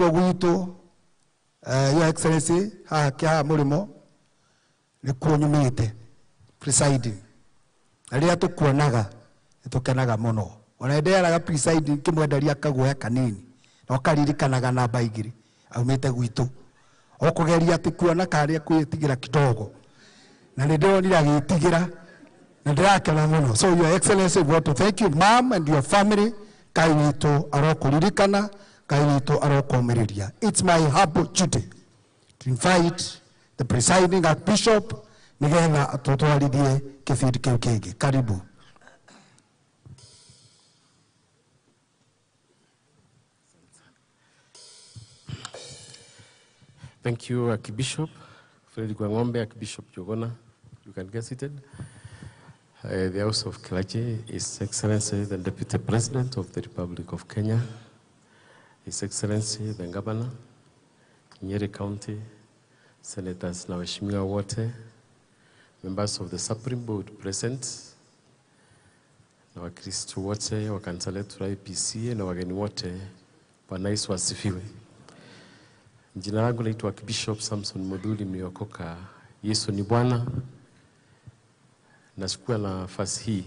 Nĩkuo gwitũ, Your Excellency, haha kĩa mũrĩmo nĩkuo nyumĩte presiding. Na rĩrĩa tũkuonaga nĩtũkenaga mũno. Ona nĩndĩraga presiding ngĩmwenderia kaguoya kanini na ũkaririkanaga namba igĩrĩ aumĩte gwitũ. O kũgeria atĩ kuona karĩa kwĩtigĩra kidogo. Na nĩndĩronire agĩtigĩra na ndĩrakena mũno. So Your Excellency, we want to thank you, ma'am, and your family. Ngai witũ arokũririkana, Ngai witũ arokomĩrĩria. It's my humble duty to invite the presiding archbishop nĩgetha tũtwarithie kĩbindi kĩu kĩngĩ. Karibu. Thank you, Archbishop Frederick Wang'ombe, Archbishop Jogona. You can get seated. The House of Clergy, His Excellency the Deputy President of the Republic of Kenya, His Excellency the Governor, Nyeri County, Senators na waheshimiwa wote, members of the Supreme Board present, na Wakristo wote wa kanisa letu la IPCA na wageni wote, Bwana Yesu asifiwe. Jina langu naitwa Archbishop Samson Muthuri Miokoka. Yesu ni Bwana. Nachukua nafasi hii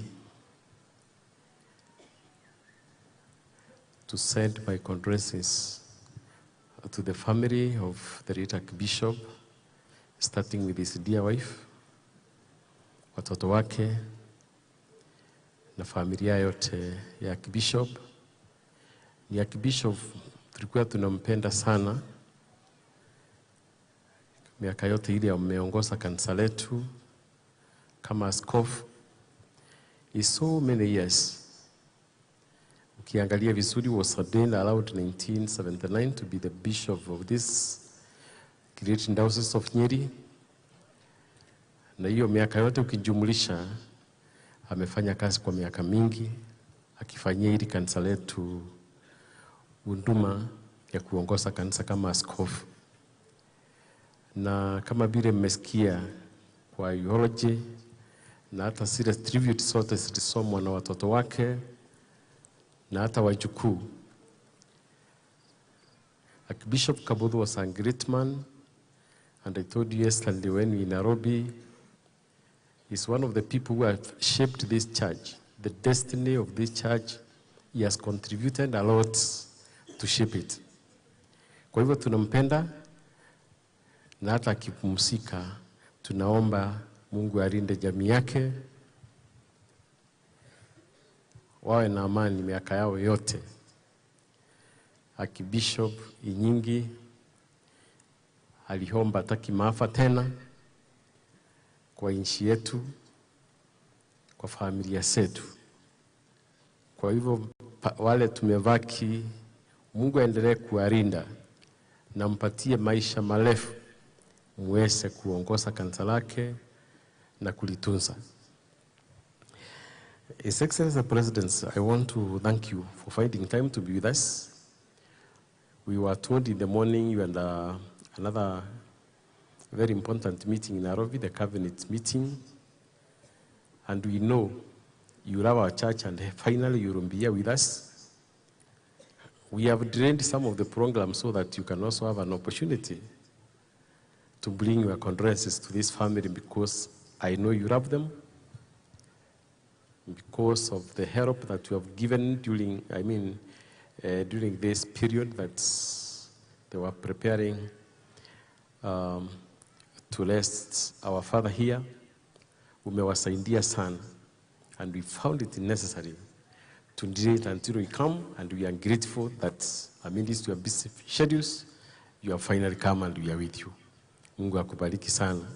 to send my condolences to the family of the late Archbishop, starting with his dear wife, watoto wake na familia yote ya Archbishop. Ni Archbishop tulikuwa tunampenda sana miaka yote ile ameongoza kanisa letu kama askofu. Is so many years. Ukiangalia vizuri, was ordained around 1979 to be the bishop of this great diocese of Nyeri. Na hiyo miaka yote ukijumlisha, amefanya kazi kwa miaka mingi akifanyia hili kanisa letu huduma ya kuongoza kanisa kama askofu. Na kama vile mmesikia kwa eulogy na hata zile tribute zote zilisomwa na watoto wake na hata wajukuu. Archbishop Kabuthu was a great man, and I told you yesterday when we in Nairobi, he's one of the people who have shaped this church, the destiny of this church. He has contributed a lot to shape it. Kwa hivyo tunampenda, na hata akipumzika tunaomba Mungu alinde jamii yake, wawe na amani miaka yao yote. Archbishop Inyingi aliomba hataki maafa tena kwa nchi yetu, kwa familia zetu. Kwa hivyo wale tumebaki, Mungu aendelee kuwalinda na mpatie maisha marefu muweze kuongoza kanisa lake na kulitunza. His Excellency the President, I want to thank you for finding time to be with us. We were told in the morning you had another very important meeting in Nairobi, the cabinet meeting, and we know you love our church and finally you will be here with us. We have drained some of the programs so that you can also have an opportunity to bring your condolences to this family, because I know you love them, because of the help that you have given during this period that they were preparing to rest our father here. Umewasaidia sana, and we found it necessary to delay it until we come, and we are grateful that amidst your busy schedules, you have finally come and we are with you. Mungu akubariki sana.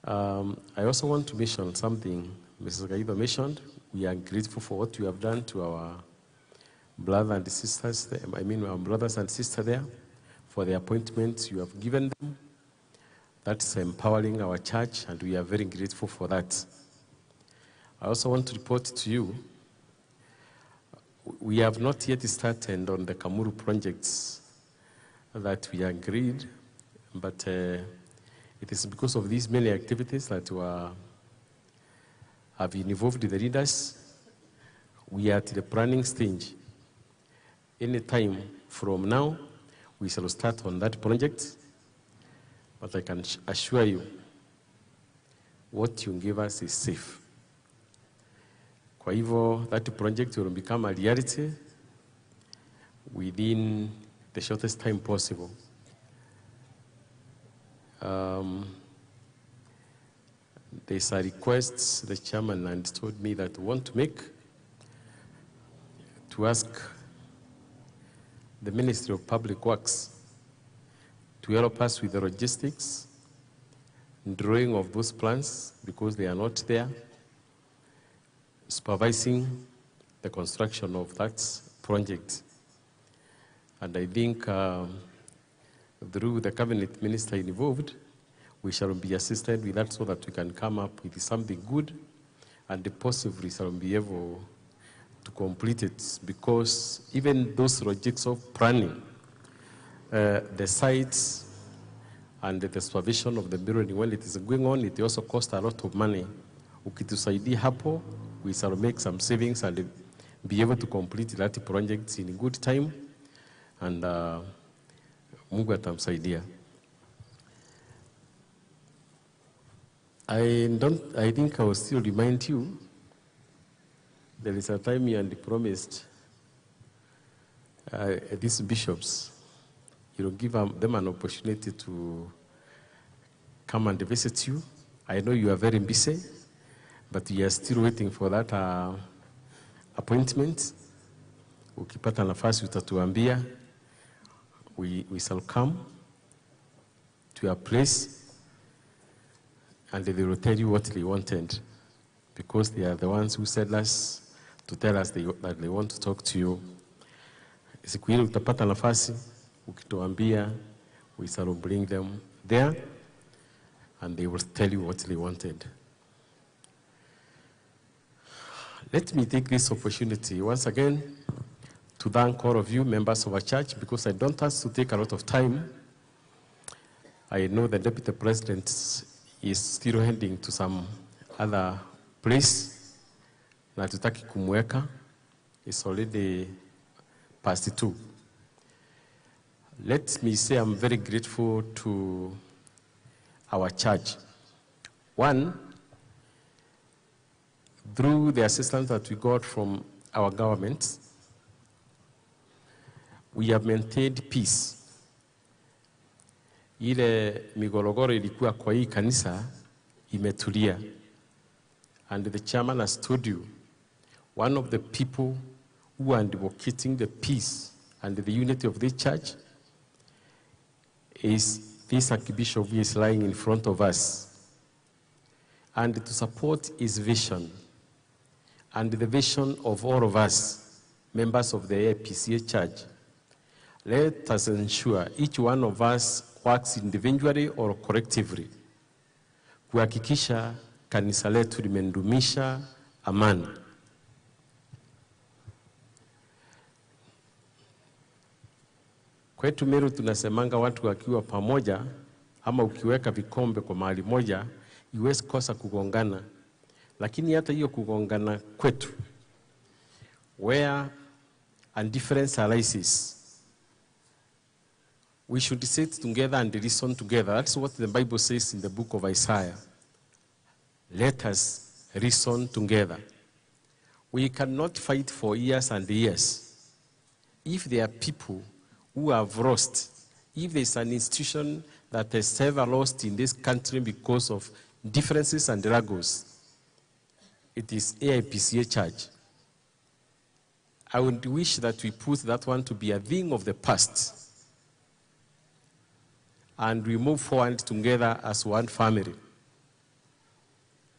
I also want to mention something Mrs. Gaido mentioned. We are grateful for what you have done to our brother and sisters, I mean our brothers and sisters there, for the appointments you have given them. That's empowering our church, and we are very grateful for that. I also want to report to you, we have not yet started on the Kamuru projects that we agreed, but it is because of these many activities that have involved the leaders. We are at the planning stage. Any time from now, We shall start on that project, but I can assure you, what you give us is safe. Kwa hivyo, that project will become a reality within the shortest time possible. There's a request the chairman and told me that we want to make to ask the Ministry of Public Works to help us with the logistics, drawing of those plans because they are not there, supervising the construction of that project. And I think through the cabinet minister involved, we shall be assisted with that so that we can come up with something good and possibly shall be able to complete it, because even those logistics of planning, the sites and the supervision of the building when it is going on, it also costs a lot of money. Ukitusaidia hapo, we shall make some savings and be able to complete that project in good time, and Mungu atamsaidia. I think I will still remind you, there is a time you had promised these bishops, you know, give them an opportunity to come and visit you. I know you are very busy, but we are still waiting for that appointment. Ukipata nafasi utatuambia, we shall come to your place and they will tell you what they wanted, because they are the ones who said us to tell us that they want to talk to you. Siku ile utapata nafasi, ukituambia, we shall bring them there and they will tell you what they wanted. Let me take this opportunity once again to thank all of you members of our church, because I don't have to take a lot of time. I know the Deputy President is still heading to some other place, na tutaki kumweka. It's already past 2. Let me say I'm very grateful to our church. One, through the assistance that we got from our government, we have maintained peace. Ile migorogoro ilikuwa kwa hii kanisa imetulia. And the chairman has told you, one of the people who are advocating the peace and the unity of this church is this Archbishop who is lying in front of us. And to support his vision and the vision of all of us, members of the AIPCA Church, let us ensure each one of us works individually or collectively kuhakikisha kanisa letu limedumisha amani. Kwetu Meru tunasemanga watu wakiwa pamoja, ama ukiweka vikombe kwa mahali moja, iwezi kosa kugongana. Lakini hata hiyo kugongana kwetu, where a difference arises, we should sit together and listen together. That's what the Bible says in the book of Isaiah. Let us reason together. We cannot fight for years and years. If there are people who have lost, if there is an institution that has ever lost in this country because of differences and struggles, it is AIPCA Church. I would wish that we put that one to be a thing of the past and we move forward together as one family.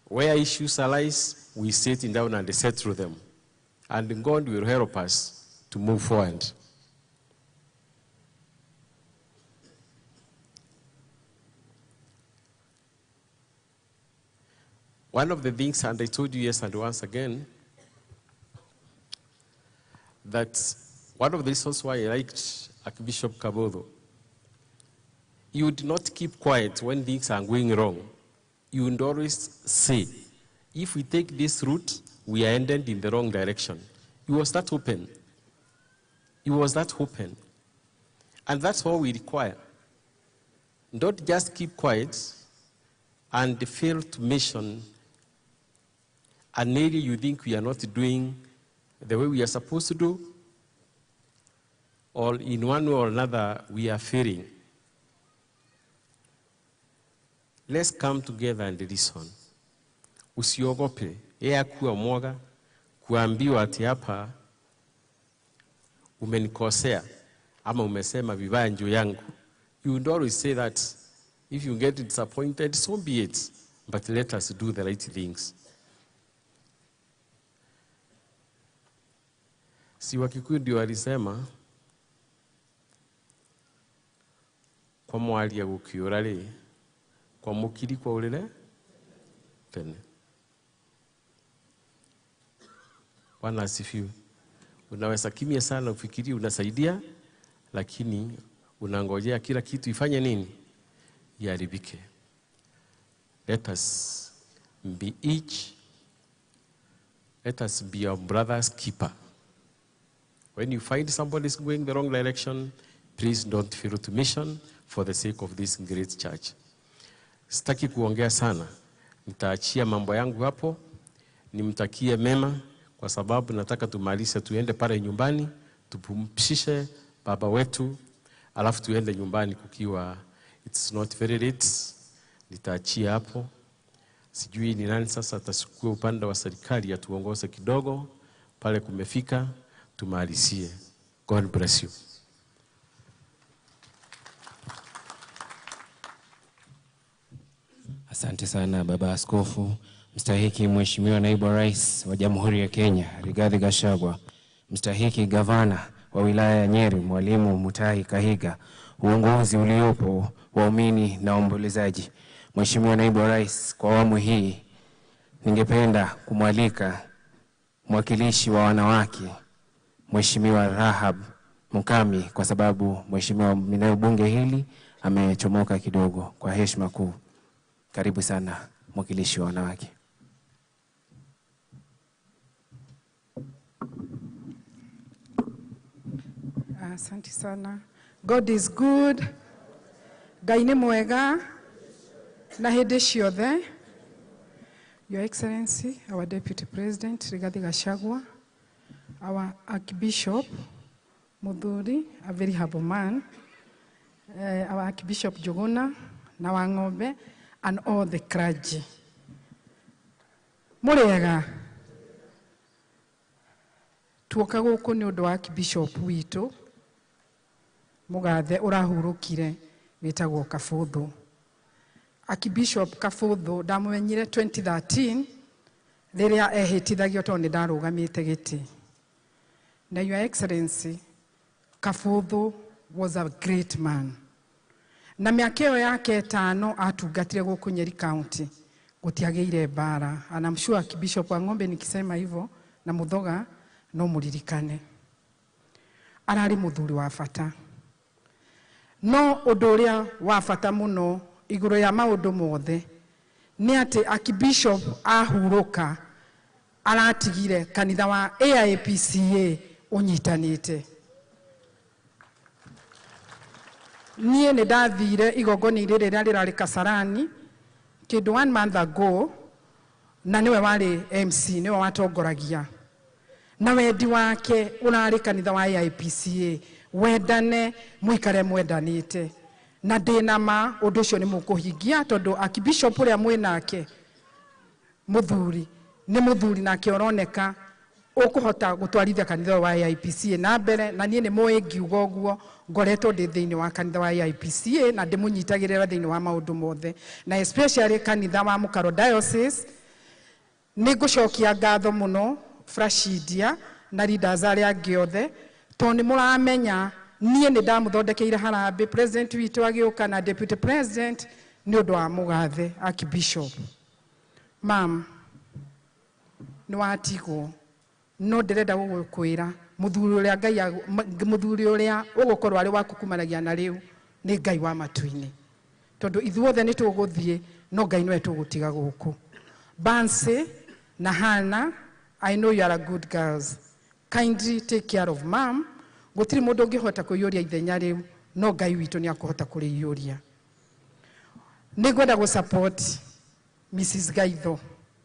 Where issues arise, we sit down and settle them. And God will help us to move forward. One of the things, and I told you yes and once again, that one of the reasons why I liked Archbishop Kabodo, you would not keep quiet when things are going wrong. You would always say, if we take this route, we are ended in the wrong direction. He was that open. He was that open. And that's what we require. Don't just keep quiet and fail to mention an area you think we are not doing the way we are supposed to do, or in one way or another we are failing. Let's come together and listen. Usiogope, yeye kuwa mwoga, kuambiwa ati hapa umenikosea ama umesema vibaya juu yangu. You would always say that if you get disappointed, so be it. But let us do the right things. Si Wakikuyu ndio walisema kwa mwaria gukiura ri kwa mukiri kwa urire tene. Bwana asifiwe. Unaweza kimya sana ufikiri unasaidia, lakini unangojea kila kitu ifanye nini? Iharibike. Let us be each, let us be our brother's keeper. When you find somebody is going the wrong direction, please don't fail to mission for the sake of this great church. Sitaki kuongea sana. Nitaachia mambo yangu hapo. Nimtakie mema kwa sababu nataka tumalize tuende pale nyumbani, tupumzishe baba wetu, alafu tuende nyumbani kukiwa it's not very late. Nitaachia hapo. Sijui ni nani sasa atasukua upande wa serikali atuongoze kidogo pale kumefika, tumalizie. God bless you. Asante sana Baba Askofu. Mstahiki Mheshimiwa Naibu Rais wa Jamhuri ya Kenya Rigathi Gachagua, mstahiki Gavana wa wilaya ya Nyeri Mwalimu Mutahi Kahiga, uongozi uliopo, waumini na waombolezaji. Mheshimiwa Naibu Rais, kwa awamu hii ningependa kumwalika mwakilishi wa wanawake Mheshimiwa Rahab Mukami, kwa sababu Mheshimiwa eneo bunge hili amechomoka kidogo. Kwa heshima kuu, karibu sana mwakilishi wa wanawake. Asante sana. God is good. Ngai nĩ mwega na hĩndĩ ciothe. Your Excellency, our Deputy President Rigathi Gachagua, our Archbishop Muthuri, a very humble man, our Archbishop Njuguna na Wang'ombe, and all the clergy. Mũrĩega. Tuoka gũkũ nĩ ũndũ wa Archbishop witũ mũgathe ũrahurũkire wĩtagwo Kabũthũ. Archbishop Kabũthũ ndamũmenyire 2013 rĩrĩa ehĩtithagio tondũ nĩ ndarũgamĩte gĩtĩ. Na Your Excellency, Kabũthũ was a great man. Na mĩaka ĩyo yake 5 atungatire gũkũ Nyeri County, gũtiagĩire mbara. And I'm sure Archbishop Wang'ombe nikisema hivyo na Muthoga no mũririkane. Ararĩ mũthuri wa bata. No ũndũ ũrĩa wa bata mũno igũrũ ya maũndũ mothe nĩ atĩ Archbishop ahurũka aratigire kanitha wa AIPCA ũnyitanĩte. Niĩ nĩ ndathire igongona-inĩ rĩrĩa rĩrarĩ Kasarani kĩndũ 1 month ago, na nĩwe warĩ MC, nĩwe watongoragia. Na wendi wake ũrarĩ kanitha wa AIPCA wendane, mũikare mwendanĩte. Na ndĩna ma ũndũ ũcio nĩ mũkũhingia tondũ Archbishop ũrĩa mwĩnake mũthuri nĩ mũthuri nake ũroneka ũkũhota gũtwarithia kanitha wa AIPCA na mbere. Na niĩ nĩ mũĩ ngiuga ũguo ngoretwo ndĩ thĩinĩ wa kanitha wa AIPCA na ndĩmũnyitagĩrĩra thĩinĩ wa maũndũ mothe, na especially kanitha wa Mũkaro Diocese. Nĩ ngũcokia ngatho mũno Frashidia na leaders arĩa angĩ othe tondũ nĩ mũramenya niĩ nĩ ndamũthondekeire harambĩ president witũ agĩũka na deputy president nĩ ũndũ wa mũgathe Archbishop. Mam, nĩ watigwo, no ndĩrenda gũgũkwĩra mũthuri ũrĩa Ngai mũthuri ũrĩa ũgũkorwo arĩ waku kumanagia na rĩu nĩ Ngai wa matu-inĩ, tondũ ithuothe nĩ tũgũthiĩ no Ngai nĩwe tũgũtiga gũkũ. Bansi na Hannah, I know you are a good girls. Kindly take care of mom. Gũtirĩ mũndũ ũngĩhota kũiyũria ithenya rĩu No Ngai witũ nĩ akũhota kũrĩiyũria. Nĩ ngwenda gũ support Mrs. Gaitho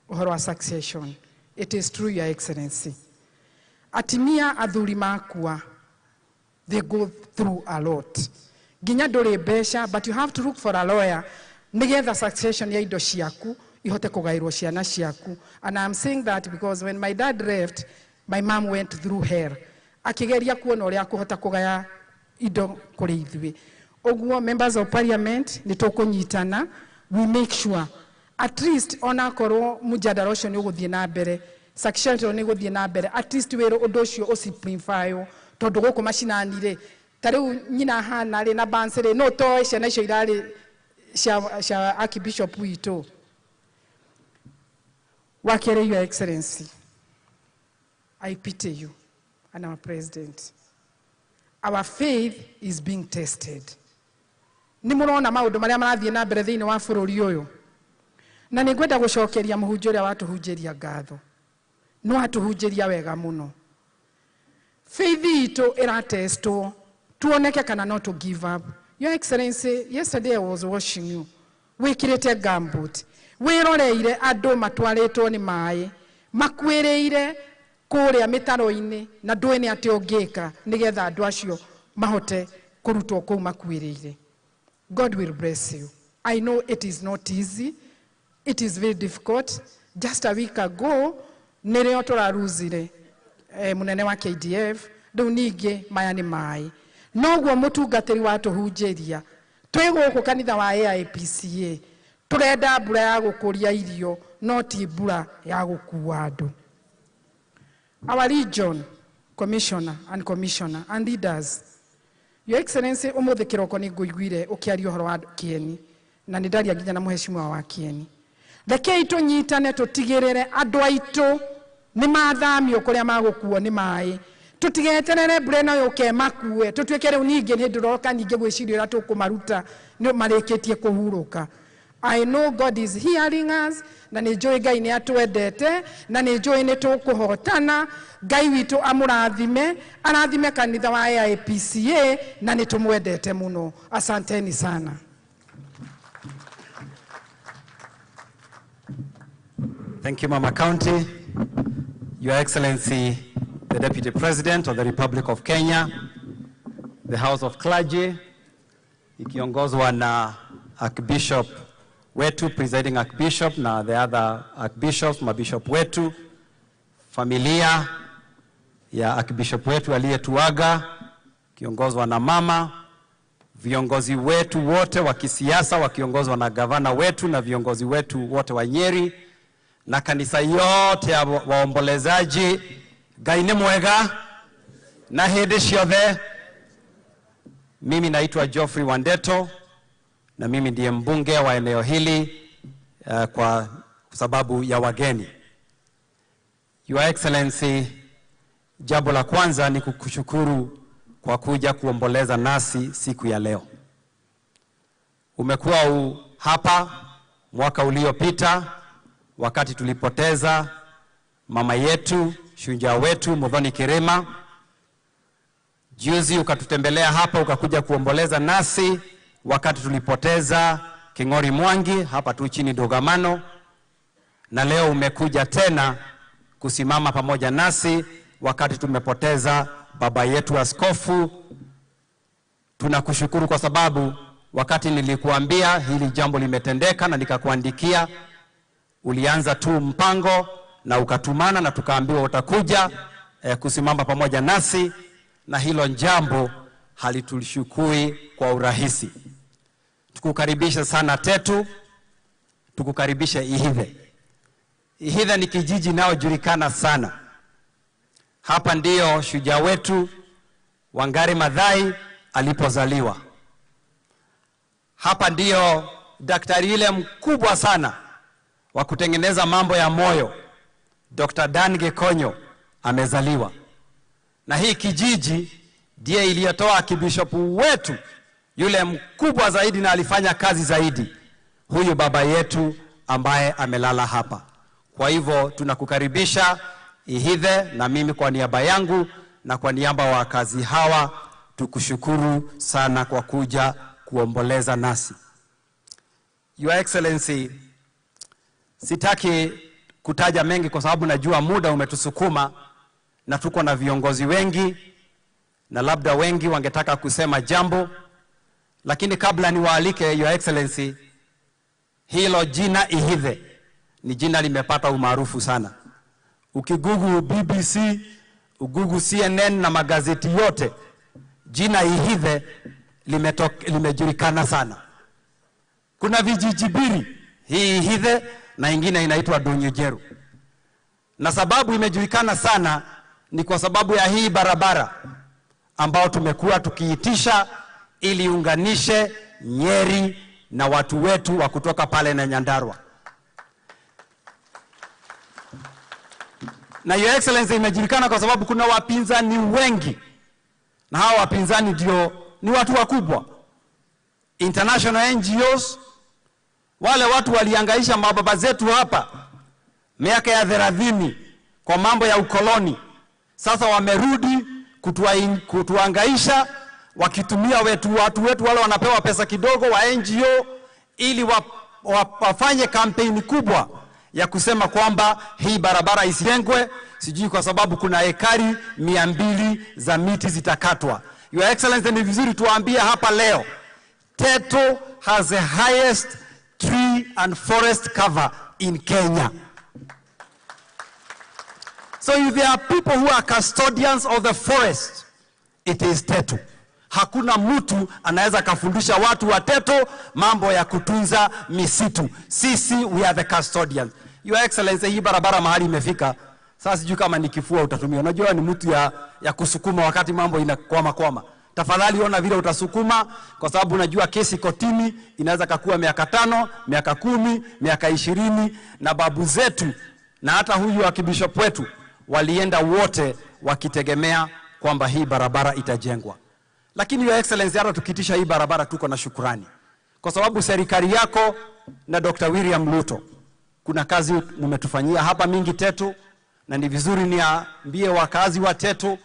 ũhoro wa succession. It is true, Your Excellency. Atimia athuri makua, they go through a lot. Nginya ndũrĩ mbeca, but you have to look for a lawyer nĩgetha succession ya indo ciaku ihote kũgaĩrwo ciana ciaku. And I'm saying that because when my dad left, my mom went through hell. Akĩgeria kuona ũrĩa akũhota kũgaya indo kũrĩ ithuĩ. Ũguo members of parliament nĩ tũkũnyitana, we make sure at least onakorwo mjadala ũcio nĩ ũgũthiĩ na mbere, succession nĩ ũgũthiĩ na mbere, at least wĩra ũndũ ũcio ũsimplifywo, tondũ gũkũ macinani rĩ, ta rĩu nyina hana rĩ na Bansi rĩ, no toĩ ciana icio irarĩ cia Archbishop witũ. Wa kerĩ, Your Excellency, I pity you and our president. Our faith is being tested. Nĩ mũrona maũndũ marĩa marathiĩ na mbere thĩinĩ wa bũrũri ũyũ. Na nĩ ngwenda gũcokeria mũhunjia ũrĩa watũhunjĩria ngatho. No atũhunjĩria wega mũno. Faith itũ ĩratestwo, tuoneke kana not to give up. Your Excellency, yesterday I was watching you. Wĩkĩrĩte gumboot. Wĩroreire andũ matwarĩtwo nĩ maĩ, makuĩrĩire kũrĩa mĩtaro-inĩ, na ndũĩ nĩ atĩa ũngĩka nĩgetha andũ acio mahote kũrutwo kũu makuĩrĩire. God will bless you. I know it is not easy. It is very difficult. Just a week ago, nĩrĩo tũraruzire mũnene wa KDF, rĩu ningĩ maya nĩ maĩ. Noguo mũtungatĩri watũhunjĩria, twĩ gũkũ kanitha wa AIPCA, tũrenda mbura ya gũkũria irio, no ti mbura ya gũkua andũ. Our region commissioner and commissioner and leaders, Your Excellency, ũmũthĩ kĩroko nĩ ngũiguire ũkĩaria ũhoro wa Kieni, na nĩ ndaria nginya na mũheshimiwa wa Kieni. Rekei tũnyitane tũtigĩrĩre andũ aitũ nĩ mathamio kũrĩa magũkuo nĩ maĩ. Tũtigeterere mbura ĩno yũke makue, tũtuĩke rĩu ningĩ nĩ ndũroka ningĩ gwĩciria ũrĩa tũkũmaruta nĩ marĩkĩtie kũhurũka. I know God is hearing us, na nĩ njũĩ Ngai nĩ atwendete, na nĩ njũĩ nĩ tũkũhotana. Ngai witũ amũrathime, arathime kanitha wa AIPCA, na nĩ tũmwendete mũno. Asanteni sana. Thank you, Mama County. Your Excellency, the Deputy President of the Republic of Kenya, the House of Clergy, ikiongozwa na Archbishop wetu, presiding Archbishop na the other Archbishops, mabishop wetu, familia ya Archbishop wetu aliyetuaga, kiongozwa na mama, viongozi wetu wote wa kisiasa wakiongozwa na gavana wetu na viongozi wetu wote wa Nyeri, na kanisa yote ya waombolezaji. Ngai nĩ mwega na hĩndĩ ciothe. Mimi naitwa Geoffrey Wandeto na mimi ndiye mbunge wa eneo hili kwa sababu ya wageni. Your Excellency, jambo la kwanza ni kukushukuru kwa kuja kuomboleza nasi siku ya leo. Umekuwa hapa mwaka uliopita wakati tulipoteza mama yetu, shujaa wetu Muthoni Kirima. Juzi ukatutembelea hapa ukakuja kuomboleza nasi wakati tulipoteza King'ori Mwangi hapa tu chini Dogamano, na leo umekuja tena kusimama pamoja nasi wakati tumepoteza baba yetu askofu. Tunakushukuru kwa sababu wakati nilikuambia hili jambo limetendeka na nikakuandikia, ulianza tu mpango na ukatumana na tukaambiwa utakuja kusimama pamoja nasi, na hilo jambo halitulishukui kwa urahisi. Tukukaribisha sana Tetu, tukukaribisha Ihithe. Ihithe ni kijiji inayojulikana sana. Hapa ndiyo shujaa wetu Wangari Maathai alipozaliwa. Hapa ndiyo daktari ile mkubwa sana wa kutengeneza mambo ya moyo, Dr. Dan Gekonyo, amezaliwa. Na hii kijiji ndiye iliyotoa kibishopu wetu yule mkubwa zaidi na alifanya kazi zaidi, huyu baba yetu ambaye amelala hapa. Kwa hivyo tunakukaribisha Ihithe, na mimi kwa niaba yangu na kwa niaba wa wakazi hawa Tukushukuru sana kwa kuja kuomboleza nasi. Your Excellency, sitaki kutaja mengi kwa sababu najua muda umetusukuma na tuko na viongozi wengi na labda wengi wangetaka kusema jambo, lakini kabla niwaalike Your Excellency, hilo jina Ihithe ni jina limepata umaarufu sana. Ukigugu BBC, ugugu CNN na magazeti yote, jina Ihithe limejulikana sana. Kuna vijiji mbili, hii Ihithe na ingine inaitwa Dunyejeru. Na sababu imejulikana sana ni kwa sababu ya hii barabara ambao tumekuwa tukiitisha ili unganishe Nyeri na watu wetu wa kutoka pale na Nyandarua. Na Your Excellency, imejulikana kwa sababu kuna wapinzani wengi, na hawa wapinzani ndio ni watu wakubwa, international NGOs, wale watu waliangaisha mababa zetu hapa miaka ya 30 kwa mambo ya ukoloni. Sasa wamerudi kutuangaisha wakitumia watu wetu wale wanapewa pesa kidogo wa NGO ili wafanye kampeni kubwa ya kusema kwamba hii barabara isijengwe, sijui kwa sababu kuna ekari 200 za miti zitakatwa. Your Excellency, ni vizuri tuambie hapa leo, Tetu has the highest tree and forest cover in Kenya. So if there are people who are custodians of the forest, it is Tetu. Hakuna mtu anaweza kafundisha watu wa Tetu mambo ya kutunza misitu. Sisi, we are the custodians. Your Excellency, hii barabara mahali imefika sasa, sijui kama ni kifua utatumia. Unajua ni mtu ya kusukuma wakati mambo inakwama kwama. Tafadhali ona vile utasukuma, kwa sababu unajua kesi kotini inaweza kakua miaka 5, miaka 10, miaka 20, na babu zetu na hata huyu akibishop wetu walienda wote wakitegemea kwamba hii barabara itajengwa. Lakini Your Excellency, hata tukitisha hii barabara tuko na shukurani, kwa sababu serikali yako na Dr. William Ruto kuna kazi mmetufanyia hapa mingi Tetu, na ni vizuri niambie wakazi wa Tetu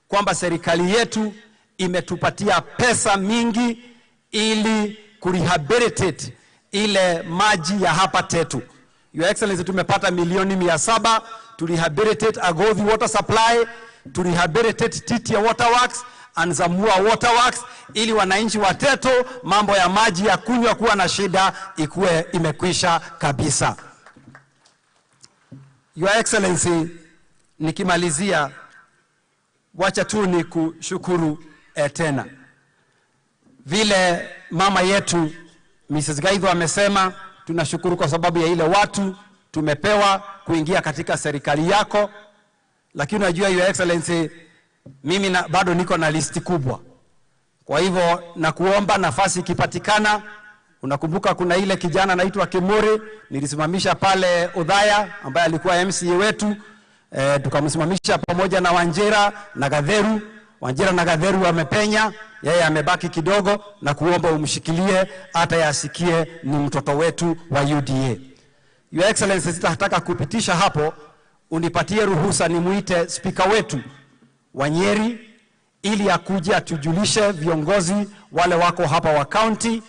kwamba serikali yetu imetupatia pesa mingi ili kurehabilitate ile maji ya hapa Tetu. Your Excellency, tumepata milioni 700 to rehabilitate Agothi water supply, to rehabilitate Titia Waterworks and Zamua Waterworks, ili wananchi wa Tetu mambo ya maji ya kunywa kuwa na shida ikuwe imekwisha kabisa. Your Excellency, nikimalizia, wacha tu ni kushukuru tena. Vile mama yetu Mrs. Gaitho amesema, tunashukuru kwa sababu ya ile watu tumepewa kuingia katika serikali yako. Lakini unajua Your Excellency, mimi bado niko na listi kubwa. Kwa hivyo nakuomba nafasi ikipatikana, unakumbuka kuna ile kijana anaitwa Kimuri, nilisimamisha pale Udhaya ambaye alikuwa MCA wetu, tukamsimamisha pamoja na Wanjira na Gatheru. Wanjira na Gatheru wamepenya, yeye amebaki kidogo, na kuomba umshikilie hata yasikie ni mtoto wetu wa UDA. Your Excellency, sitataka kupitisha hapo, unipatie ruhusa nimuite speaker wetu wa Nyeri ili akuje atujulishe viongozi wale wako hapa wa county.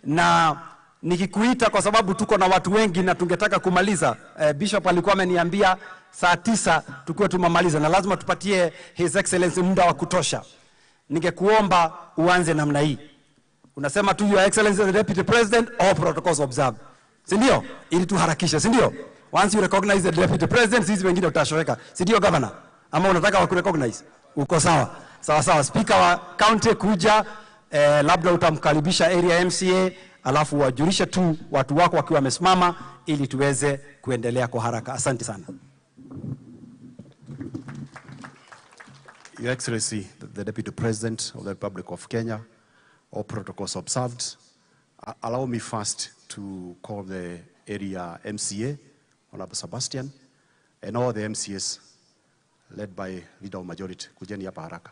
Na nikikuita kwa sababu tuko na watu wengi na tungetaka kumaliza. Bishop alikuwa ameniambia saa 9 tukiwa tumemaliza, na lazima tupatie His Excellency muda wa kutosha. Ningekuomba uanze namna hii. Unasema tu Your Excellency the Deputy President, all protocols observed. Si ndio? Ili tuharakishe, si ndio? Once you recognize the Deputy President, sisi wengine tutashoweka. Si ndio governor? Ama unataka wa kurecognize? Uko sawa. Sawa sawa. Speaker wa county kuja, labda utamkaribisha area MCA, alafu wajulishe tu watu wako wakiwa wamesimama ili tuweze kuendelea kwa haraka. Asante sana. Your Excellency, the Deputy President of the Republic of Kenya, all protocols observed. Allow me first to call the area MCA, Honorable Sebastian, and all the MCAs led by leader of majority. Kujeni hapa haraka.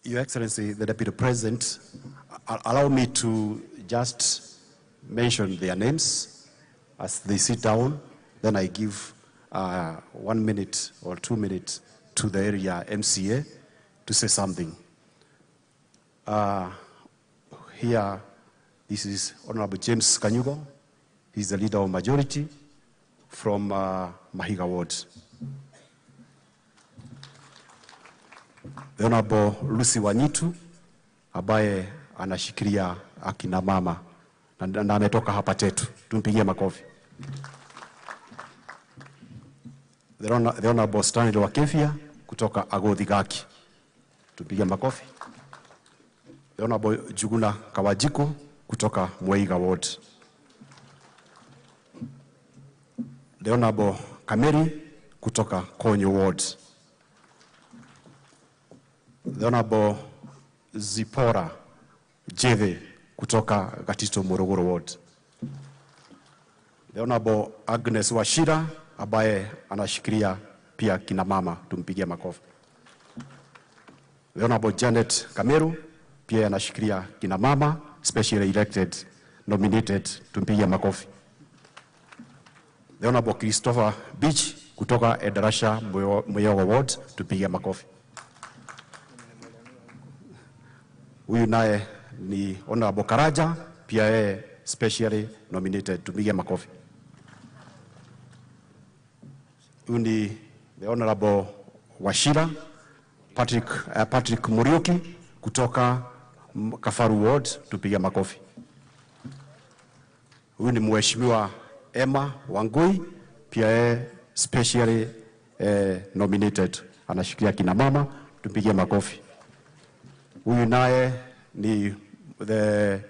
Your Excellency, the Deputy President, allow me to just mention their names as they sit down. Then I give 1 minute or 2 minutes to the area MCA to say something. Here, this is Honorable James Kanyugo. He's the leader of majority from Mahiga Ward. The Honorable Lucy Wanyitu ambaye anashikilia akina mama na ametoka hapa Tetu. Tumpigie makofi. The Honorable Stanley Wakefia kutoka Agothi Gaki. Tumpigie makofi. The Honorable Juguna Kawajiko kutoka Mweiga Ward. The Honorable Kameri kutoka Konyo Ward. The Honorable Zipora Jeve kutoka Gatito Morogoro Ward. The Honorable Agnes Washira ambaye anashikilia pia kina mama, tumpigie makofi. The Honorable Janet Kameru pia anashikilia kina mama, specially elected, nominated, tumpigie makofi. The Honorable Christopher Beach kutoka Edarasha Muyogo Ward, tupigie makofi. Huyu naye ni Honorable Karaja, pia yeye specially nominated, tupige makofi. Huyu ni the Honorable Washira Patrick Muriuki kutoka Kafaru Ward, tupige makofi. Huyu ni Mheshimiwa Emma Wangui, pia yeye specially nominated, anashikilia kina mama, tupige makofi. Huyu naye ni the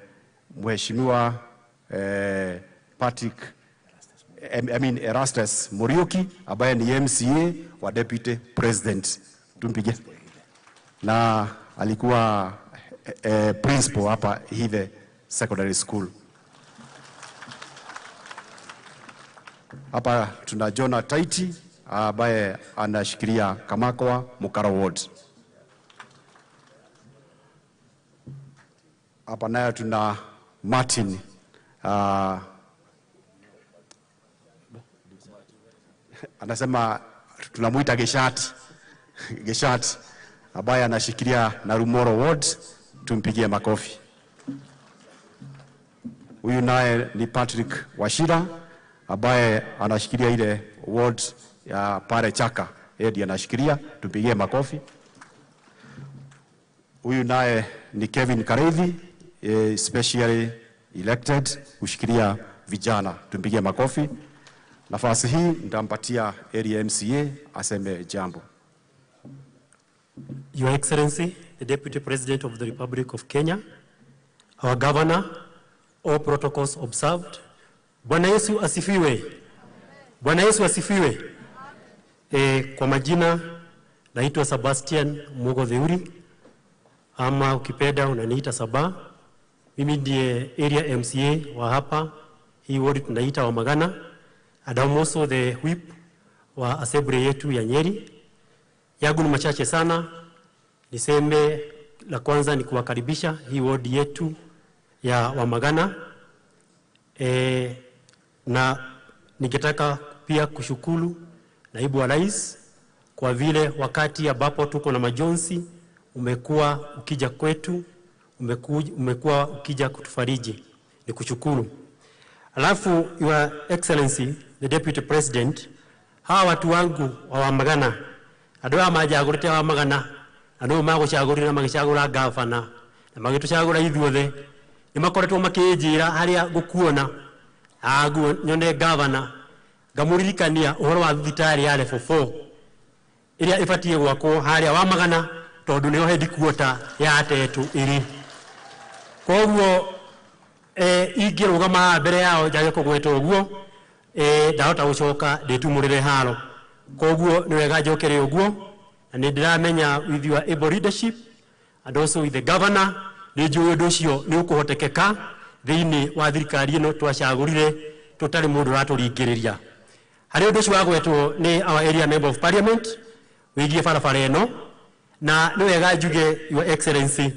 Mheshimiwa Patrick, I mean Erastus Muriuki ambaye ni MCA wa Deputy President, tumpige. Na alikuwa principal hapa Hithe Secondary School. Hapa tuna Jonah Taiti ambaye anashikilia Kamakwa Mukaro Ward. Hapa naye tuna Martin anasema tunamuita Geshati. Geshati ambaye anashikilia Narumoro Ward, tumpigie makofi. Huyu naye ni Patrick Washira ambaye anashikilia ile ward ya pale Chaka, yeye ndiye anashikilia, tumpigie makofi. Huyu naye ni Kevin Karevi, specially elected kushikilia vijana, tumpigie makofi. Nafasi hii nitampatia area MCA aseme jambo. Your Excellency, the Deputy President of the Republic of Kenya, our Governor, all protocols observed. Bwana Yesu asifiwe. Bwana Yesu asifiwe. Kwa majina naitwa Sebastian Mugo Theuri, ama ukipenda unaniita Saba. Mimi ndiye area MCA wa hapa hii ward tunaita Wamagana, and I'm also the whip wa assembly yetu ya Nyeri. Yangu ni machache sana. Niseme la kwanza ni kuwakaribisha hii ward yetu ya Wamagana. Na ningetaka pia kushukuru naibu wa rais kwa vile wakati ambapo tuko na majonzi umekuwa ukija kwetu, umekuwa ukija kutufariji. Ni kushukuru. Alafu Your Excellency the Deputy President, hawa watu wangu wa Wamagana, andu aya manjagũrĩte Wamagana, na nĩo magũcagũrire na magĩcagũra gavana na magĩtũcagũra ithuothe, nĩ makoretwo makĩnjĩra harĩa ngũkuona nyone gavana, ngamũririkania ũhoro wa thibitarĩ ya level 4 ĩrĩa ĩbatiĩ gwakwo harĩa Wamagana, tondũ nĩho headquarter ya Tetu ĩrĩ. Koguo ingĩrũgama mbere yao njage kũgweta ũguo, ndahota gũcoka ndĩtumũrĩre haro. Koguo nĩ wega njokere ũguo, na nĩ ndĩramenya with your able leadership and also with the governor, nĩ njũĩ ũndũ ũcio nĩ ũkũhotekeka thĩinĩ wa thirikari ĩno twacagũrire tũtarĩ mũndũ ũratũringĩrĩria. Harĩ ũndũ ũcio wagwetwo nĩ our area member of parliament wĩgiĩ barabara ĩno, Na nĩ wega njuge, Your Excellency,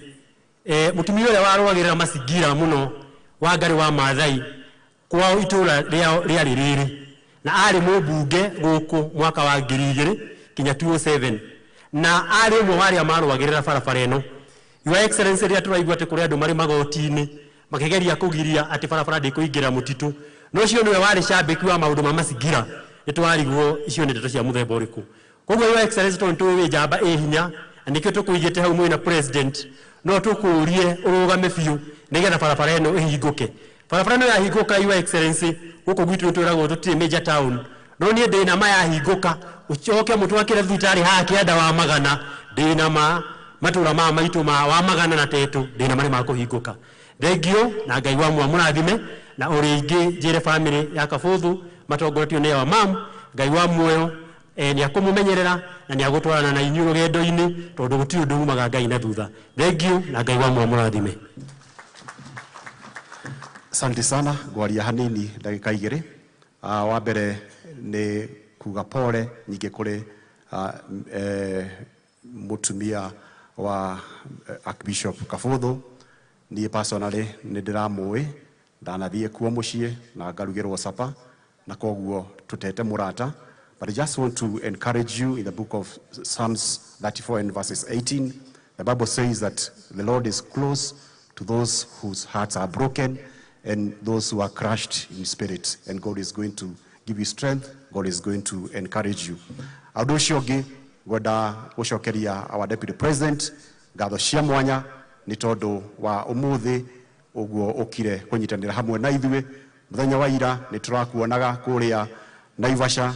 mũtumia ũrĩa warũagĩrĩra macingira mũno Wangari wa Maathai, kwao itũra rĩao rĩarĩ rĩrĩ, na arĩ mũmbunge gũkũ mwaka wa 2000 kinya 2007, na arĩ ũmwe wa arĩa marũagĩrĩra barabara ĩno. Your Excellency, rĩrĩa tũraigua atĩ kũrĩ andũ marĩ magoti-inĩ makĩgeria kũgiria atĩ barabara ndĩkũingĩra mũtitũ, no ũcio nĩwe warĩ cambĩki wa maũndũ ma macingira, nĩ twarigwo icio nĩ ndeto cia mũthemba ũrĩkũ. Koguo, Your Excellency, tondũ nĩtũĩ wĩ njamba ĩ hinya na nĩkĩo tũkũigĩte hau mwĩna president, no tũkũrie ũrũgame biũ nĩgetha barabara ĩno ĩhingũke. Barabara ĩno yahingũka, Your Excellency, gũkũ gwitũ nĩtwĩragwo tũtirĩ major town, no niĩ ndĩna ma yahingũka, ũcoke mũtwakĩre thibitarĩ haha kĩanda wa Magana, ndĩna ma matũra maya maitũ ma wa Magana na Tetũ, ndĩna ma nĩ makũhingũka. Thengio na Ngai wa mũrathime. Na ũrĩa ingĩ njĩre family ya Kabuthu matongoretio nĩ awa mam, Ngai wa muoyo nĩ akũmũmenyerera na nĩ agũtwarana na inyuĩ rũgendo-inĩ, tondũ gũtirĩ ũndũ umaga Ngai na thutha. Thengio na Ngai wa mũrathime. Asante sana. Ngwaria hanini ndagĩka 2. Wa mbere nĩ kuga pole nyingĩ kũrĩ mũtumia wa Archbishop Kabuthu. Niĩ personally nĩ ndĩramũĩ, ndanathiĩ kuo mũciĩ na ngarugĩrwo sapa, na koguo tũtete mũrata. But I just want to encourage you. In the book of Psalms 34 and verses 18, the Bible says that the Lord is close to those whose hearts are broken and those who are crushed in spirit, and God is going to give you strength. God is going to encourage you. Ũndũ ũcio ũngĩ, ngwenda gũcokeria our deputy president ngatho cia mwanya nĩ tondũ wa ũmũthĩ ũguo ũkire kũnyitanĩra hamwe na ithuĩ. Mũthenya wa ira nĩ tũrakuonaga kũrĩa Naivasha,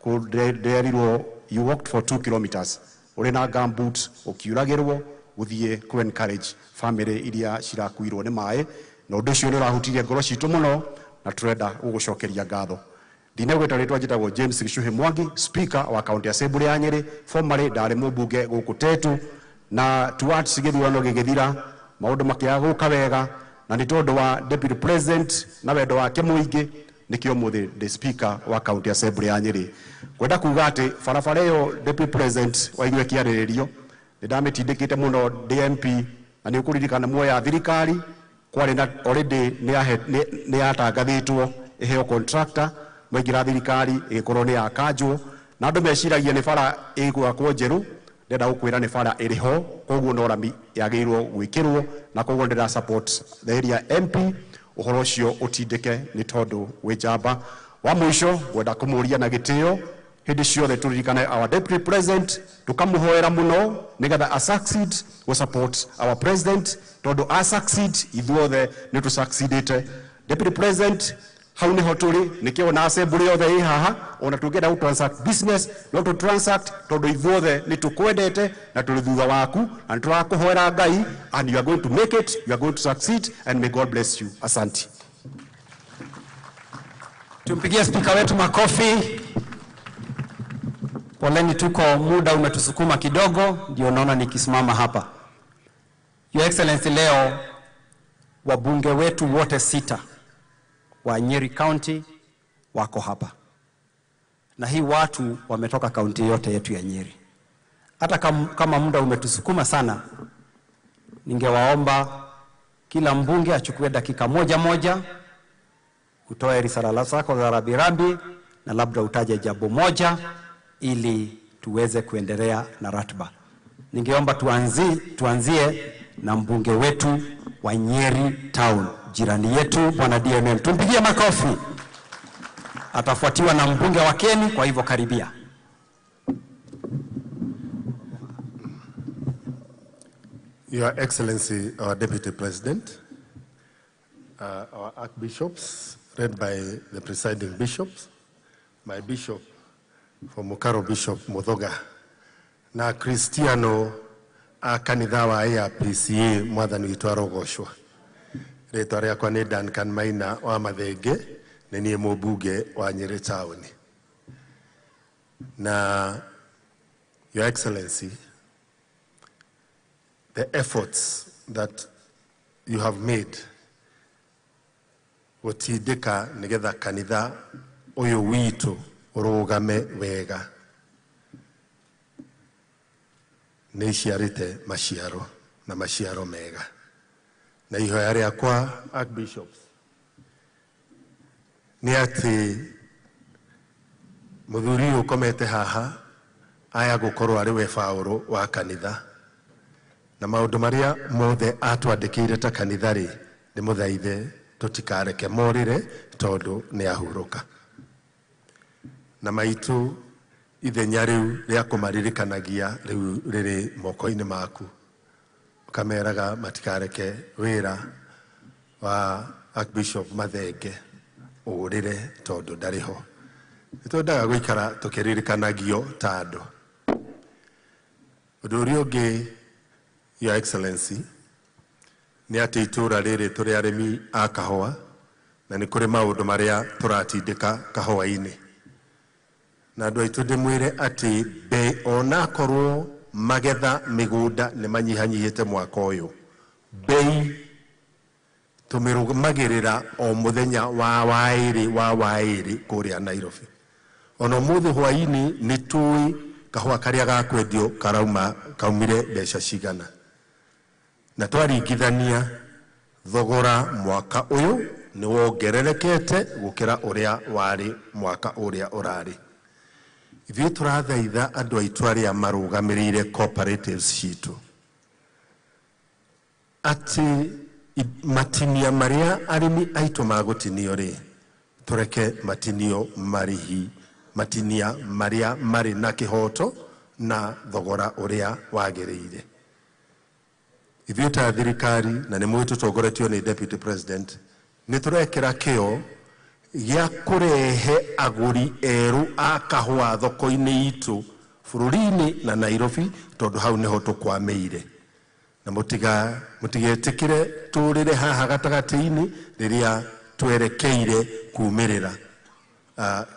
ndĩrerirwo you walked for 2 kilometers ũrĩ na gumboot, ũkiuragĩrwo gũthiĩ kũ encourage family iria cirakuirwo nĩ maĩ, na ũndũ ũcio nĩ ũrahutirie ngoro citũ mũno na tũrenda gũgũcokeria ngatho. Ndinegwĩta rĩtwa, njĩtagwo James Gichuhi Mwangi, speaker wa county assembly ya Nyĩrĩ. Formerly ndarĩ mũmbunge gũkũ Tetu, na towards gĩthurano gĩgĩthira maũndũ makĩaga gũka wega, na nĩ tondũ wa deputy president na wendo wake mũingĩ nĩkĩo mũthĩ ndĩ speaker wa county assembly ya Nyĩrĩ. Ngwenda kuga atĩ barabara ĩyo, deputy president, waigua ĩkĩarĩrĩrio, nĩ ndamĩtindĩkĩte mũno ndĩ MP, na nĩ ũkũririkana muoya thirikari kwarĩ na already nĩ yatangathĩtwo ĩheo contractor. Mwaingĩra thirikari ĩgĩkorwo nĩ yakanjwo, na andũ meciragia nĩ bara ĩgwakwo njerũ. Ndĩrenda gũkwĩra nĩ bara ĩrĩ ho, koguo no rami yagĩrĩirwo gwĩkĩrwo, na koguo ndĩra support the area MP ũhoro ũcio ũtindĩke nĩ tondũ wĩ njamba. Wa mũico, ngwenda kũmũria na gĩtĩo, hĩndĩ ciothe tũririkane our deputy president, tũkamũhoera mũno nĩgetha a succeed gũ support our president, tondũ a succeed ithuothe nĩ tũ succeedĩte. Deputy president, hau niho tũrĩ, nĩkĩo na assembly yothe ĩ haha. Ona tũngĩenda gũ transact business no tũ transact, tondũ ithuothe nĩ tũkwendete na tũrĩ thutha waku na nĩ tũrakũhoera Ngai, and you are going to make it, you are going to succeed, and may God bless you. Asante. Tumpigie spika wetu makofi. Poleni, tuko muda umetusukuma kidogo, ndio naona nikisimama hapa. Your Excellency, leo wabunge wetu wote sita wa Nyeri County wako hapa, na hii watu wametoka kaunti yote yetu ya Nyeri. Hata kama muda umetusukuma sana, ningewaomba kila mbunge achukue dakika moja moja, utoe risala zako za rambirambi na labda utaje jambo moja ili tuweze kuendelea na ratiba. Ningeomba tuanzie na mbunge wetu wa Nyeri Town, jirani yetu, Bwana DMM. Tumpigie makofi. Atafuatiwa na mbunge wa Keni, kwa hivyo karibia. Your Excellency, our Deputy President, our Archbishops, led by the presiding bishops, my bishop from Mukaro, Bishop Muthoga, na Cristiano a kanitha wa APCA, mwathani witũ arogocwo. Rĩtwa rĩakwa nĩ Duncan Maina wa Mathenge, nĩ niĩ mũmbunge wa Nyĩrĩ Town. Na Your Excellency, the efforts that you have made gũtindĩka nĩgetha kanitha ũyũ witũ ũrũgame wega. Nĩ iciarĩte maciaro na maciaro mega. Na ihoya rĩakwa Archbishops nĩ atĩ mũthuri ũyũ ũkomete haha aya gũkorwo arĩ we Paũlũ wa kanitha, na maũndũ marĩa mothe atwandĩkĩire ta kanitha rĩ, nĩ mũthaithe tũtikareke morĩre tondũ nĩ ahurũka. Na maitũ ithenya rĩu rĩa kũmaririkanagia rĩu rĩrĩ moko-inĩ maku, ũkameraga matikareke wĩra wa Archbishop Mathenge ũrĩre tondũ ndarĩ ho. Nĩ twendaga gũikara tũkĩririkanagio ta andũ. Ũndũ ũrĩa ũngĩ, Your Excellency, nĩ atĩ itũũra rĩrĩ tũrĩ arĩmi a kahũa, na nĩ kũrĩ maũndũ marĩa tũratindĩka kahũa-inĩ. Na andũ aitũ ndĩmwĩre atĩ onakorwo magetha mĩgũnda nĩ manyihanyihĩte mwaka ũyũ, bei tũmĩrũmagĩrĩra o mũthenya wa waĩrĩ wa waĩrĩ kũrĩa Nairobi. Ona ũmũthĩ hwaĩ-inĩ nĩ tũĩ kahũa karĩa gakwendio karauma kaumire mbeca cigana. Na twaringithania thogora mwaka ũyũ nĩ wongererekete gũkĩra ũrĩa warĩ mwaka ũrĩa ũrarĩ. Ithuĩ tũrathaitha andũ aitũ arĩa marũgamĩrĩire cooperatives citũ atĩ matinia marĩa arĩmi aitũ magũtinio rĩ, tũreke matinio marĩhi, matinia marĩa marĩ na kĩhoto na thogora ũrĩa wagĩrĩire. Ithuĩ ta thirikari, na nĩ mũĩ tũtongoretio nĩ Deputy President, nĩ tũrekĩra kĩo gĩa kũrehe agũri erũ a kahũa thoko-inĩ itũ bũrũri-inĩ na Nairobi, tondũ hau nĩho tũkwamĩire. Na mũtigetĩkĩre tũrĩre haha gatagatĩ-inĩ rĩrĩa twerekeire kumĩrĩra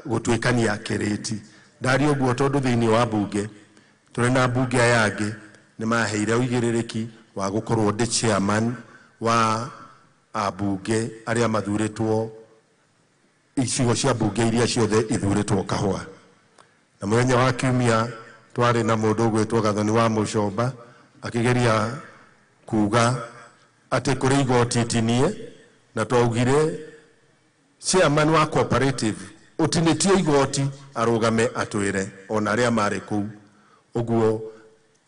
gũtuĩkania kĩrĩti. Ndaria ũguo tondũ thĩinĩ wa mbunge tũrĩ na mbunge aya angĩ nĩ maheire ũigĩrĩrĩki wa gũkorwo ndĩ chairman wa ambunge arĩa mathurĩtwo icigo cia mbunge iria ciothe ithurĩtwo kahũa. Na mũthenya wa kiumia twarĩ na mũndũ ũgwĩtwo Gathoni wa Mũcomba akĩgeria kuga atĩ kũrĩ igoti itinie, na twaugire chairman wa cooperative ũtinĩtio igoti arũgame atwĩre ona arĩa marĩ kũu. Ũguo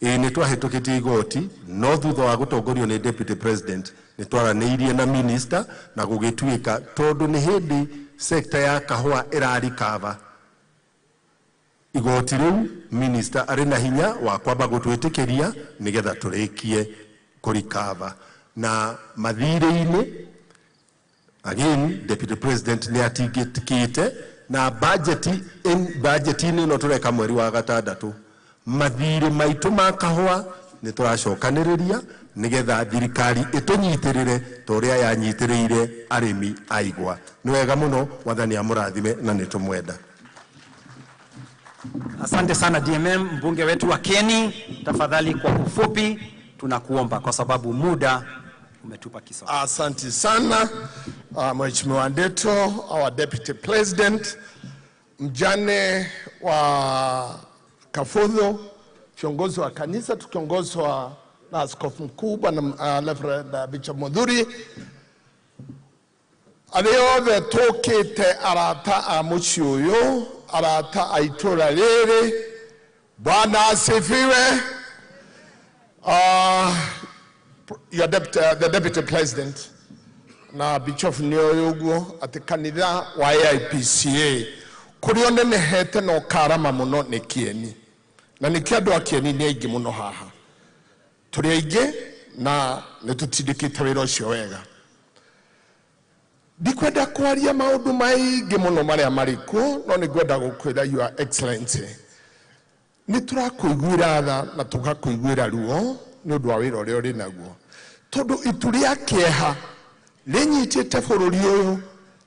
ĩĩ nĩ twahĩtũkĩtie igoti, no thutha wa gũtongorio nĩ Deputy President nĩ twaranĩirie na minister na gũgĩtuĩka tondũ nĩ hĩndĩ sector ya kahũa ĩrarikava igoti rĩu, minister arĩ na hinya wa kwamba gũtwĩtĩkĩria nĩgetha tũrĩkie kũrikava. Na mathirĩ-inĩ again Deputy President nĩ atingĩkĩte na budget-inĩ ĩno tũreka mweri wa gatandatũ, mathirĩ maitũ ma kahũa nĩ tũracokanĩrĩria nĩgetha thirikari ĩtũnyitĩrĩre ta ũrĩa yanyitĩrĩire arĩmi a igwa. Nĩ wega mũno, wathani amũrathime na nĩ tũmwenda. Asante sana DMM, mbunge wetu wa Kieni. Tafadhali kwa ufupi tunakuomba kwa sababu muda umetupa kisogo. Asante sana Mheshimiwa Ndeto, our Deputy President, mjane wa Kafudho, kiongozi wa kanisa tukiongozwa na askofu mkuu Bwana Reverend Bishop Muthuri, arĩa othe tũkĩte arata a mũciĩ ũyũ, arata a itũũra rĩrĩ, Bwana asifiwe. Your deputy, the Deputy President na Bishop nĩ oĩ ũguo atĩ kanitha wa AIPCA kũrĩa ũnenehete na ũkarama mũno nĩ Kieni, na nĩkĩo andũ a Kieni nĩ aingĩ mũno haha, tũrĩ aingĩ na nĩ tũtindĩkĩte wĩra ũcio wega. Ndikwenda kwaria maũndũ maingĩ mũno marĩa marĩ kuo, no nĩ ngwenda gũkwĩra Your Excellency, nĩ tũrakũiguĩra tha na tũgakũiguĩra ruo nĩ ũndũ wa wĩra ũrĩa ũrĩ naguo, tondũ itu rĩa kĩeha rĩnyitĩte bũrũri ũyũ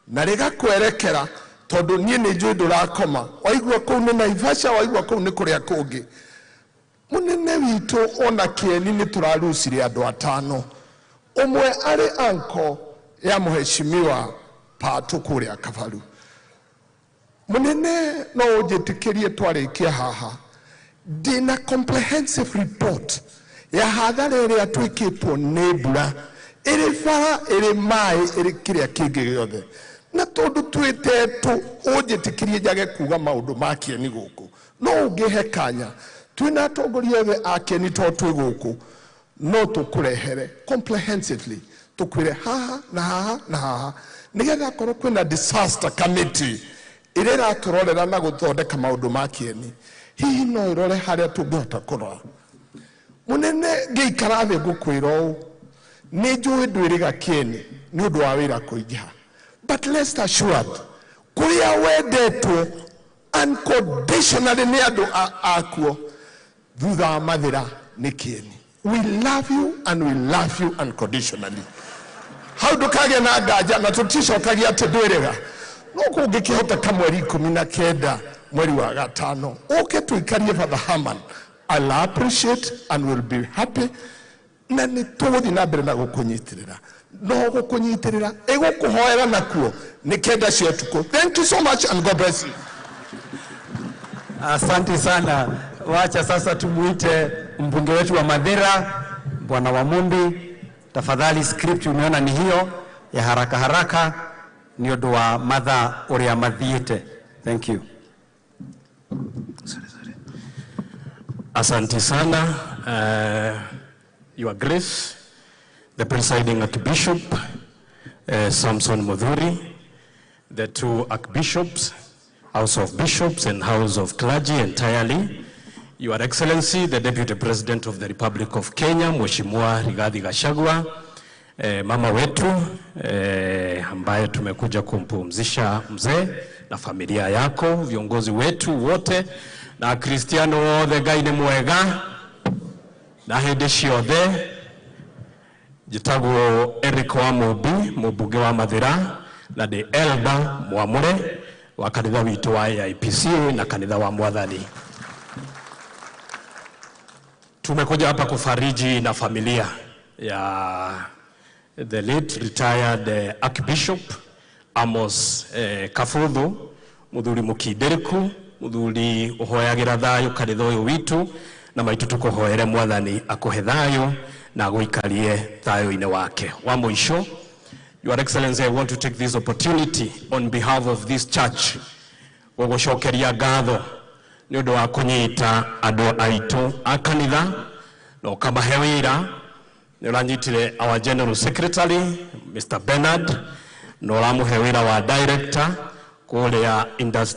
na rĩgakwerekera, tondũ niĩ nĩ njũĩ ndũrakoma, waigua kũu nĩ Naivasha, waigua kũu nĩ kũrĩa kũngĩ. Mũnene witũ ona Kieni nĩ tũrarucire andũ atano, ũmwe arĩ uncle ya mheshimiwa Patu kũrĩa Kabaru. Mũnene no ũnjĩtĩkĩrie twarĩkia haha Ndĩna comprehensive report ya hathara ĩrĩa twĩkĩtwo nĩ mbura, ĩrĩ bara, ĩrĩ maĩ, ĩrĩ kĩrĩa kĩngĩ gĩothe. Na tondũ twĩtetwo, ũnjĩtĩkĩrie njage kuga maũndũ ma kĩeni gũkũ, no ũngĩhe kanya twĩna atongoria othe a kĩeni to twĩ gũkũ, no tũkũrehere comprehensively, tũkwĩre haha na haha na haha, nĩgetha akorwo kwĩna disaster committee ĩrĩa ĩratũrorera na gũthondeka maũndũ ma kĩeni, hihi no ĩrore harĩa tũngĩhota kũrora. Mũnene, ngĩikara thĩ ngũkwĩra ũũ, nĩ njũĩ ndwĩrĩga kĩeni nĩ ũndũ wa wĩra kũingĩha, but rest assured, kũrĩa wendetwo unconditionally nĩ andũ akuo thutha wa Mathĩra nĩ kĩeni. We love you and we love you unconditionally. Hau ndũkagĩa na nganja, na tũticokagia atĩ ndwĩrĩga. No kũngĩkĩhoteka mweri 19 mweri wa gatano ũke tũikarie Father Herman, I'll appreciate and will be happy, na nĩ tũgũthiĩ na mbere na gũkũnyitĩrĩra, no gũkũnyitĩrĩra ĩgũkũhoera nakuo nĩ 9 cia ũtukũ. Thank you so much and God bless you. Asante sana. Wacha sasa tumuite mbunge wetu wa Mathira, Bwana Wamumbi. Tafadhali, script umeona ni hiyo ya haraka haraka ni ũndũ wa mathaa ũrĩa mathiĩte. Thank you. Sorry, sorry. Asante sana, Your Grace, the presiding Archbishop, Samson Muthuri, the two archbishops, House of Bishops and House of Clergy entirely, Your Excellency, the Deputy President of the Republic of Kenya, Mheshimiwa Rigathi Gachagua, mama wetu ambaye tumekuja kumpumzisha mzee na familia yako, viongozi wetu wote na Kristiano othe, Ngai nĩ mwega na hĩndĩ ciothe. Njĩtagwo Eric Wamumbi, mũmbunge wa Mathira, na ndĩ elder mwamũre wa kanitha witũ wa AIPC na kanitha wa Mwathani. Tumekuja hapa kufariji na familia ya the late retired Archbishop Amos Kabuthu, muthuri mukindiriku, muthuri uhoyagira thayo kanitha uyu witu, na maitu tukuhoere Mwathani akuhe thayo na aguikarie thayo-inĩ wake. Wa mũico, Your Excellency, I want to take this opportunity on behalf of this church gũgũcokeria ngatho nĩ ũndũ wa kũnyita andũ aitũ a kanitha na ũkamahe wĩra. Nĩ ũranyitire our General Secretary Mr. Bernard na ũramũhe wĩra wa director kũrĩa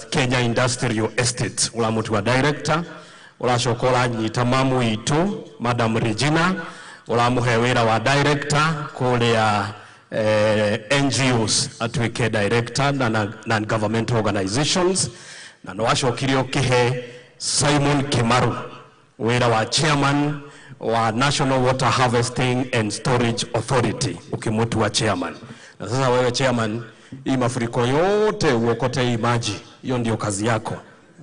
Kenya Industrial Estate, ũramũtua director. Ũracoka ũranyita mamu witũ Madam Regina, ũramũhe wĩra wa director kũrĩa NGOs, atuĩke director na non-governmental organizations. Na nĩ wacokire ũkĩhe Simon Kimaru wĩra wa chairman wa National Water Harvesting and Storage Authority, ukimutua chairman. Na sasa wewe chairman, hii mafuriko yote uokote hii maji, hiyo ndio kazi yako.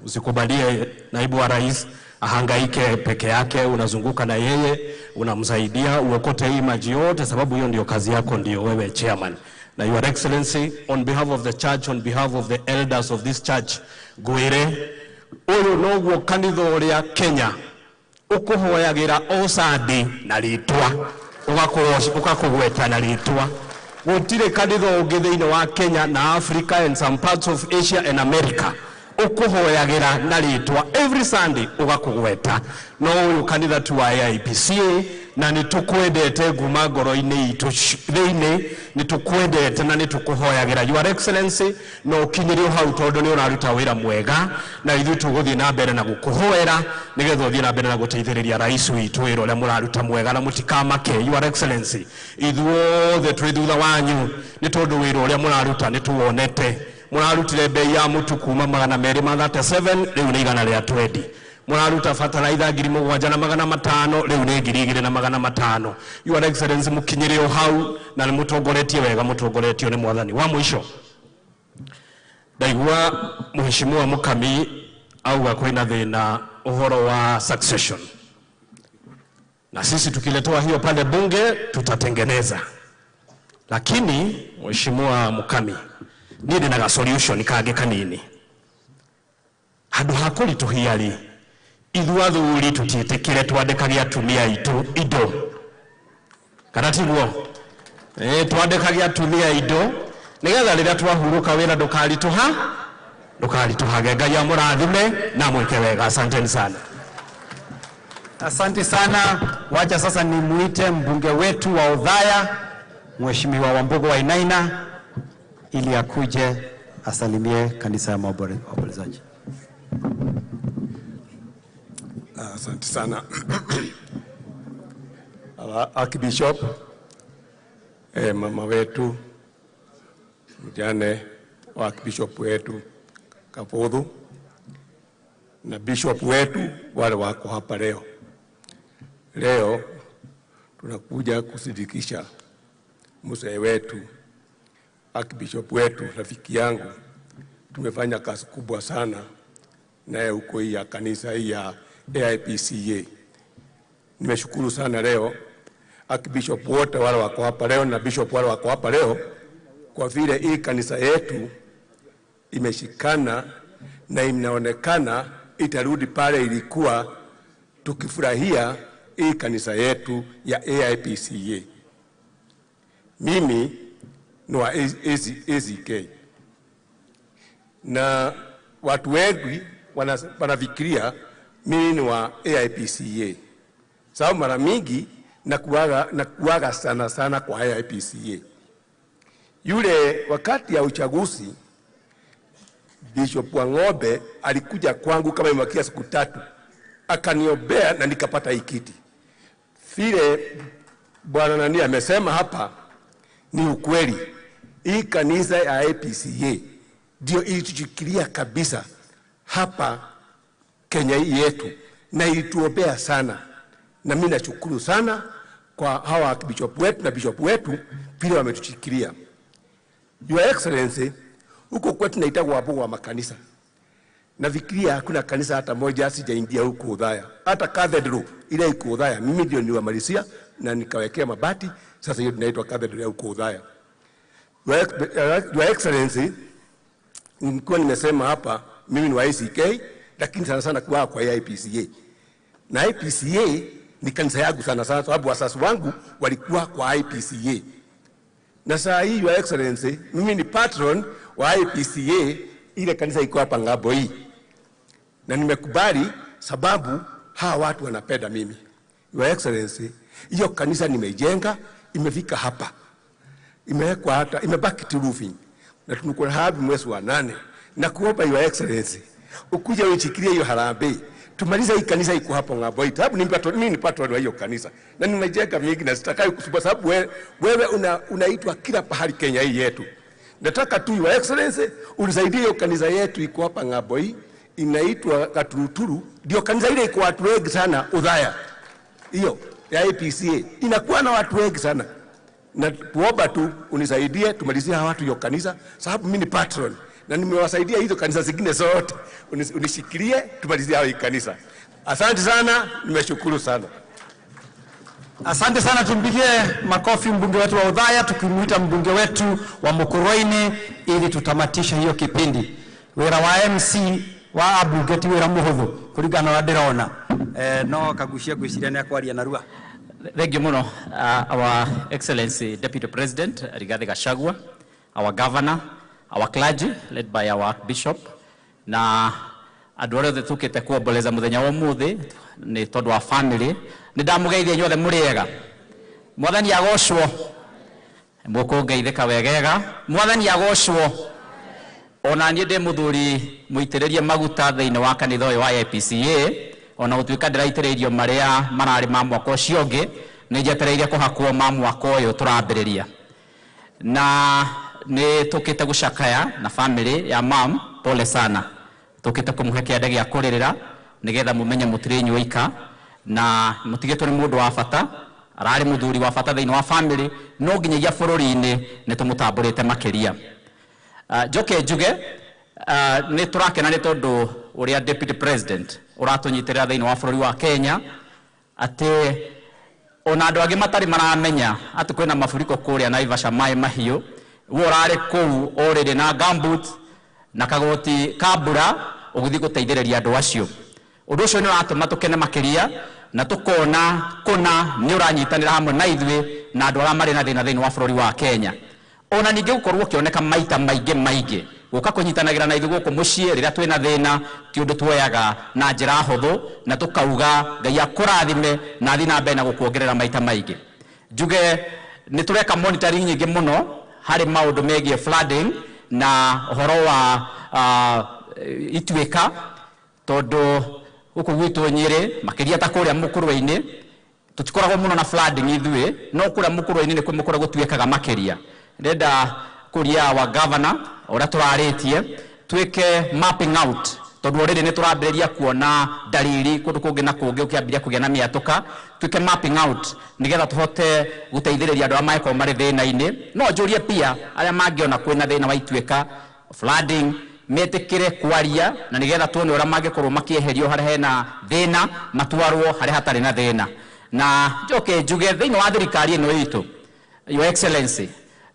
Usikubalie naibu wa rais ahangaike peke yake, unazunguka na yeye, unamsaidia uokote hii maji yote, sababu hiyo ndio kazi yako, ndio wewe chairman. Na Your Excellency, on behalf of the church, on behalf of the elders of this church, ngwire uyu noguo kanitha uria Kenya ukuhoyagira o Sunday na ritwa, ukakugweta na ritwa. Gutire kanitha ungi thiini wa Kenya na Africa and some parts of Asia and America ukuhoyagira na ritwa every Sunday ugakugweta. No uyu kanitha tu wa AIPCA, na nitukwendete nguma ngoro-inĩ itũ thĩinĩ, nitukwendete na nitukuhoyagira Your Excellency, no ũkinyĩrio hau tondũ nĩ ũraruta wĩra mwega, na ithuĩ tũgũthiĩ na mbere na gũkũhoera nĩgetha ũthiĩ na mbere na gũteithĩrĩria rais witũ wĩra ũrĩa mũraruta mwega, na mũtikamake Your Excellency, ithuothe twĩ thutha wanyu nĩ tondũ wĩra ũrĩa mũraruta nĩ tũwonete. Mũrarutire bei ya mũtu kuma 237 rĩu nĩ 120. Mũraruta bataraitha 7,500 rĩu nĩ 2,500. Your Excellency, mũkinyĩre o hau na nĩ mũtongoretie wega, mũtongoretio nĩ Mwathani. Wa mũico, ndaigua Mheshimiwa Mukami auga kwĩna thĩna ũhoro wa succession, na sisi tukiletewa hiyo pale bunge tutatengeneza. Lakini Mheshimiwa Mukami, niĩ ndĩna ga solution kangĩ kanini. Handũ ha kũritũhia rĩ, Ithuĩ athuri tũtiĩtĩkĩre twandĩkage atumia aitũ indo, kana tiguo? Twandĩkage atumia indo nĩgetha rĩrĩa twahurũka wĩra ndũkaritũha, ndũkaritũhage. Ngai amũrathime na mwĩke wega. Asanteni sana. Asante sana. Wacha sasa nimuite mbunge wetu wa Othaya, Mheshimiwa Wambugu Wainaina, ili akuje asalimie kanisa ya maombolezaji. Asante sana. Archbishop, mama wetu, mjane wa Archbishop wetu Kaputhu, na bishop wetu wale wako hapa leo. Leo tunakuja kusidikisha mzee wetu, Archbishop wetu, rafiki yangu. Tumefanya kazi kubwa sana naye huko hii ya kanisa hii ya AIPCA. Nimeshukuru sana leo Archbishop wote wale wako hapa leo na bishop wale wako hapa leo, kwa vile hii kanisa yetu imeshikana na inaonekana itarudi pale ilikuwa, tukifurahia hii kanisa yetu ya AIPCA. Mimi ni wa ACK, na watu wengi wanafikiria mimi ni wa AIPCA, sababu mara mingi nakuaga sana sana kwa AIPCA. Yule wakati ya uchaguzi Bishop Wang'ombe alikuja kwangu kama imebakia siku 3, akaniombea na nikapata hii kiti. Vile bwana nani amesema hapa ni ukweli. Hii kanisa ya AIPCA ndio ilituchukulia kabisa hapa Kenya hii yetu, na ilituombea sana. Na mimi nashukuru sana kwa hawa bishop wetu na bishop wetu vile wametuchukulia. Your Excellency, huko kwetu naitagwa Wambugu wa makanisa. Nafikiria hakuna kanisa hata moja sijaingia huko Othaya. Hata cathedral ile iko Othaya mimi ndio niliwamalizia na nikawekea mabati. Sasa hiyo inaitwa cathedral ya huko Othaya. Your Excellency, nilikuwa nimesema hapa mimi ni wa ACK, lakini sana sana kwa AIPCA. Na IPCA ni kanisa yangu sana sana, sababu wasasi wangu walikuwa kwa IPCA. Na saa hii Your Excellency, mimi ni patron wa IPCA, ile kanisa iko hapa ng'ambo hii. Na nimekubali sababu hawa watu wanapenda mimi. Your Excellency, hiyo kanisa nimejenga, imefika hapa. Imewekwa hata, imebaki tu roofing. Na tunakuwa hapa mwezi wa 8. Na kuomba Your Excellency, ukuje uichikilie hiyo harambee. Tumalize hii kanisa iko hapo ng'ambo hii. Sababu mimi ni patron wa hiyo kanisa. Na nimejenga mingi na sitakai kusumbua sababu wewe unaitwa kila pahali Kenya hii yetu. Nataka tu Your Excellency unisaidie hiyo kanisa yetu iko hapa ng'ambo hii, inaitwa Katuruturu. Ndio kanisa ile iko watu wengi sana Othaya. Hiyo ya AIPCA inakuwa na watu wengi sana. Na kuomba tu unisaidie tumalizie hawa watu hiyo kanisa, sababu mimi ni patron na nimewasaidia hizo kanisa zingine zote. Unishikilie tumalizie hao kanisa. Asante sana, nimeshukuru sana. Asante sana, tumpigie makofi mbunge wetu wa Othaya, tukimuita mbunge wetu wa Mukurweini ili tutamatishe hiyo kipindi. Wira wa MC wa abunge ti wira muhuthu kuringana na ndirona. No kagucia ngwiciria ni akwaria narua. Thank you muno, Our Excellency Deputy President Rigathi Gachagua, our Governor, our clergy led by our Archbishop, na andũ arĩa othe tũkĩte kuomboleza mũthenya wa ũmũthĩ nĩ tondũ wa family. Nĩ ndamũgeithia inyuothe mũrĩ ega. Mwathani agocwo. Mũkũngeithĩka wegega. Mwathani agocwo. Ona niĩ ndĩ mũthuri mũitĩrĩrie maguta thĩinĩ wa kanitha ũyũ wa AIPCA, ona gũtuĩka ndĩraitĩrĩirio marĩa mararĩ ma mwaka ũcio ũngĩ, nĩ njetereire kũhakwo ma mwaka ũyũ tũrambĩrĩria. Na nĩ tũkĩte gũcakaya na family ya mam, pole sana. Tũkĩte kũmũhe kĩande gĩa kũrĩrĩra nĩgetha mũmenye mũtirĩ inyuĩ na mũtigĩtwo nĩ mũndũ wa bata, ararĩ mũthuri wa bata thĩinĩ wa family, no nginyagia bũrũri-inĩ nĩ tũmũtambũrĩte makĩria. Njoke njuge nĩ tũrakena nĩ tondũ ũrĩa Deputy President ũratũnyitĩrĩra thĩinĩ wa bũrũri wa Kenya, atĩ ona andũ angĩ matarĩ maramenya atĩ kwĩna maburiko kũrĩa Naivasha maĩ mahiũ, we ũrarĩ kũu already na gumboot na kagoti ka mbura ũgĩthiĩ gũteithĩrĩria andũ acio. Ũndũ ũcio nĩ ũratũma tũkene makĩria na tũkona kũna nĩ ũranyitanĩra hamwe na ithuĩ na andũ arĩa marĩ na thĩna thĩinĩ wa bũrũri wa Kenya. Ona ningĩ gũkorwo ũkĩoneka maita maingĩ maingĩ gũka kũnyitanagĩra na ithuĩ gũkũ mũciĩ rĩrĩa twĩna thĩna ti ũndũ tuoyaga na njĩra hũthũ, na tũkauga Ngai akũrathime na athiĩ na mbere na gũkuongerera maita maingĩ. Njuge nĩ tũreka monitoring nyingĩ mũno harĩ maũndũ megiĩ flooding na ũhoro wa ituĩka, tondũ gũkũ gwitũ Nyĩrĩ makĩria ta kũrĩa mũkũrwe-inĩ tũtikoragwo mũno na flooding ithuĩ, no kũrĩa mũkũrwe-inĩ nĩkuo mũkũrwe gũtuĩkaga makĩria. Ndĩrenda kũria wa governor ũrĩa tũrarĩtie twĩke mapping out, tondũ already nĩ tũrambĩrĩria kuona dalili kũndũ kũngĩ na kũngĩ ũkĩambĩrĩria kũgĩa na mĩatũka. Twĩke mapping out nĩgetha tũhote gũteithĩrĩria andũ arĩa mangĩkorwo marĩ thĩna-inĩ. No njũrie pia arĩa mangĩona kwĩna thĩna wa ituĩka flooding metĩkĩre kwaria, na nĩgetha tuone ũrĩa mangĩkorwo makĩeherio harĩa hena thĩna matwarwo harĩa hatarĩ na thĩna. Na njoke njuge thĩinĩ wa thirikari ĩno itũ, Your Excellency,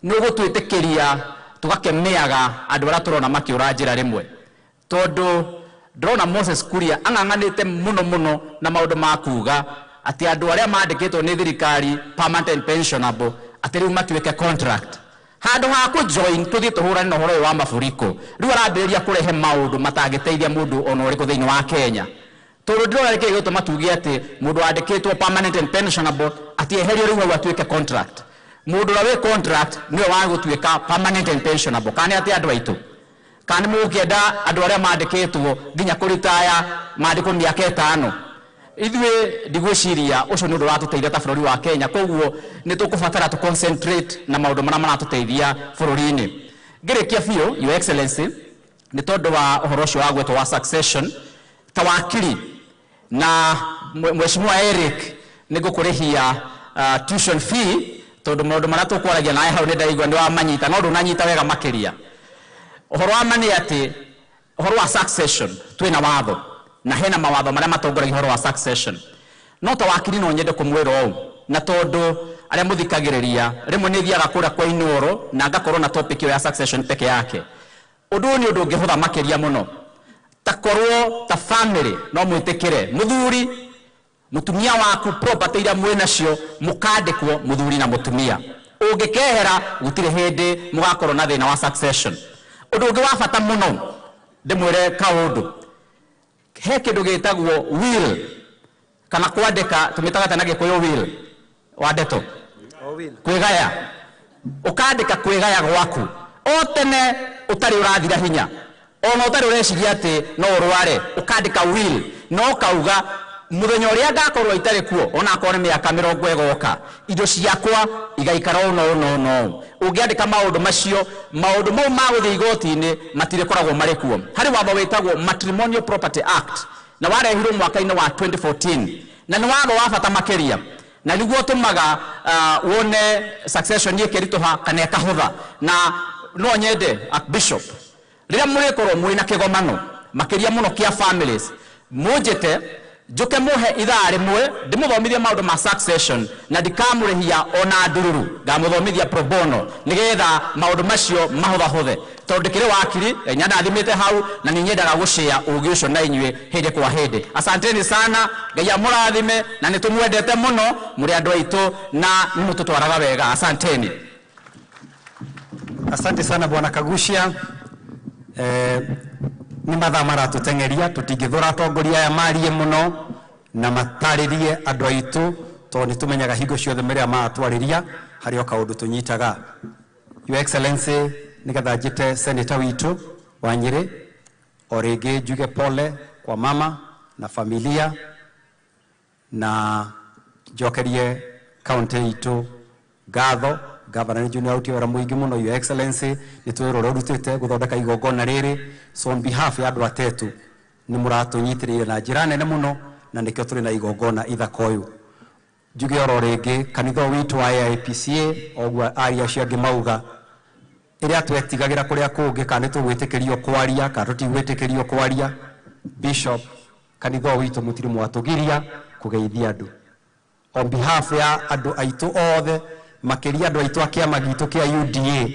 nĩ ũgũtwĩtĩkĩria tũgakemeaga andũ arĩa tũrona makĩũra njĩra rĩmwe, tondũ ndĩrona Moses Kuria ang'ang'anĩte mũno mũno na maũndũ ma kuga atĩ andũ arĩa mandĩkĩtwo nĩ thirikari permanent and pensionable atĩ rĩu matuĩke contract. Handũ ha kũ join tũthiĩ tũhũrane na ũhoro ũyũ wa maburiko, rĩu arambĩrĩria kũrehe maũndũ matangĩteithia mũndũ ona ũrĩkũ thĩinĩ wa Kenya. Tondũ ndĩrona nĩkĩĩ gĩgũtũma tuge atĩ mũndũ wandĩkĩtwo permanent and pensionable atĩ eherio rĩu hau atuĩke contract. Mũndũ ũrĩa wĩ contract nĩwe wa gũtuĩka permanent and pensionable. Kana nĩ atĩ andũ aitũ? Kana nĩ mũgũkĩenda andũ arĩa mandĩkĩtwo nginya kũritaya mandĩkwo mĩaka 5? Ithuĩ ndigwĩciria ũcio nĩ ũndũ ũratũteithia ta bũrũri wa Kenya, koguo nĩ tũkũbatara tũ concentrate na maũndũ marĩa maratũteithia bũrũri-inĩ. Ngĩrĩkia biũ, Your Excellency, nĩ tondũ wa ũhoro ũcio wa gwetwo wa succession, ta wakiri na Mheshimiwa Eric nĩ ngũkũrĩhia tuition fee, tondũ maũndũ marĩa tũkwaragia nawe hau nĩ ndaigua nĩ wamanyita, no ndũnanyita wega makĩria. Ũhoro wa ma nĩ atĩ ũhoro wa succession twĩna watho na hena mawatho marĩa matongoragia ũhoro wa succession. No ta wakiri no nyende kũmwĩra ũũ, na tondũ arĩa mũthikagĩrĩria rĩmwe nĩ thiaga kũrĩa kwa Inooro na ngakorwo na topic ĩyo ya succession peke yake. Ũndũ ũyũ nĩ ũndũ ũngĩhũtha makĩria mũno. Ta korwo ta family no mwĩtĩkĩre mũthuri mũtumia waku property iria mwĩ nacio mũkandĩkwo mũthuri na mũtumia, ũngĩkehera gũtirĩ hĩndĩ mũgakorwo na thĩna wa succession. Ũndũ ũngĩ wa bata mũno ndĩmwĩre kaũndũ, he kĩndũ gĩtagwo will kana kwandĩka, tũmĩtaga ta na Gĩkũyũ will wa ndeto kwĩgaya. Ũkandĩka kwĩgaya gwaku o tene ũtarĩ ũrathira hinya, ona ũtarĩ ũreciria atĩ no ũrware, ũkandĩka will na ũkauga mũthenya ũrĩa ngakorwo itarĩ kuo, ona akorwo nĩ mĩaka 20 ĩgoka, indo ciakwa igaikara ũũ na ũũ na ũũ na ũũ. Ũngĩandĩka maũndũ macio, maũndũ mau ma gũthiĩ igoti-inĩ matirĩkoragwo marĩ kuo. Harĩ watho wĩtagwo Matrimonial Property Act, na warehirwo mwaka-inĩ wa 2014, na nĩ watho wa bata makĩria, na nĩguo ũtũmaga wone succession ĩkĩritũha kana ĩkahũtha. Na no nyende Archbishop, rĩrĩa mũrĩkorwo mwĩ na kĩgomano makĩria mũno kĩa families, mũnjĩte njoke mũhe ithaa rĩmwe ndĩmũthomithie maũndũ ma succession, na ndikamũrĩhia ona ndururu, ngamũthomithia pro bono nĩgetha maũndũ macio mahũthahũthe, tondũ ndĩkĩrĩ wakiri, Ngai nĩandathimĩte hau na nĩ nyendaga gũshare ũgĩ ũcio na inyuĩ hĩndĩ kwa hĩndĩ. Asanteni sana, Ngai amũrathime, na nĩ tũmwendete mũno, mũrĩ andũ aitũ na nĩ mũtũtwaraga wega. Asanteni. Asante sana Bwana Kaguchia. Nĩ mathaa maratũteng'eria, tũtingĩthũra atongoria aya marie mũno na matarĩrie andũ aitũ, tondũ nĩ tũmenyaga hingo ciothe marĩa maratwarĩria harĩ o kaũndũ tũnyitaga. Your Excellency, nĩgetha njĩte senator witũ wa Nyĩrĩ o rĩngĩ njuge pole kwa mama na familia, na njokerie county itũ ngatho. Governor nĩ njũĩ nĩ wĩra mũingĩ mũno, Your Excellency, nĩ tũĩ wĩra ũrĩa ũrutĩte gũthondeka igongona rĩrĩ. So on behalf ya andũ atetu nĩ mũratũnyitĩrĩire na njĩra nene mũno, na nĩkĩo tũrĩ na igongona ithaka ũyũ. Njuge oro rĩngĩ kanitha ũyũ witũ wa AIPCA, oguo aria acio angĩ mauga, ĩrĩa twetigagĩra kũrĩa kũngĩ kana nĩ tũgwĩtĩkĩrio kwaria kana tũtigwĩtĩkĩrio kwaria, Bishop, kanitha ũyũ witũ mũtirĩ mwatũgiria kũgeithia andũ. On behalf ya andũ aitũ othe, makĩria andũ aitũ a kĩama gitũ kĩa UDA,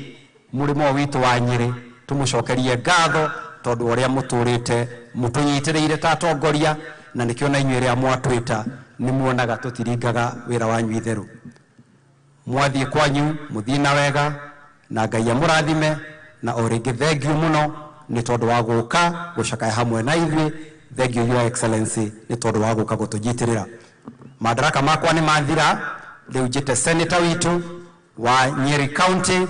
mũrĩmo ũyũ witũ wa Nyĩrĩ, tũmũcokerie ngatho tondũ ũrĩa mũtũrĩte mũtũnyitĩrĩire ta atongoria, Na nĩkĩo na inyuĩ rĩrĩa mwatwĩta nĩ muonaga tũtiringaga wĩra wanyu itherũ. Mwathiĩ kwanyu mũthiĩ na wega na Ngai amũrathime, na o rĩngĩ thengiũ mũno nĩ tondũ wa gũka gũcakaya hamwe na ithuĩ. Thengiũ Your Excellency nĩ tondũ wa gũka gũtũnyitĩrĩra. Madaraka makwa nĩ mathira, rĩu njĩte senator witũ wa Nyeri County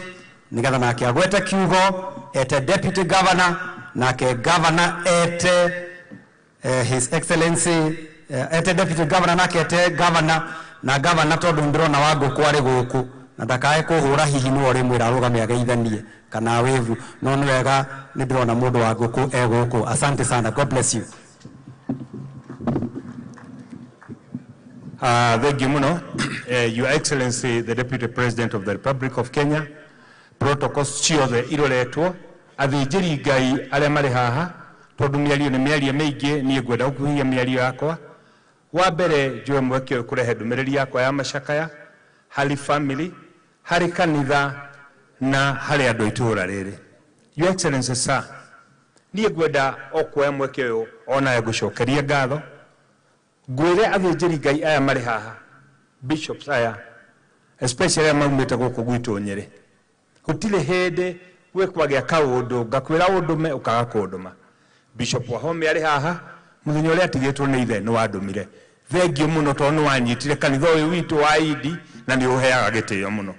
nĩgetha nake agwete kiugo, ete deputy governor, nake governor ete His Excellency ete deputy governor, nake ete governor, na governor tondũ ndĩrona wa ngũkũ arĩ gũkũ na ndakae kũhũra hihi nĩwe ũrĩmwĩra arũgame ageithanie kana wĩvu, no nĩ wega nĩ ndĩrona mũndũ wa ngũkũ e gũkũ. Asante sana, God bless you. Thank you muno. Your Excellency, the Deputy President of the Republic of Kenya, protocols ciothe iroretwo, athĩnjĩri Ngai arĩa marĩ haha, tondũ mĩario nĩ mĩario mĩingĩ, niĩ ngwenda gũkuhĩhia mĩario yakwa. Wa mbere njoe mweke ũyũ kũrehe ndũmĩrĩri yakwa ya macakaya harĩ family, harĩ kanitha na harĩ andũ a itũũra rĩrĩ. Your Excellency sir, niĩ ngwenda o kuoya mweke ũyũ onawe ngũcokerie ngatho, ngwĩre athĩnjĩri Ngai aya marĩ haha, bishops aya, especially aya maumĩte gũkũ gwitũ Nyĩrĩ, gũtirĩ hĩndĩ gwĩ kwagĩa kaũndũ ngakwĩra ũndũme ũkaga kũndũma. Bishop Wahome arĩ haha, mũthenya ũrĩa atigĩtwo nĩ ithe nĩ wandũmire. Thengiũ mũno tondũ nĩ wanyitire kanitha ũyũ witũ wa Idi na nĩ ũheaga gĩtĩo mũno.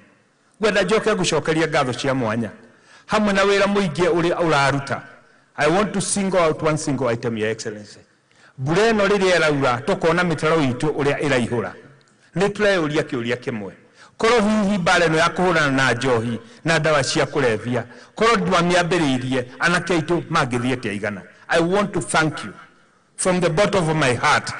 Ngwenda njoke ngũcokerie ngatho cia mwanya hamwe na wĩra mũingĩ ũrĩa ũraruta. I want to single out one single item, Your Excellency. Mbura ĩno rĩrĩa ĩraura tũkona mĩtaro itũ ũrĩa ĩraihũra, nĩ tũreyũria kĩũria kĩmwe, korwo hihi mbara ĩno ya kũhũrana na njohi na ndawa cia kũrebia korwo ndwamĩambĩrĩirie anake aitũ mangĩthiĩ atĩa igana. I want to thank you from the bottom of my heart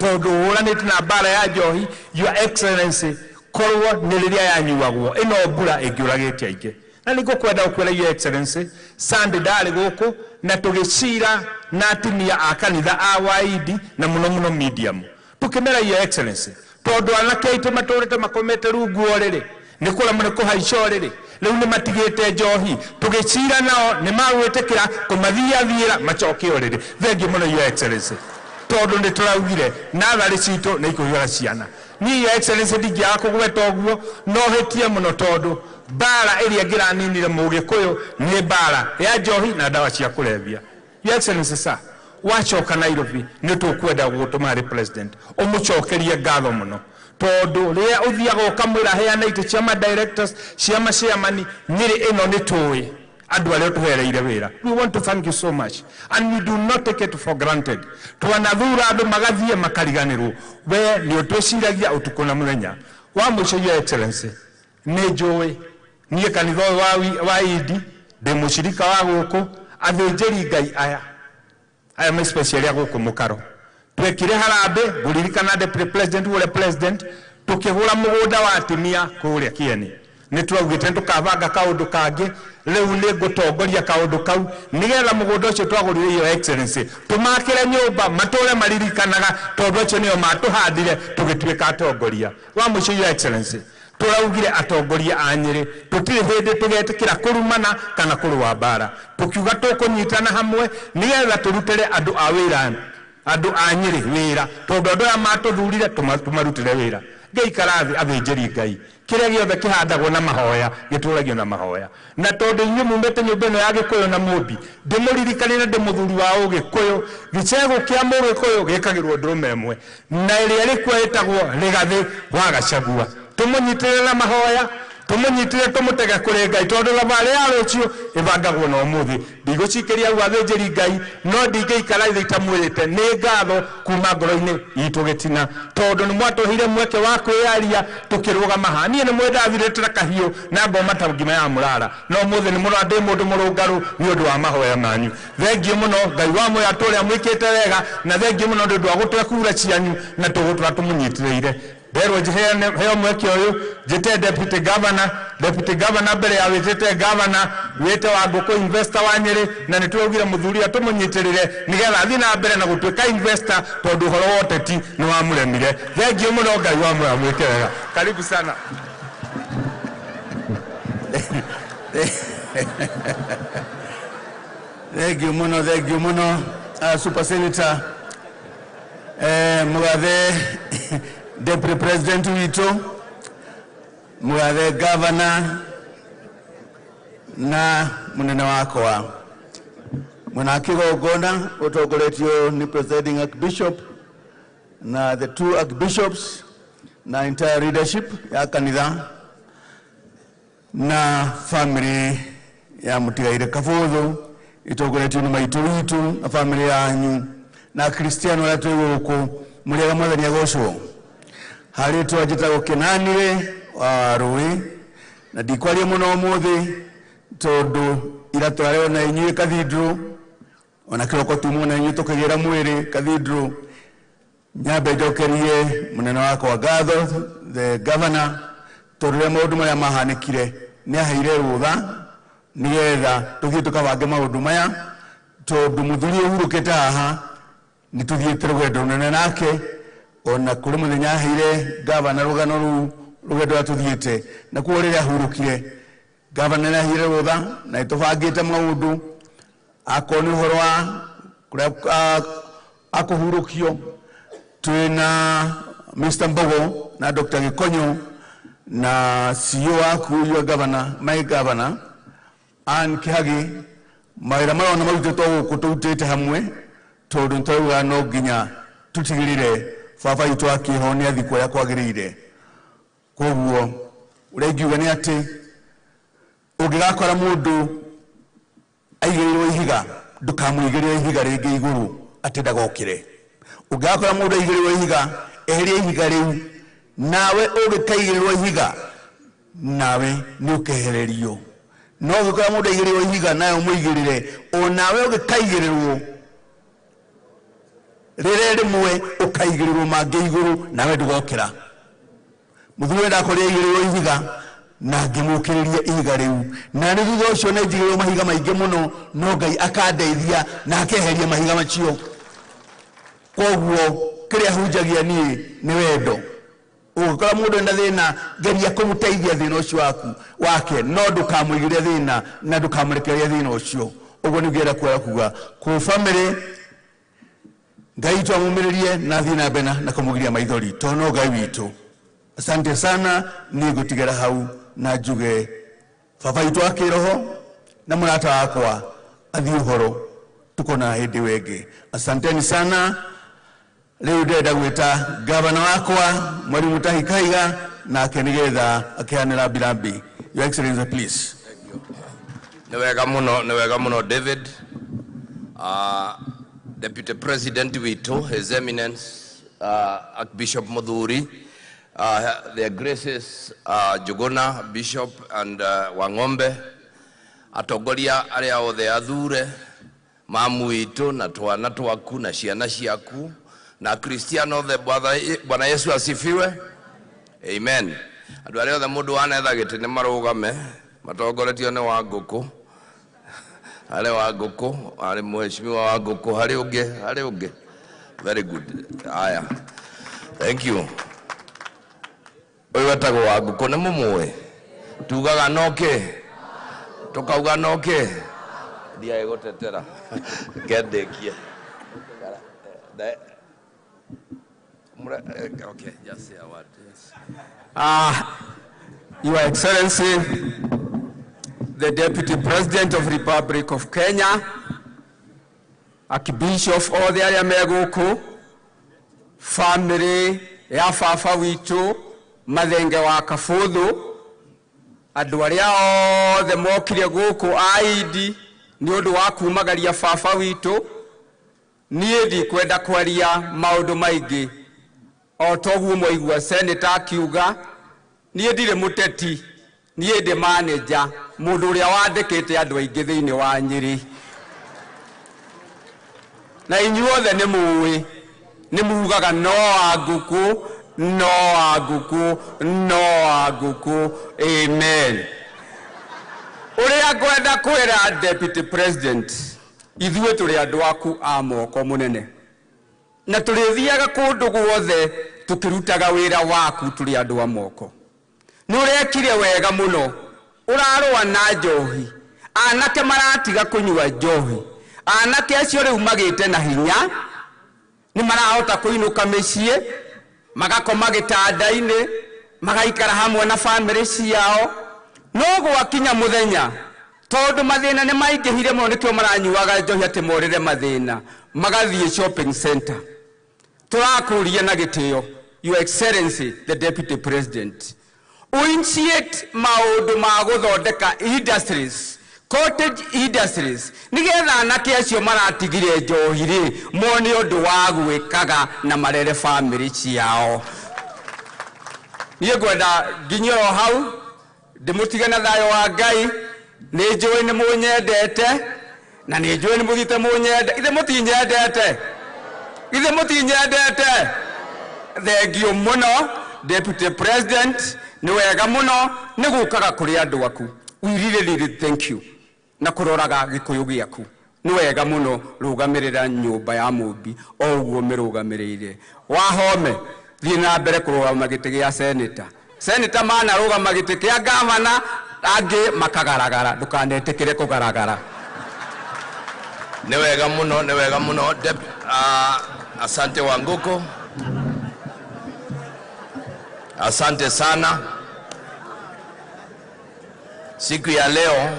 tondũ ũhũranĩte na mbara ya njohi, Your Excellency, korwo nĩ rĩrĩa yanyuagwo ĩno mbura ĩngĩũragĩte aingĩ. Na nĩ ngũkwenda gũkwĩra Your Excellency, Sunday ndarĩ gũkũ na tũgĩcira na atumia a kanitha a Waindi na mũno mũno medium, tũkĩmera Your Excellency, tondũ anake aitũ matũrĩte makomete rungu ũrĩrĩ nĩ kũremwo nĩ kũhaica ũrĩrĩ, rĩu nĩ matigĩte njohi, tũgĩcira nao nĩ magwĩtĩkĩra kũmathiathiĩra macoke ũrĩrĩ. Thengiũ mũno Your Excellency, tondũ nĩ tũraugire natharĩ citũ nĩ ikũihũra ciana. Niĩ Your Excellency ndingĩaga kũgweta ũguo, no hĩtie mũno tondũ mbara ĩrĩa ngĩraninire mũgĩkũyũ nĩ mbara ya njohi na ndawa cia kũrebia. Your Excellency sir, wacoka Nairobi nĩ tũkwenda gũgũtũma harĩ president ũmũcokerie ngatho mũno, tondũ rĩrĩa ũthiaga ũkamwĩra heana itĩ cia ma directors cia ma chairman, Nyĩrĩ ĩno nĩ tũĩ andũ arĩa ũtũhereire wĩra. We want to thank you so much and we do not take it for granted. Twanathura andũ magathiĩ makariganĩrwo, we nĩ ũtwĩciragia ũtukũ na mũthenya. Wa mũico Your Excellency, nĩ njũĩ niĩ kanitha ũyũ wa Idi ndĩ mũcirika wa gũkũ, athĩnjĩri Ngai aya aya me special ya gũkũ mũkaro, twekire harambĩ ngũririkana deputy president ũrĩa president tũkĩgũra mũgũnda wa atumia kũrĩa Kĩeni, nĩ twaugĩte tũkabanga kaũndũ kangĩ, rĩu nĩ ngũtongoria kaũndũ kau nĩgetha mũgũnda ũcio twagũrire Your Excellency tũmakĩre nyũmba matũre maririkanaga, tondũ acio nĩo matũhandire tũgĩtuĩka atongoria. Wa mũico Your Excellency, tũraugire atongoria a Nyĩrĩ tũtirĩ hĩndĩ tũgetĩkĩra kũrumana kana kũrũa mbara, tũkiuga tũkũnyitana hamwe nĩgetha tũrutĩre andũ a wĩra, andũ a Nyĩrĩ wĩra, tondũ andũ aya matũthurire tũmarutĩre wĩra. Ngĩikara thĩ athĩnjĩri Ngai, kĩrĩa gĩothe kĩhandagwo na mahoya gĩtũragio na mahoya, na tondũ inyuĩ mumĩte nyũmba ĩno ya Gĩkũyũ na Mũmbi, ndĩmũririkanie na ndĩ mũthuri wa Ũgĩkũyũ, gĩcegũ kĩa Mũgĩkũyũ gĩkagĩrwo ndũrũme ĩmwe na ĩrĩa ĩrĩkuo ĩtagwo Rĩgathĩ wa Gachagua. Tũmũnyitĩrĩre na mahoya, tũmũnyitĩrĩre tũmũtege kũrĩ Ngai, tondũ thabarĩ ya rũciũ ĩbangagwo na ũmũthĩ. Ndigũcikĩria hau athĩnjĩri Ngai, no ndingĩikara thĩ itamwĩrĩte nĩ ngatho kuma ngoro-inĩ itũ gĩtina, tondũ nĩ mwatũheire mweke wa kwĩyaria tũkĩrũgama haha. Niĩ nĩ mwendathirĩte na kahiũ na ngoma ta ngima ya mũrara, no ũmũthĩ nĩ mũrora ndĩ mũndũ mũrũngarũ nĩ ũndũ wa mahoya manyu. Thengiũ mũno, Ngai wa muoyo atũũre amwĩkĩte wega, na thengiũ mũno nĩ ũndũ wa gũtũhe kura cianyu na tũgũtũra tũmũnyitĩrĩire. Nderwo heo mweke ũyũ njĩte deputy governor, deputy governor mbere ya wĩtĩte governor wĩte wa ngũkũ investor wa Nyĩrĩ, na nĩ tũraugire mũthuri atũmũnyitĩrĩre nĩgetha athiĩ na mbere na gũtuĩka investor, tondũ ũhoro wa ũteti nĩ wamũremire. Thengiũ mũno, Ngai wa muoyo amwĩke wega. Karibu sana. Thank you muno, thank you muno. Super Senator. Mugathe Deputy President witũ, mugathe Governor na munene wakwa mwena kigongona utongoretio ni presiding archbishop na the two archbishops na entire leadership ya kanitha na family ya Mutigaire Kabuthu itongoretio ni maitu witu na family yanyu na Kristiano aria twi guku muriega Mwathani agocwo. Hari twanjitagwo Kenanire wa Rui na ndikwaria muno umuthi tondu ira twarĩ na inyuĩ cathedral ona kĩroko tumwo na inyuĩ tũkĩgĩra mwĩrĩ cathedral. Nyambe njokerie mũnene wakwa ngatho the governor tondũ rĩrĩa maũndũ marĩa mahanĩkire nĩ aheire rũtha nĩgetha tũthiĩ tũkabange maũndũ maya tondũ mũthuri ũhurũkĩte haha nĩ tũthiĩte rũgendo rũnene nake ona kũrĩ mũthenya aheire governor rũgano rũu rũgendo rũrĩa tũthiĩte na kuo rĩrĩa ahurũkire governor nĩ aheire rũtha na nĩtũbangĩte maũndũ akorwo nĩ ũhoro wa kũrĩa akũhurũkio twĩna Mr. Mbogo na Dr. Gikonyo na CEO waku your governor, my governor Ann Kihagi mawĩra marona marutĩtwo gũkũ tũrutĩte hamwe tondũ nĩtwauga no nginya tũtigĩrĩre baba witũ akĩho nĩ athikwo ũrĩa kwagĩrĩire. Koguo ũrĩa ingiuga nĩ atĩ ũngĩgakora mũndũ aigĩrĩirwo ihiga ndũkamũigĩrĩre ihiga rĩngĩ igũrũ atĩ ndagokĩre. Ũngĩgakora mũndũ aigĩrĩirwo ihiga eheria ihiga rĩu nawe ũngĩkaigĩrĩrwo ihiga nawe nĩ ũkehererio. No ũngĩkora mũndũ aigĩrĩirwo ihiga nawe ũmũigĩrĩre o nawe ũngĩkaigĩrĩrwo rĩrĩa rĩmwe ũkaigĩrĩrwo mangĩ igũrũ nawe ndũgokĩra. Mũthuri ũyũ ndakorire aigĩrĩirwo ihiga na ngĩmũkĩrĩria ihiga rĩu na nĩ thutha ũcio nĩ njigĩrĩirwo mahiga maingĩ mũno no Ngai akandeithia na akeheria mahiga macio. Koguo kĩrĩa hunjagia niĩ nĩ wendo. Ũngĩkora mũndũ ena thĩna geria kũmũteithia thĩna ũcio waku wake no ndũkamũigĩre thĩna na ndũkamũrekererie thĩna ũcio. Ũguo nĩguo ngĩenda kuoya kuga kũ family Ngai witũ amũmĩrĩrie na athiĩ na mbere na kũmũgiria maithori tondũ no Ngai witũ. Asante sana, niĩ ngũtigĩra hau na njuge baba witũ wa kĩroho na mũrata wakwa athiĩ ũhoro tukona hĩndĩ ĩyo ĩngĩ. Asanteni sana. Rĩu ndĩrenda gwĩta gavana wakwa Mwalimu Mutahi Kahiga nake nĩgetha akĩheane rambirambi. Your Excellency, please. Nĩ wega mũno, nĩ wega mũno David. Deputy President witũ His Eminence Archbishop Muthuri, their Graces Njuguna Bishop and Wang'ombe, atongoria arĩa othe athure mamu witũ na twana twaku na ciana ciaku na Kristiano othe. Bwana Yesu asifiwe. Amen. Andũ arĩa othe mũndũ wanetha gĩtĩ nĩ marũgame matongoretio nĩ Wangũkũ. Harĩ Wangũkũ, harĩ mheshimiwa Wangũkũ, harĩ ũngĩ, harĩ ũngĩ. Very good. Haya. Thank you. Ũyũ wetagwo Wangũkũ nĩ mũmũĩ? Tugaga no kĩ? Tũkauga no kĩ? Ndiaĩ gũtetera. Ngendĩkie. Okay, just say a word. Yes. Your Excellency, the Deputy President of Republic of Kenya, Archbishop othe arĩa me gũkũ, family ya baba witũ Mathenge wa Kabuthu, andũ arĩa othe mokire gũkũ aidi nĩ ũndũ wa kumagaria baba witũ, niĩ ndikwenda kwaria maũndũ maingĩ o toguo mwaigua senator akiuga niĩ ndirĩ mũteti, niĩ ndĩ manager, mũndũ ũrĩa wandĩkĩte andũ aingĩ thĩinĩ wa Nyĩrĩ. Na inyuothe nĩ mũĩ, nĩ mugaga no Wangũkũ, no Wangũkũ, no Wangũkũ. Amen. Ũrĩa ngwenda kwĩra Deputy President, ithuĩ tũrĩ andũ aku a moko mũnene na tũrĩthiaga kũndũ guothe tũkĩrutaga wĩra waku tũrĩ andũ a moko. Nĩ ũrekire wega mũno, ũrarũa na njohi, anake maratiga kũnyua njohi, anake acio rĩu magĩte na hinya Nĩ marahota kũinũka mĩciĩ, magakoma gĩtanda-inĩ, magaikara hamwe na bamĩrĩ ciao. No gwakinya mũthenya, tondũ mathĩna nĩ maingĩhire mũno, nĩkĩo maranyuaga njohi atĩ morĩre mathĩna, magathiĩ shopping center. Tũrakũria na gĩtĩo, Your Excellency the Deputy President, initiate maũndũ ma gũthondeka industries, cottage industries, nĩgetha anake acio maratigire njohi rĩ, mone ũndũ wa gwĩkaga na marere bamĩrĩ ciao. Niĩ ngwenda nginye o hau, ndĩmũtige na thayũ wa Ngai. Nĩ njũĩ nĩ mũnyendete, na nĩ njũĩ nĩ mũthiĩte mũnyende. Ithe mũtinyendete? Ithe mũtinyendete? Thengiũ mũno Deputy President, nĩ wega mũno nĩ gũkaga kũrĩ andũ aku. We really, really thank you. Na kũroraga gĩkũyũ gĩaku. Nĩ wega mũno, rũgamĩrĩra nyũmba ya Mũmbi o ũguo mĩrũgamĩrĩire. Wahome, thiĩ na mbere kũrũgama gĩtĩ gĩa senator. Senator manarũgama gĩtĩ kĩa gavana, angĩ makagaragara. Ndũkanetĩkĩre kũgaragara. Nĩ wega mũno, nĩ wega mũno. Asante Wanguku. Asante sana. Siku ya leo,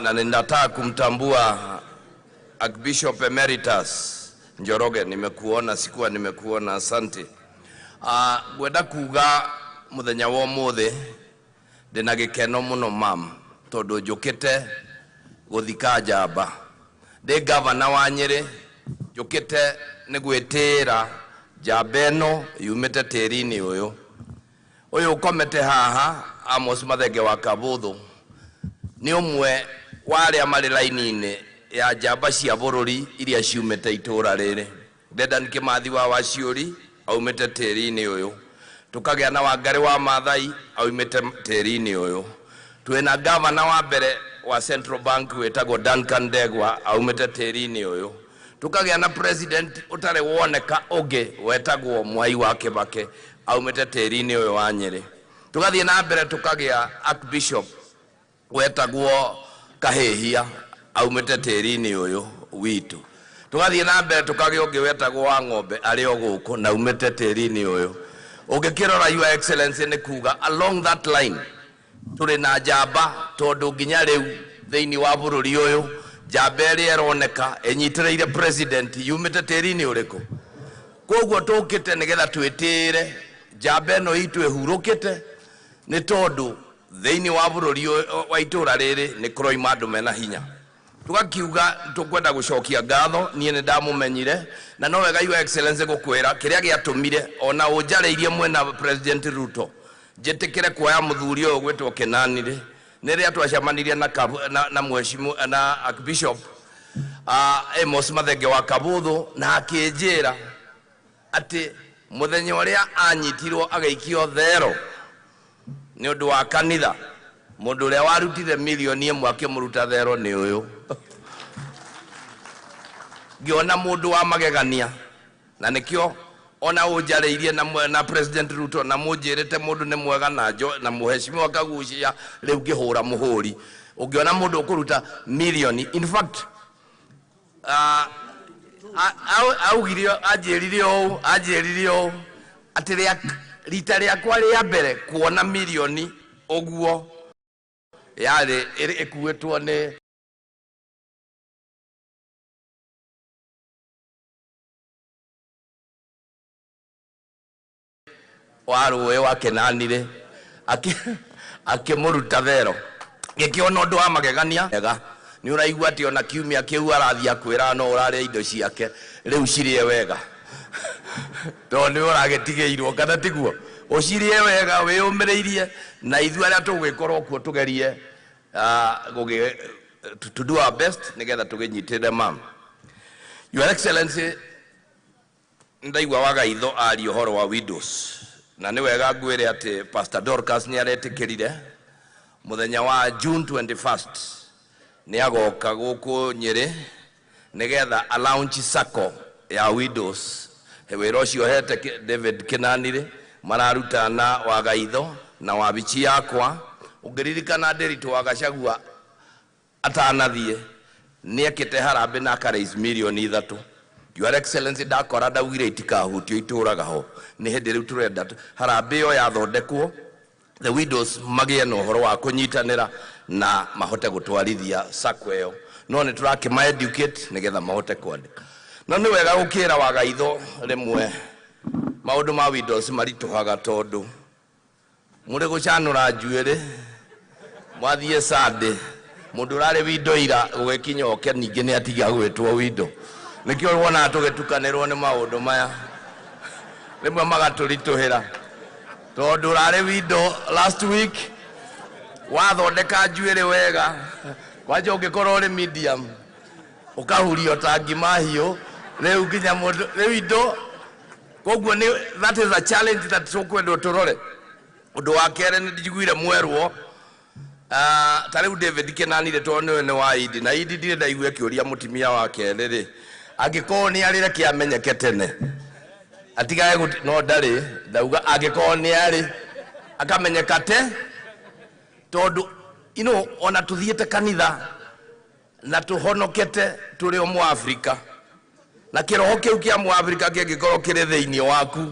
na ninataka kumtambua Archbishop Emeritus Njoroge. Nimekuona, sikuwa nimekuona, asante. Ngwenda kuga muthenya wa umuthi ndina gikeno muno mam, tondu njukite guthika njamba. Ndi gavana wa Nyeri, njukite ni gwitira njamba ĩno yumĩte tĩri-inĩ ũyũ. Ũyũ ũkomete haha, Amos Mathenge wa Kabuthu, nĩ ũmwe wa arĩa marĩ raini-inĩ ya njamba cia bũrũri iria ciumĩte itũũra rĩrĩ. Dedan Kimathi wa Waciũri aumĩte tĩri-inĩ ũyũ. Tũkagĩa na Wangari wa Maathai aumĩte tĩri-inĩ ũyũ. Twĩna gavana wa mbere wa Central Bank wĩtagwo Duncan Ndegwa aumĩte tĩri-inĩ ũyũ. Tũkagĩa na president ũtarĩ woneka ũngĩ wetagwo Mwai wa Kibaki aumĩte tĩri-inĩ ũyũ wa Nyeri. Tũgathiĩ na mbere tũkagĩa Archbishop wetagwo Kahĩhia aumĩte tĩri-inĩ ũyũ witũ. Tũgathiĩ na mbere tũkagĩa ũngĩ wetagwo wa Ng'ombe arĩ o gũkũ na aumĩte tĩri-inĩ ũyũ. Ũngĩkĩrora Your Excellency nĩ kuga along that line tũrĩ na njamba, tondũ nginya rĩu thĩinĩ wa bũrũri ũyũ njamba ĩrĩa ĩroneka ĩnyitĩrĩire president yumĩte tĩri-inĩ ũrĩkũ. Koguo tũkĩte nĩgetha twĩtĩĩre njamba ĩno itũ ĩhurũkĩte, nĩ tondũ thĩinĩ wa bũrũri wa itũũra rĩrĩ nĩ kũroima andũ mena hinya. Tũgakiuga tũkwenda gũcokia ngatho, niĩ nĩ ndamũmenyire, na no wega Your Excellency gũkwĩra kĩrĩa gĩatũmire ona ũnjarĩirie mwena President Ruto njĩtĩkĩre kuoya mũthuri ũyũ gwĩtwo Kenani rĩ, nĩ rĩrĩa twacemanirie na mheshimiwa na Archbishop Amos Mathenge wa Kabuthu, na akĩnjĩra atĩ mũthenya ũrĩa anyitirwo agĩikio thero nĩ ũndũ wa kanitha, mũndũ ũrĩa warutire milioni ĩmwe akĩmũruta thero nĩ ũyũ. Ngĩona mũndũ wa magegania, na nĩkĩo ona ũnjarĩirie na President Ruto na mũnjĩrĩte mũndũ nĩ mwega na njo na mũheshimiwa Kaguchia, rĩu ngĩhũra mũhũri. Ũngĩona mũndũ ũkũruta milioni, in fact, augire, anjĩrire ũũ atĩ rita rĩakwa rĩa mbere kuona milioni ũguo yarĩ ĩkuĩtwo nĩ wa rũĩ wa Kenani rĩ, akĩmũruta thero. Ngĩkĩona ũndũ wa magegania. Wega. Nĩ ũraigua atĩ ona kiumia kĩu arathiĩ akwĩra no ũrarĩa indo ciake, rĩu cirĩe wega. Tondũ nĩ ũragĩtigĩirwo, kana tiguo? Ũcirĩe wega, wĩyũmĩrĩirie, na ithuĩ arĩa tũgũgĩkorwo kuo tũgerie, to do our best nĩgetha tũgĩnyitĩrĩre ma'am. Your Excellency, ndaigua wagaitho aria ũhoro wa widows, na nĩ wega ngwĩre atĩ Pastor Dorcas nĩ aretĩkĩrire mũthenya wa June 21st nĩ agoka gũkũ Nyeri nĩgetha a launch sacco ya widows. Wĩra ũcio hete David Kenani rĩ, mararuta na wagaitho na wabici yakwa. Ũngĩririkana Ndiritu wa Gachagua atanathiĩ nĩ ekĩte harambĩ na aka raise milioni 3. Your Excellency ndakora ndaugire itikahutio itũraga ho nĩ hĩndĩ rĩu tũrenda harambĩ ĩyo yathondekwo the widows magĩe na ũhoro wa kũnyitanĩra na mahote gũtwarithia sacco ĩyo no nĩ tũrakĩma educate nĩgetha mahote kwandĩka no nĩ wega gũkĩra wagaitho rĩmwe maũndũ ma widows maritũhaga tondũ mũrĩ gũcanũra njuĩrĩ mwathiĩ Sunday mũndũ ũrarĩ windo ira gũgĩkinya oke ningĩ nĩ atiga gwĩtwo windo nĩkĩo wonaga tũgĩtukanĩrwo nĩ maũndũ maya rĩmwe magatũritũhĩra tondũ ũrarĩ windo last week wathondeka njuĩrĩ wega kwanja ũngĩkorwo ũrĩ medium ũkahurio ta ngima hiũ rĩu nginya mũndũ rĩu indo koguo nĩ that is a challenge that tũkwendwo tũrore ũndũ wa kerĩ nĩ njiguire mwerwo ta rĩu David Kenanire tondũ nĩwe nĩ wa Idi na Idi ndirĩ ndaigua akĩũria mũtumia wa kerĩ rĩ angĩkorwo nĩ arĩ reke amenyeke tene atigage no ndarĩ ndauga angĩkorwo nĩ arĩ akamenyeka te tondũ you know, ona tũthiĩte kanitha na tũhonokete tũrĩ o Mũafrika na kĩroho kĩu kĩa Mũafrika kĩngĩkorwo kĩrĩ thĩinĩ waku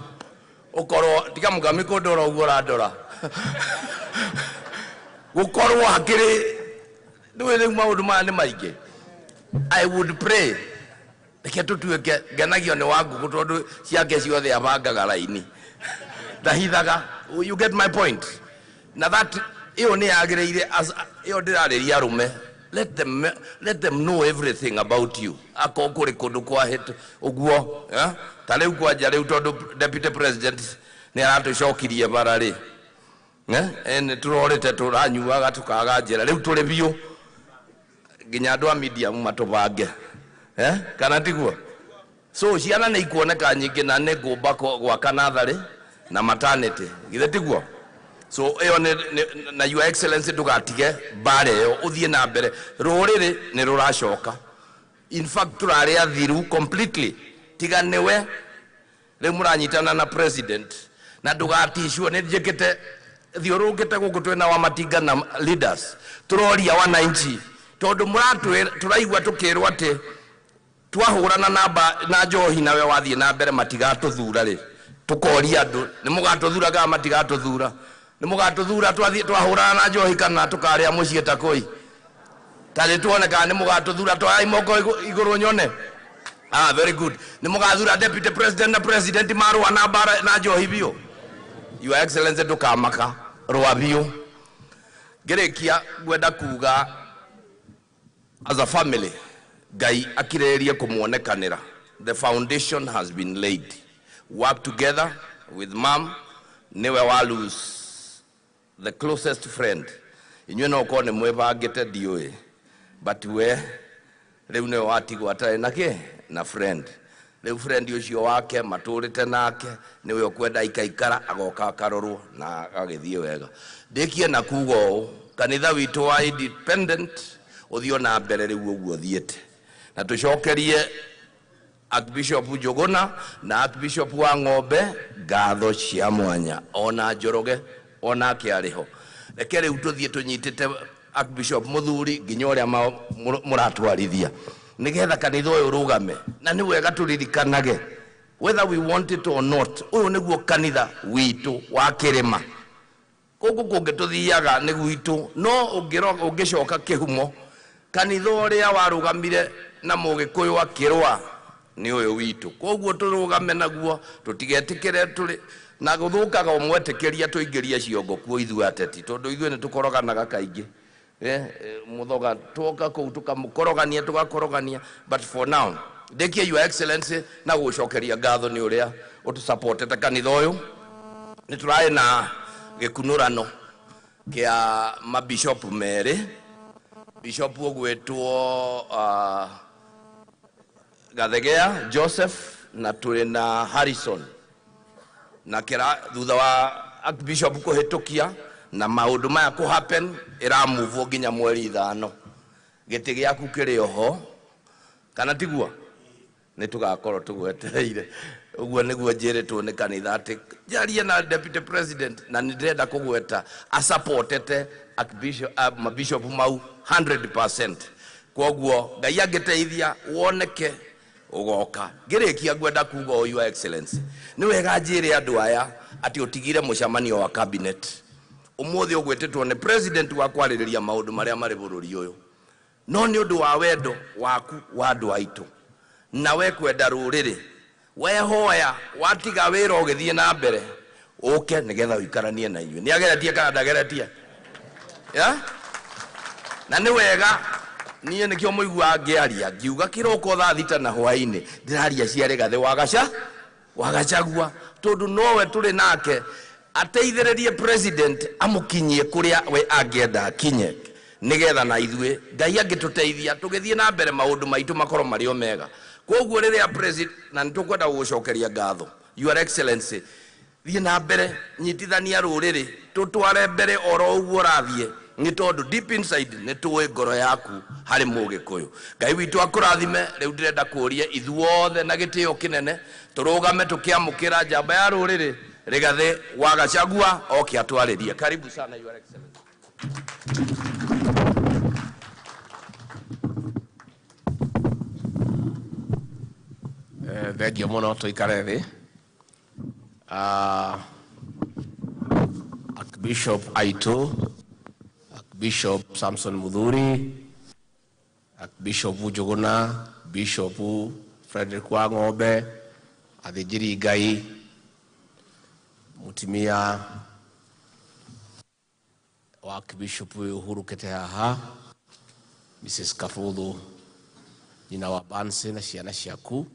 ũkorwo tiga mũgami kũndora ũguo ũrandora gũkorwo hakĩrĩ ndũĩ rĩu maũndũ maya nĩ maingĩ I would pray reke tũtuĩke ngenagio nĩ wa ngũkũ tondũ ciake ciothe abangaga raini ndahithaga you get my point na that ĩyo nĩ yagĩrĩire ĩyo ndĩrarĩria arũme let them know everything about you akorwo kũrĩ kũndũ kwa hĩtũ ũguo ta rĩu kwanja rĩu tondũ deputy president nĩ aratũcokirie bara rĩ nĩ tũrorĩte tũranyuaga tũkaga njĩra rĩu tũrĩ biũ nginya andũ a media matũbange kana tiguo so ciana nĩ ikuoneka nyingĩ na nĩ ngũmba gwaka natharĩ na maternity githĩ tiguo so ĩyo na Your Excellency ndũgatige mbara ĩyo ũthiĩ na mbere rũrĩrĩ nĩ rũracoka in fact tũrarĩ athiru completely tiga nĩwe rĩu mũranyitana na president na ndũgaticwo nĩ njĩkĩte thiũrũrũkĩte gũkũ twĩna wa matinga na leaders tũroria wananchi tondũ tũraigua tũkĩrwo atĩ twahũrana na njohi nawe wathiĩ na mbere matigatũthura rĩ tũkoria andũ nĩ mũgatũthura kana matigatũthura nĩ mũgatũthura twahũrana na njohi kana tũkarĩa mũciĩ ta kũi tarĩ tuone kana nĩ mũgatũthura twaya moko igũrũ nyone very good nĩ mũgathura deputy president na president marũa na mbara na njohi biũ Your Excellency ndũkamaka rũa biũ ngĩrĩkia ngwenda kuga as a family Ngai akirĩrĩrie kũmuonekanĩra the foundation has been laid work together with mom nĩwe wa lose the closest friend inyuĩ no ũkorwo nĩ mwĩbangĩte ndiũĩ but we rĩu nĩwe watigwo atarĩ na kĩ na friend rĩu friend ũcio wake matũrĩte nake nĩwe ũkwenda ikaikara agoka akarorwo na agagĩthiĩ wega ndĩkie na kuga ũũ kanitha witũ wa independent ũthiĩ na mbere rĩu ũguo ũthiĩte na tũcokerie Archbishop Njuguna na Archbishop wa Ng'ombe ngatho cia mwanya ona Njoroge onake arĩ ho reke rĩu tũthiĩ tũnyitĩte Archbishop Mũthuri nginya ũrĩa mũratwarithia nĩgetha kanitha ũyũ ũrũgame na nĩ wega tũririkanage whether we want it or not ũyũ nĩguo kanitha witũ wa kĩrĩma kũngũ kũngĩ tũthiaga nĩ gwitũ no ũngĩcoka kĩhumo kanitha ũrĩa warũgamire na mũgĩkũyũ akĩrũa nĩ ũyũ witũ koguo tũrũgame naguo tũtigetĩkĩre tũrĩ na gũthũkaga ũmwetĩkĩria tũingĩrie ciongo kuo ithuĩ ateti tondũ ithuĩ nĩ tũkoroganaga kaingĩ mũthoga twoka kũu tũkamũkorogania tũgakorogania but for now ndĩkie Your Excellency na gũcokeria ngatho nĩ ũrĩa ũtũsupportete kanitha ũyũ nĩ tũrarĩ na gĩkunũrano kĩa mabishop merĩ bishop ũgwĩtwo Gathegea Joseph na tũrĩ na Harrison na kĩra thutha wa Archbishop kũhĩtũkia na maũndũ maya kũ happen ĩramuvwo nginya mweri 5 gĩtĩ gĩaku kĩrĩ oho kana tiguo nĩ tũgakorwo tũgwetereire ũguo nĩguo njĩrĩtwo nĩ kanitha atĩ njarie na deputy president na nĩ ndĩrenda kũgweta asupportete mabishop mau 100% koguo Ngai angĩteithia woneke Ugoka ngirikia ngwenda kuga o Your Excellency ni wega njire andu aya ati utigire mucemanio wa cabinet umuthi ugwititwo ni president wa kwaririria maundu maria mari bururi uyu no ni undu wa wendo waku wa andu aitu na we kwenda ruriri we hoya watiga wira ugithie na mbere uke nigetha uikaranie na inyuĩ. Ni ageretie kana ndageretie? Ya na ni wega niĩ nĩkĩo mũiguaga ngĩaria ngiuga kĩroko thaa 6 na hwaĩ-inĩ ndĩraria cia Rigathĩ wa Gachagua tondũ nowe tũrĩ nake ateithĩrĩrie president amũkinyie kũrĩa we angĩenda akinye nĩgetha na ithuĩ Ngai angĩtũteithia tũgĩthiĩ na mbere maũndũ maitũ makorwo marĩ o mega. Koguo rĩrĩa president na nĩtũkwenda gũgũcokeria ngatho Your Excellency, thiĩ na mbere nyitithania rũrĩrĩ tũtware mbere oro ũguo ũrathiĩ nĩ tondũ deep inside nĩ tũĩ ngoro yaku harĩ mũgĩkũyũ. Ngai witũ akũrathime. Rĩu ndĩrenda kũũria ithuothe na gĩtĩo kĩnene tũrũgame tũkĩamũkĩra njamba ya rũrĩrĩ Rigathĩ wa Gachagua oke atwarĩrie. Karibu sana Your Excellency. Thengio mũno tũikare thĩ. Archbishop aitũ, Archbishop Samson Muthuri, Archbishop Njuguna, Bishop Frederick Wang'ombe, athĩnjĩri Ngai, mũtumia wa Archbishop ũyũ ũhurũkĩte haha, Mrs. Kabuthu, nyina wa Bansi na ciana ciaku,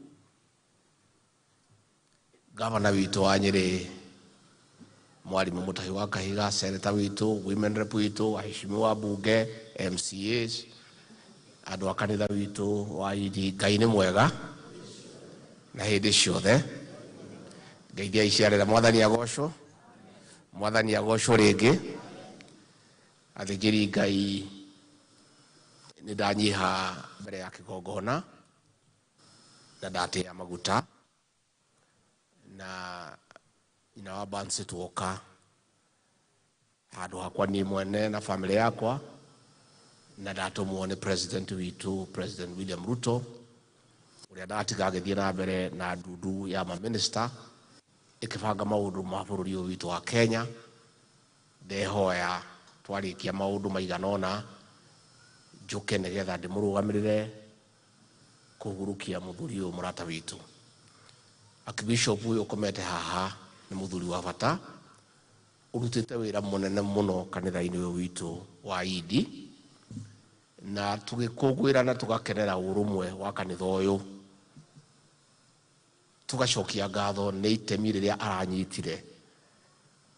gavana witũ wa Nyĩrĩ Mwalimu Mutahi wa Kahiga, seneta witũ, women rep witũ, aheshimiwa bunge, MCAs, andũ a kanitha witũ wa idi. Ngai nĩ mwega na hĩndĩ ciothe. Ngeithia iciarĩra Mwathani agocwo, Mwathani agocwo rĩngĩ. Athĩnjĩri Ngai nĩ ndanyiha mbere ya kĩgongona na ndatĩa maguta na nyina wa Bansi tuoka handũ hakwa niĩ mwene na family yakwa na ndatũmwo nĩ president witũ President William Ruto ũrĩa ndatiga agĩthiĩ na mbere na ndundu ya maminista ĩkĩbanga maũndũ ma bũrũri ũyũ witũ wa Kenya. Ndehoya twarĩkia maũndũ maigana ũna njũke nĩgetha ndĩmũrũgamĩrĩre kũhurũkia mũthuri ũyũ mũrata witũ. Archbishop ũyũ ũkomete haha nĩ mũthuri wa bata ũrutĩte wĩra mũnene mũno kanitha-inĩ ũyũ witũ wa Idi, na tũgĩkũngũĩra na tũgakenera ũrũmwe wa kanitha ũyũ, tũgacokia ngatho nĩ itemi rĩrĩa aranyitire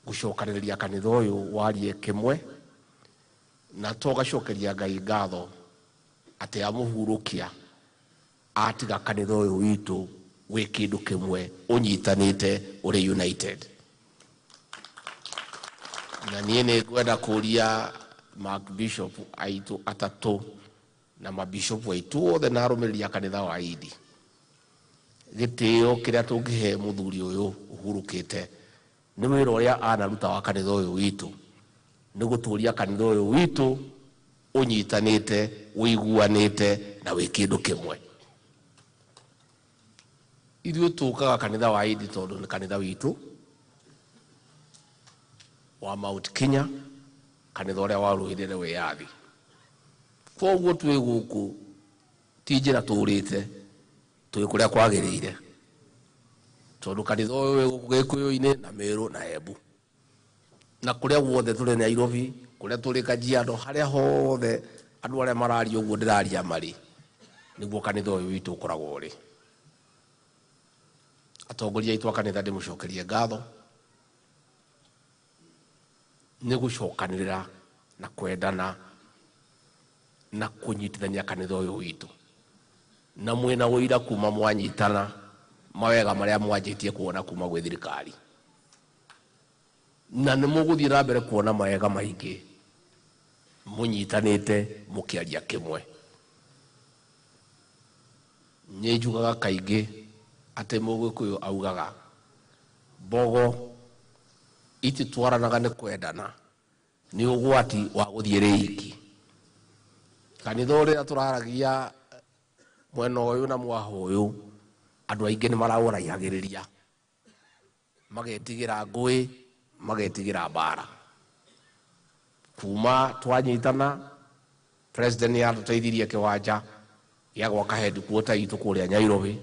gũcokanĩrĩria kanitha ũyũ warie kĩmwe, na tũgacokeria Ngai ngatho atĩ amũhurũkia atiga kanitha ũyũ witũ wĩ kĩndũ kĩmwe ũnyitanĩte ũrĩ united. Na niĩ nĩ ngwenda kũria Archbishop aitũ atatũ na mabishop aitũ othe na arũmĩrĩri a kanitha wa Idi gĩtĩo kĩrĩa tũngĩhe mũthuri ũyũ ũhurũkĩte nĩ wĩra ũrĩa anaruta wa kanitha ũyũ witũ nĩ gũtũria kanitha ũyũ witũ ũnyitanĩte ũiguanĩte na wĩ kĩndũ kĩmwe. Ithuĩ tũkaga kanitha wa Idi tondũ nĩ kanitha witũ wa Mount Kenya, kanitha ũrĩa warũĩrĩire wĩyathi. Koguo twĩ gũkũ ti njĩra tũrĩte, twĩ kũrĩa kwagĩrĩire tondũ kanitha ũyũ wĩ gũkũ Gĩkũyũ-inĩ na Meru na Embu na kũrĩa guothe tũrĩ Nairobi, kũrĩa tũrĩ Kajiado, harĩa hothe andũ arĩa mararia ũguo ndĩraria marĩ, nĩguo kanitha ũyũ witũ ũkoragwo ũrĩ. Atongoria aitũ a kanitha ndĩmũcokerie ngatho nĩ gũcokanĩrĩra na kwendana na kũnyitithania kanitha ũyũ witũ, na mwĩna ũira kuma mwanyitana mawega marĩa mwanjĩtie kuona kuma gwĩ thirikari, na nĩ mũgũthiĩ na mbere kuona mawega maingĩ mũnyitanĩte mũkĩaria kĩmwe. Nĩ njugaga kaingĩ atĩ mũgĩkũyũ augaga mbogo ititwaranaga nĩ kwendana, nĩ ũgwati wa gũthiĩ rĩiki. Kanitha ũrĩa tũraragia mwena ũyũ na mwaha ũyũ Andũ aingĩ nĩ maraũraihagĩrĩria, magetigĩra ngũĩ, magetigĩra mbara. Kuma twanyitana, president nĩ atũteithirie kĩwanja gĩa gwaka headquarter itũ kũrĩa Nairobi,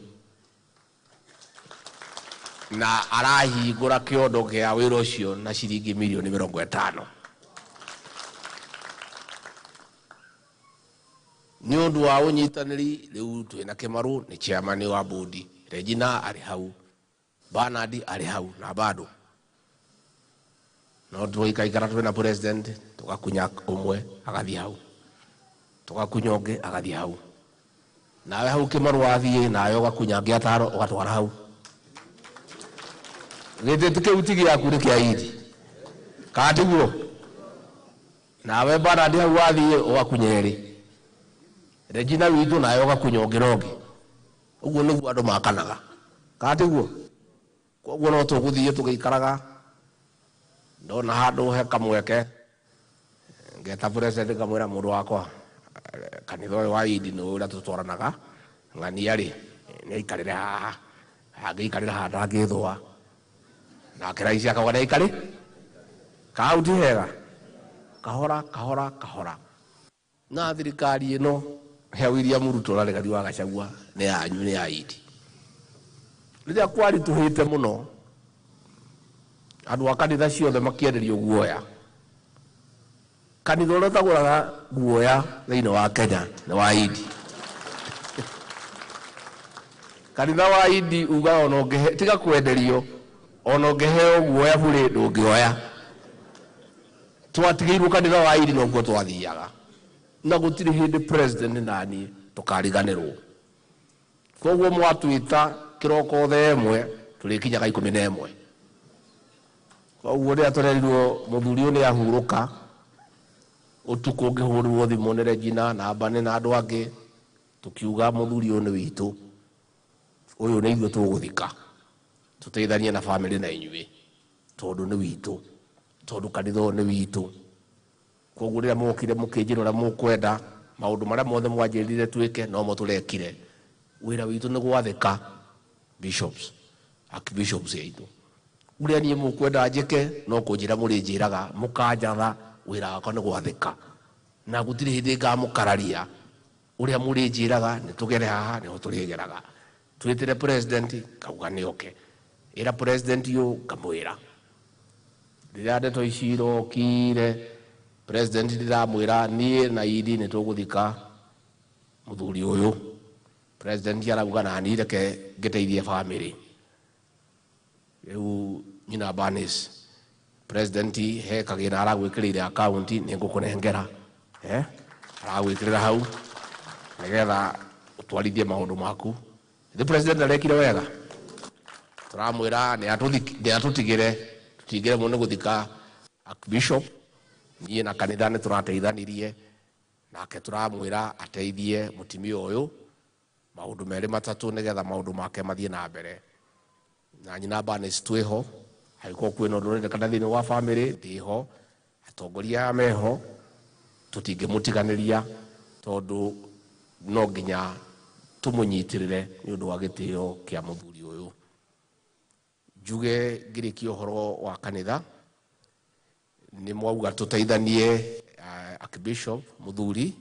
na arahingũra kĩondo kĩa wĩra ũcio na ciringi mirioni 50. Nĩ ũndũ wa ũnyitanĩri rĩu twĩna Kĩmaru nĩ chairman wa bodi, Regina arĩ hau, Bernard arĩ hau na bado no tũikaikara twĩna president, tũgakunya ũmwe agathiĩ hau, tũgakunya ũngĩ agathiĩ hau, nawe hau Kĩmaru wathiĩ nawe ũgakunya angĩ atano ũgatwara hau. Gĩtĩ kĩu ti gĩaku, nĩ kĩa Idi, kana tiguo? Nawe Bernard hau wathiĩ ũgakunya erĩ, Regina witũ nawe ũgakunya ũngĩ na ũngĩ. Ũguo nĩguo andũ makanaga, kana tiguo? Koguo no tũgũthiĩ tũgĩikaraga. Ndona handũ he kamweke ngeta president ngamwĩra, mũndũ wakwa, kanitha ũyũ wa Idi nĩ ũrĩa tũtwaranaga, ng'ania rĩ nĩ aikarĩre haha, angĩikarĩra haha ndangĩthũa. Nake raici akauga nĩ aikarĩ kau ti hega, kahora kahora kahora. Na thirikari ĩno ya William Ruto na Rigathi wa Gachagua nĩ yanyu, nĩ ya Idi. Rĩrĩa kwaritũhĩte mũno, andũ a kanitha ciothe makĩenderio guoya. Kanitha ũrĩa ũtagũraga guoya thĩinĩ wa Kenya nĩ wa Idi. Kanitha wa Idi ugaga ona ũngĩhe, tiga kwenderio, ona ũngĩheo guoya burĩ ndũngĩoya. Twatigĩirwo kanitha wa Idi noguo twathiaga, na gũtirĩ hĩndĩ president na niĩ tũkariganĩrwo. Koguo mwatwĩta kĩroko thaa 1 tũrĩkinyaga 11. Koguo rĩrĩa tũrerirwo mũthuri ũyũ nĩ ahurũka, ũtukũ ngĩhũrĩrwo thimũ nĩ Regina na Mbane na andũ angĩ, tũkiuga mũthuri ũyũ nĩ witũ, ũyũ nĩ ithuĩ tũgũthika, tũteithanie na bamĩrĩ na inyuĩ, tondũ nĩ witũ, tondũ kanitha ũyũ nĩ witũ. Koguo rĩrĩa mwokire mũkĩnjĩra ũrĩa mũkwenda, maũndũ marĩa mothe mwanjĩrire twĩke nomo tũrekire. Wĩra witũ nĩ gwathĩka bishops, archbishops aitũ. Ũrĩa niĩ mũkwenda njĩke no kũnjĩra mũrĩnjĩraga, mũkanjatha, wĩra wakwa nĩ gwathĩka, na gũtirĩ hĩndĩ ngamũkararia. Ũrĩa mũrĩnjĩraga nĩ tũgere haha nĩho tũrĩgeraga. Twĩtĩre president ngauga nĩ oke, ĩra president ũyũ ngamwĩra. Rĩrĩa ndeto ici irokire, president ndĩramwĩra niĩ na Idi nĩ tũgũthika mũthuri ũyũ. President arauga na niĩ reke ngĩteithie bamĩrĩ. Rĩu nyina Bernice, president he kagĩna aragwĩkĩrĩire akaunti, nĩ ngũkũnengera, aragwĩkĩrĩra hau nĩgetha ũtwarithie maũndũ maku. The president arekire wega, tũramwĩra nĩ atũtigĩre, tũtingĩre mũno gũthika archbishop. Niĩ na kanitha nĩ tũrateithanirie nake, tũramwĩra ateithie mũtumia ũyũ maũndũ merĩ matatũ nĩgetha maũndũ make mathiĩ na mbere. Na nyina Bernice twĩho, angĩkorwo kwĩna ũndũ ũrendekana thĩinĩ wa bamĩrĩ ndĩho, atongoria aya meho, tũtingĩmũtiganĩria tondũ no nginya tũmũnyitĩrĩre nĩ ũndũ wa gĩtĩo kĩa mũthuri ũyũ. Njuge ngĩrĩkia ũhoro wa kanitha, nĩ mwauga tũteithanie archbishop mũthuri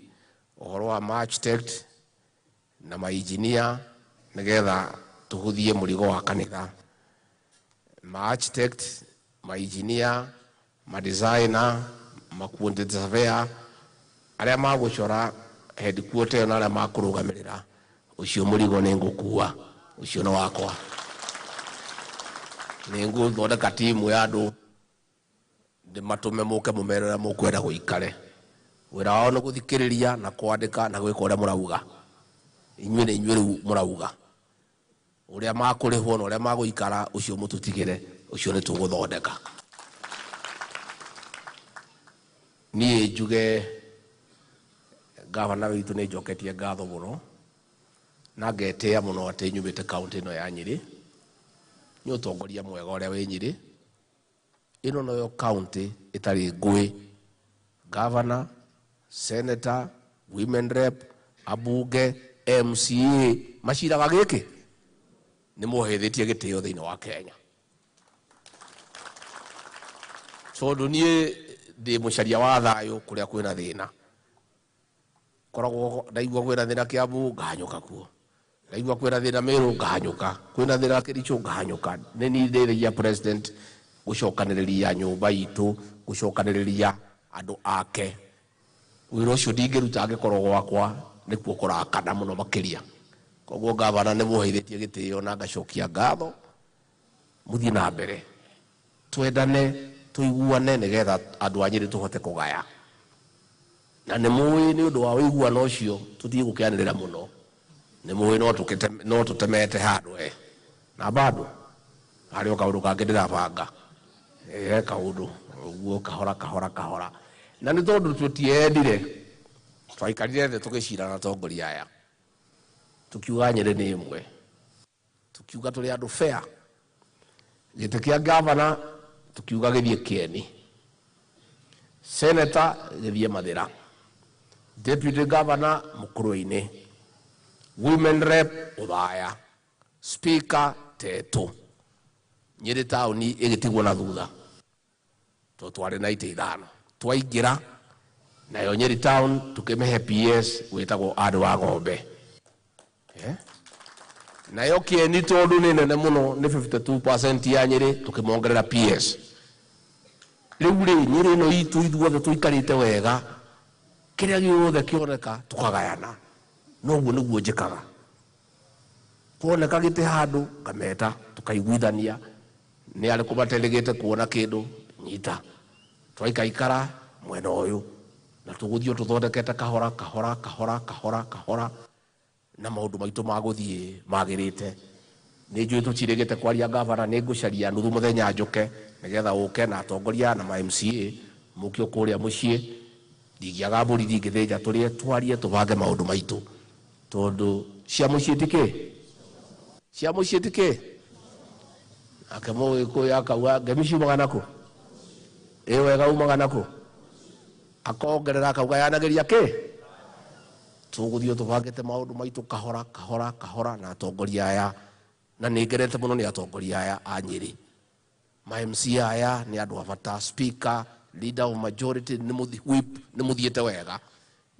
ũhoro wa architect na mainjinia nĩgetha tũhũthie mũrigo wa kanitha. Ma-architect, ma-engineer, ma-designer, ma-quantity surveyor, arĩa magũcora headquarter ĩyo na arĩa makũrũgamĩrĩra, ũcio mũrigo nĩ ngũkua, ũcio nĩ wakwa. Nĩ ngũthondeka timu ya andũ ndĩmatũme mũke mũmere ũrĩa mũkwenda gũikare. Wĩra wao nĩ gũthikĩrĩria na kwandĩka na gwĩka ũrĩa mũrauga. Inyuĩ nĩ inyuĩ rĩu mũrauga. Ũrĩa makũrĩhwo na ũrĩa magũikara, ũcio mũtũtigĩre, ũcio nĩ tũgũthondeka. Niĩ njuge gavana witũ nĩ njoketie ngatho mũno na ngetĩĩa mũno atĩ nyumĩte kaũntĩ ĩno ya Nyĩrĩ. Nĩ ũtongoria mwega ũrĩa wĩ Nyĩrĩ. Ĩno noyo kaũntĩ ĩtarĩ ngũĩ. Gavana, senator, women rep, abunge, MCA maciraga gĩkĩ. Nĩ mũheithĩtie gĩtĩo thĩinĩ wa Kenya. Tondũ niĩ ndĩ mũcaria wa thayũ kũrĩa kwĩna thĩna. Koragwo ndaigua kwĩna thĩna Kiambu ngahanyũka kuo. Ndaigua kwĩna thĩna Meru ngahanyũka. Kwĩna thĩna Kericho ngahanyũka. Nĩ niĩ ndeithagia president gũcokanĩrĩria nyũmba itũ, gũcokanĩrĩria andũ ake. Wĩra ũcio ndingĩruta angĩkorwo gwakwa nĩkuo kũrakana mũno makĩria. Koguo gavana nĩ mũheithĩtie gĩtĩo na ngacokia ngatho. Mũthiĩ na mbere. Twendane, tũiguane nĩgetha andũ a Nyĩrĩ tũhote kũgaya. Na nĩ mũĩ nĩ ũndũ wa ũiguano ũcio tũthiĩ gũkĩanĩrĩra mũno. Nĩ mũĩ no tũtemete handũ we. Na bado harĩ o kaũndũ kangĩ ndĩrabanga. Kaũndũ ũguo kahora kahora kahora. Na nĩ tondũ tũtiendire, twaikarire thĩ tũgĩcira na atongoria aya. Tukiuga Nyĩrĩ nĩ ĩmwe. Tukiuga tũrĩ andũ fair. Gĩtĩ kĩa gavana tukiuga gĩthiĩ Kĩeni. Senator gĩthiĩ Mathĩra. Deputy governor Mukurwe-inĩ. Women rep Othaya. Speaker Tetu. Nyĩrĩ taũni ĩgĩtigwo na thutha. Tondũ twarĩ na itĩ ithano. Twaingĩra nayo Nyĩrĩ town tukĩmĩhe PS wĩtagwo Andũ wa Ng'ombe. Nayo Kĩeni tondũ nĩ nene mũno nĩ 52% ya Nyĩrĩ tukĩmongerera PS. Rĩu rĩ Nyĩrĩ ĩno itũ ithuothe tũikarĩte wega, kĩrĩa gĩothe kĩoneka tũkagayana. Noguo nĩguo njĩkaga. Kuoneka gĩtĩ handũ ngameta tũkaiguithania, nĩ arĩkũ materĩgĩte kuona kĩndũ nyita. Twaikaikara mwena ũyũ na tũgũthiĩ tũthondekete kahora kahora kahora kahora kahora na maũndũ maitũ magũthiĩ magĩrĩte. Nĩ njũĩ tũtirĩgĩte kwaria gavana, nĩ ngũcaria nuthu mũthenya njũke nĩgetha ũke na atongoria na ma MCA mũke kũrĩa mũciĩ. Ndingĩaga mbũri ndingĩthĩnja, tũrĩe twarie tũbange maũndũ maitũ. Tondũ cia mũciĩ ti kĩ? Cia mũciĩ ti kĩ? Nake Mũgĩkũyũ akauga ngemi ciumaga nakũ? Ĩ wega umaga nakũ? Akongerera akauga yanagĩria kĩ? Tũgũthiĩ tũbangĩte maũndũ maitũ kahora kahora kahora na atongoria aya. Na nĩ ngenete mũno nĩ atongoria aya a Nyĩrĩ. Ma MCA aya nĩ andũ a bata, speaker, leader of majority, nĩ mũthi, whip, nĩ mũthiĩte wega.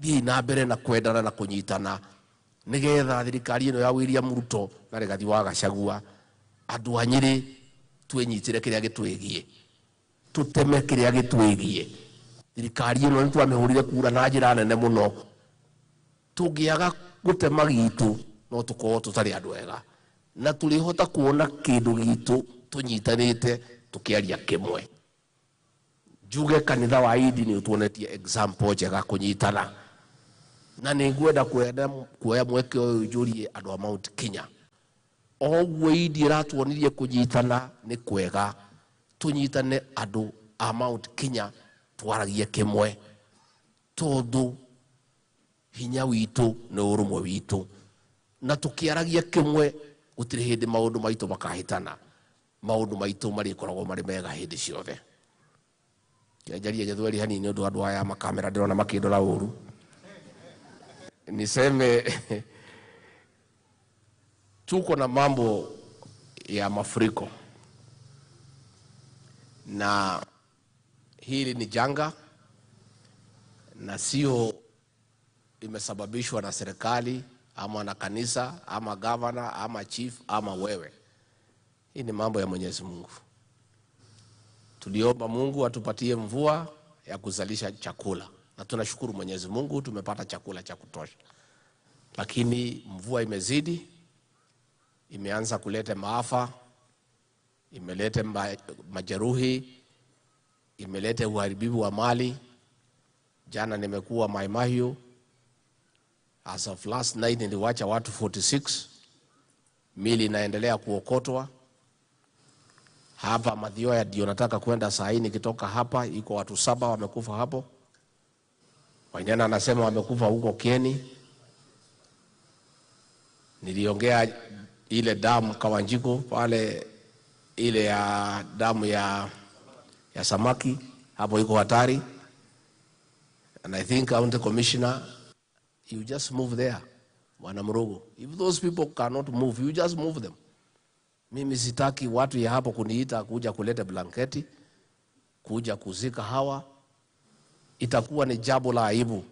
Thiĩi na mbere na kwendana na kũnyitana nĩgetha thirikari ĩno ya William Ruto na Rigathi wa Gachagua andũ a Nyĩrĩ twĩnyitĩre kĩrĩa gĩtwĩgiĩ, tũteme kĩrĩa gĩtwĩgiĩ. Thirikari ĩno nĩ twamĩhũrire kura na njĩra nene mũno. Tũngĩaga gũtema gitũ no tũkorwo tũtarĩ andũ ega, na tũrĩhota kuona kĩndũ gitũ tũnyitanĩte tũkĩaria kĩmwe. Njuge kanitha wa Idi nĩ ũtuonetie example njega kũnyitana, na nĩ ngwenda kuoya mweke ũyũ njũrie andũ a Mount Kenya. O ũguo Idi ĩratuonirie kũnyitana nĩ kwega, tũnyitane andũ a Mount Kenya twaragie kĩmwe, tondũ hinya witũ nĩ ũrũmwe witũ, na tũkĩaragia kĩmwe gũtirĩ hĩndĩ maũndũ maitũ makahĩtana. Maũndũ maitũ marĩkoragwo marĩ mega hĩndĩ ciothe. Njarie Gĩthweri hanini ũndũ andũ aya makamera ndĩrona makĩndora ũru. Niseme tuko na mambo ya mafuriko, na hili ni janga na sio imesababishwa na serikali ama na kanisa ama governor ama chief ama wewe. Hii ni mambo ya Mwenyezi Mungu. Tuliomba Mungu atupatie mvua ya kuzalisha chakula, na tunashukuru Mwenyezi Mungu tumepata chakula cha kutosha. Lakini mvua imezidi, imeanza kuleta maafa, imeleta majeruhi, imeleta uharibifu wa mali. Jana nimekuwa Mai Mahiu. As of last night niliwacha watu 46. Mili inaendelea kuokotwa. Hapa Mathioya ndio nataka kwenda saa hii, nikitoka hapa iko watu 7 wamekufa hapo. Wainana anasema wamekufa huko Kieni. Niliongea ile damu Kawanjiko pale, ile ya damu ya samaki hapo iko hatari. And I think county commissioner, you just move there, Bwana Murugu. If those people cannot move, you just move them. Mimi sitaki watu ya hapo kuniita kuja kuleta blanketi, kuja kuzika hawa. Itakuwa ni jambo la aibu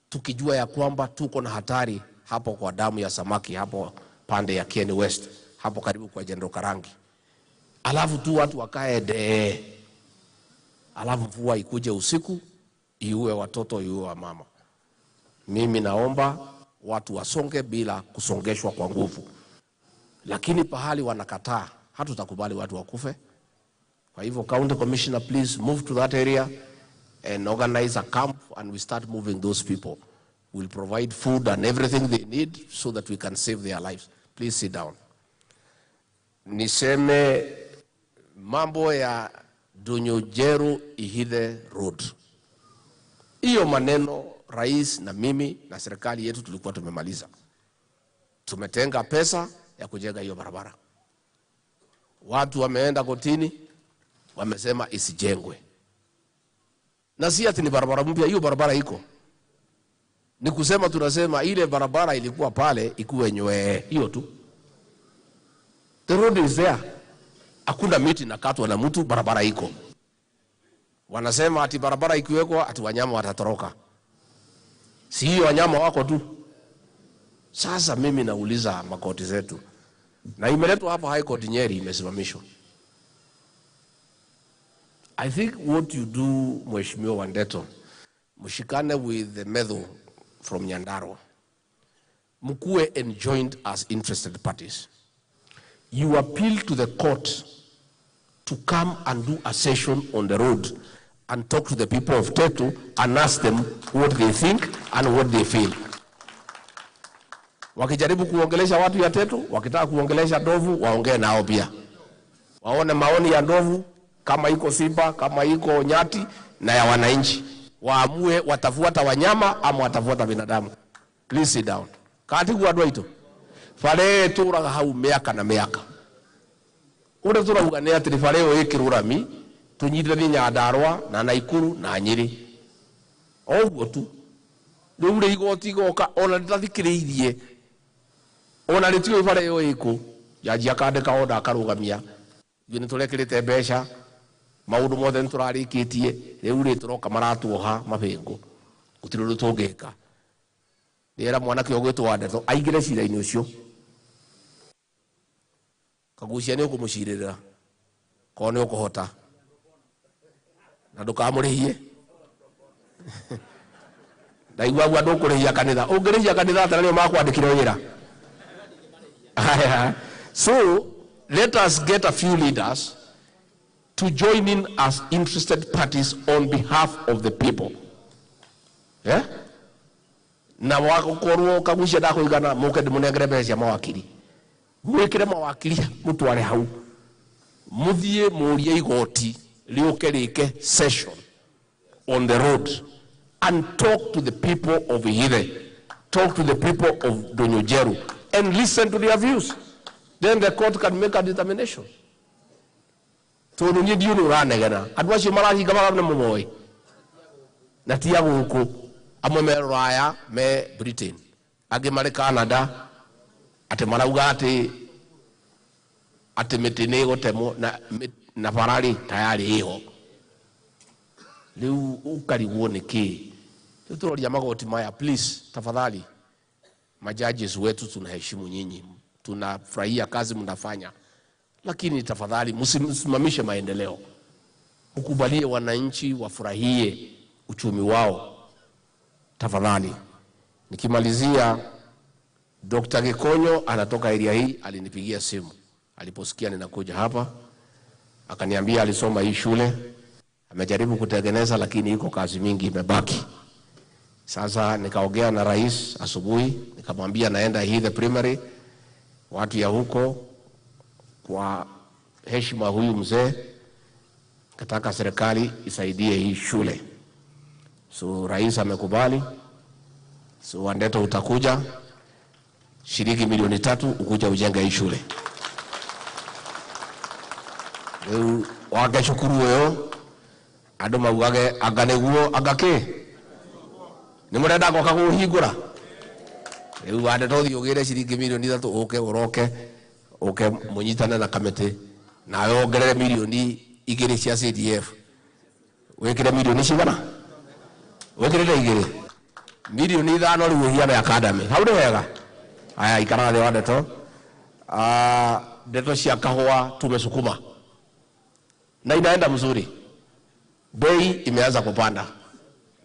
tukijua ya kwamba tuko na hatari hapo kwa damu ya samaki hapo pande ya Kieni West, hapo karibu kwa General Karangi. Alafu tu watu wakae de, alafu mvua ikuje usiku iue watoto, iue wamama. Mimi naomba watu wasonge bila kusongeshwa kwa nguvu, lakini pahali wanakataa, hatutakubali watu wakufe. Kwa hivyo County Commissioner, please move to that area and organize a camp and we start moving those people. We'll provide food and everything they need so that we can save their lives. Please sit down. Niseme mambo ya Ndunyu-Njeru Ihithe Road. Hiyo maneno rais na mimi na serikali yetu tulikuwa tumemaliza. Tumetenga pesa ya kujenga hiyo barabara. Watu wameenda kotini, wamesema isijengwe. Na si ati ni barabara mpya, hiyo barabara iko. Ni kusema tunasema ile barabara ilikuwa pale ikuwe nywee, hiyo tu. The road is there. Hakuna miti inakatwa na mtu, barabara iko. Wanasema ati barabara ikiwekwa ati wanyama watatoroka. Si hiyo wanyama wako tu. Sasa mimi nauliza makoti zetu. Na imeletwa hapa High Court Nyeri, imesimamishwa. I think what you do, Mheshimiwa Wandeto, mshikane with the Methu from Nyandarua. Mkuwe enjoined as interested parties. You appeal to the court to come and do a session on the road and talk to the people of Tetu and ask them what they think and what they feel. Wakijaribu kuongelesha watu ya Tetu, wakitaka kuongelesha ndovu, waongee nao pia. Waone maoni ya ndovu, kama iko simba, kama iko nyati, na ya wananchi. Waamue watafuata wanyama ama watafuata binadamu. Please sit down. Kati kwa andũ aitũ, bara ĩtũraga hau mĩaka na mĩaka. Ũrĩa tũrauga nĩ atĩ bara ĩyo ĩkĩrwo rami, tũnyitithanie Nyandarua na Naikuru na Nyĩrĩ. O ũguo tu. Rĩu rĩ igoti igoka ona rĩtathikĩrĩirie, ona rĩtiũĩ bara ĩyo ĩkũ, jaji akandĩka order akarũgamia. Ithuĩ nĩtũrekĩrĩte mbeca, maũndũ mothe nĩtũrarĩkĩtie, rĩu rĩ tũroka maratuoha mabĩngũ. Gũtirĩ ũndũ tũngĩka. Rĩera mwanake ũgwĩtwo Wandeto aingĩre cira-inĩ ũcio. Kagucia nĩ ũkũmũcirĩrĩra, korwo nĩ ũkũhota. Na ndũkamũrĩhie. Ndaigua auga ndũkũrĩhia kanitha. Ũngĩrĩhia kanitha atĩa na nĩo makwandĩkire wĩra? Aya. So let us get a few leaders to join in as interested parties on behalf of the people. Yeah? Na wakorwo Kagucia ndakũigana, mũke ndĩmũnengere mbeca cia mawakiri. Mwĩkĩre mawakiri mũtware hau. Mũthiĩ mũrie igoti rĩũke rĩke session on the road and talk to the people of Ihithe, talk to the people of Ndunyu-Njeru and listen to their views. Then the court can make a determination. Tondũ niĩ ndiũĩ nĩ ũranegena. Andũ acio marahinga magana mũmoĩ. Na ti a gũkũ. Amwe me Rũraya, me Britain. Angĩ marĩ Canada. Atĩ marauga atĩ mĩtĩ nĩ ĩgũtemwo na bara rĩ tayari ĩho. Rĩu ũkarigwo nĩ kĩ? Rĩu tũroria magoti maya, please, tafadhali. Majudges wetu tunaheshimu nyinyi. Tunafurahia kazi mnafanya. Lakini tafadhali msimamishe maendeleo. Mkubalie wananchi wafurahie uchumi wao. Tafadhali. Nikimalizia, Dr. Gikonyo anatoka area hii, alinipigia simu aliposikia ninakuja hapa. Akaniambia alisoma hii shule, amejaribu kutengeneza lakini iko kazi mingi imebaki. Sasa nikaongea na rais asubuhi, nikamwambia naenda Ihithe Primary, watu ya huko kwa heshima huyu mzee, nataka serikali isaidie hii shule. So rais amekubali. So Wandeto utakuja shilingi 3 milioni ukuja ujenge hii shule. Rĩu wake cukuru ũyũ andũ maugage anga nĩguo anga kĩ nĩ mũrenda goka kũhingũra. Rĩu Wandeto ũthiĩ ũgĩre ciringi 3 milioni ũke ũroke Uke munyitane na kamete nawe wongerere milioni 2 cia CDF. Wikire milioni cigana? Wikirire 2 milioni 5 riu hiana academy. Hau ni wega. Aya ikara thĩ wa ndeto. Ndeto cia kahũa tumesukuma na inaenda mzuri, bei imeanza kupanda,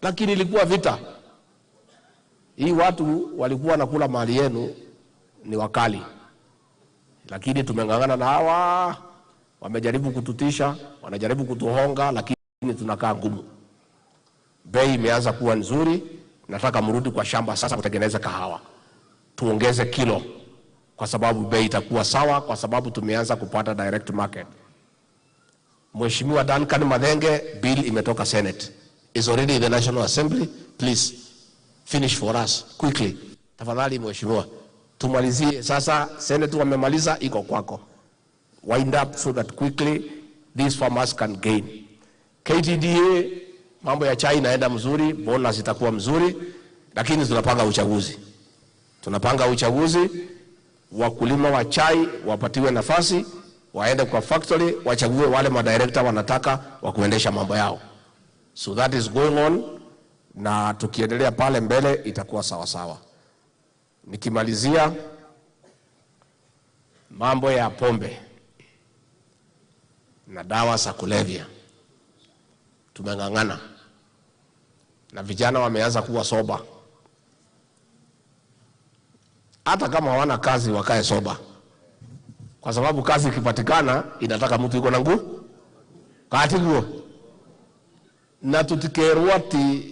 lakini ilikuwa vita hii. Watu walikuwa nakula mali yenu ni wakali, lakini tumeng'ang'ana na hawa. Wamejaribu kututisha, wanajaribu kutuhonga, lakini tunakaa ngumu. Bei imeanza kuwa nzuri. Nataka mrudi kwa shamba sasa kutengeneza kahawa, tuongeze kilo, kwa sababu bei itakuwa sawa, kwa sababu tumeanza kupata direct market. Mheshimiwa Duncan Mathenge, bill imetoka Senate, is already in the National Assembly. Please finish for us quickly. Tafadhali mheshimiwa, tumalizie sasa. Senate wamemaliza, iko kwako. Wind up so that quickly these farmers can gain. KTDA, mambo ya chai inaenda mzuri, bonus itakuwa mzuri, lakini tunapanga uchaguzi. Tunapanga uchaguzi, wakulima wa chai wapatiwe nafasi, waende kwa factory, wachague wale madirector wanataka wa kuendesha mambo yao. So that is going on, na tukiendelea pale mbele itakuwa sawa sawa. Nikimalizia mambo ya pombe na dawa za kulevya, tumeng'ang'ana na vijana wameanza kuwa soba. Hata kama hawana kazi wakae soba, kwa sababu kazi ikipatikana inataka mtu yuko na nguvu katiguo. Na tutikerwo ati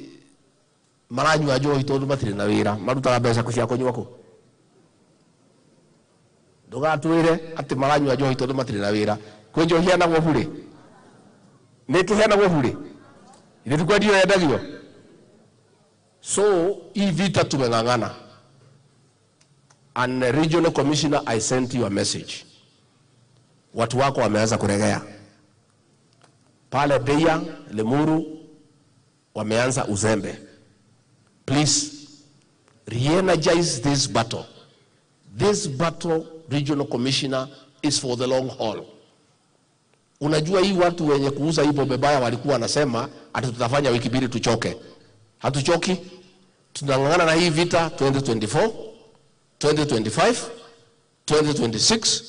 maranyua njohi tondu matire na wira, marutaga mbeca cia kunyua ku. Ndugatwire ati maranyua njohi tondu matire na wira. Kwi njohi iheanagwo bure? Ni kiheanagwo bure? Ithe ti kwendio yendagio? So hii vita tumeng'ang'ana. And the regional commissioner, I sent you a message. Watu wako wameanza kuregea pale Deya, Limuru, wameanza uzembe. Please re-energize this battle. This battle, regional commissioner, is for the long haul. Unajua hii watu wenye kuuza hii pombe baya walikuwa wanasema ati tutafanya wiki 2 tuchoke. Hatuchoki. Tunang'ang'ana na hii vita 2024, 2025, 2026,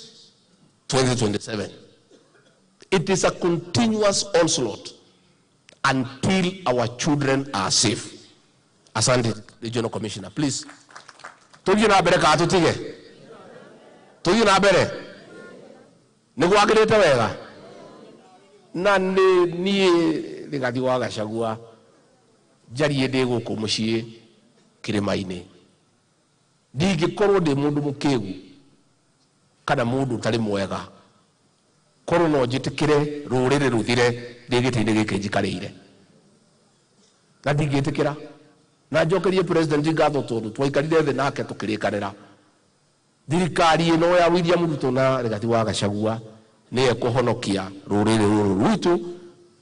2027. It is a continuous onslaught until our children are safe. Asante, Regional Commissioner. Please. Tugie na mbere ka tutige. Tugie na mbere. Niguo agirite wega. Na ni nie Rigathi wa Gachagua njarie ndi guku mucii kirima-ini. Ndingikorwo ndi mundu mukigu kana mundu utari mwega, korwo no njitikire ruriri ruthire ndi giti-ini giki njikarire, na ndingitikira. Na njokerie president ngatho tondu twaikarire thi nake tukirikanira thirikari ino ya William Ruto na Rigathi wa Gachagua ni ekuhonokia ruriri ruru rwitu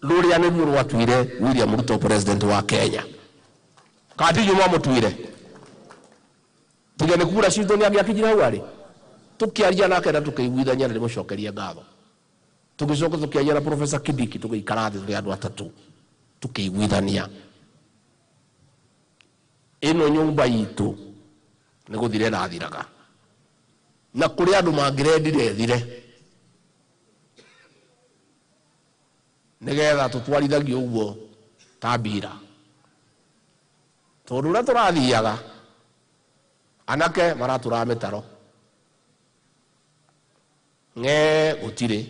ruria nĩruo rwatuire William Ruto president wa Kenya. Kati nyuma mutuire tiga nĩ kura citũ nĩ angĩakinyire hau arĩ, tukiaria nake na tukiiguithania na ndĩmũcokerie ngatho. Tugicoka tukiaria na Professor Kindiki, tũgĩikara thĩ tũrĩ andũ atatũ tukiiguithania ĩno nyũmba itũ nĩ gũthira ĩrathiraga, na kũrĩ andũ mangĩrendire ĩthire nĩgetha tũtwarithagio ũguo ta mbira, tondũ ũrĩa tũrathiaga anake maratũraga mĩtaro ng'e gũtirĩ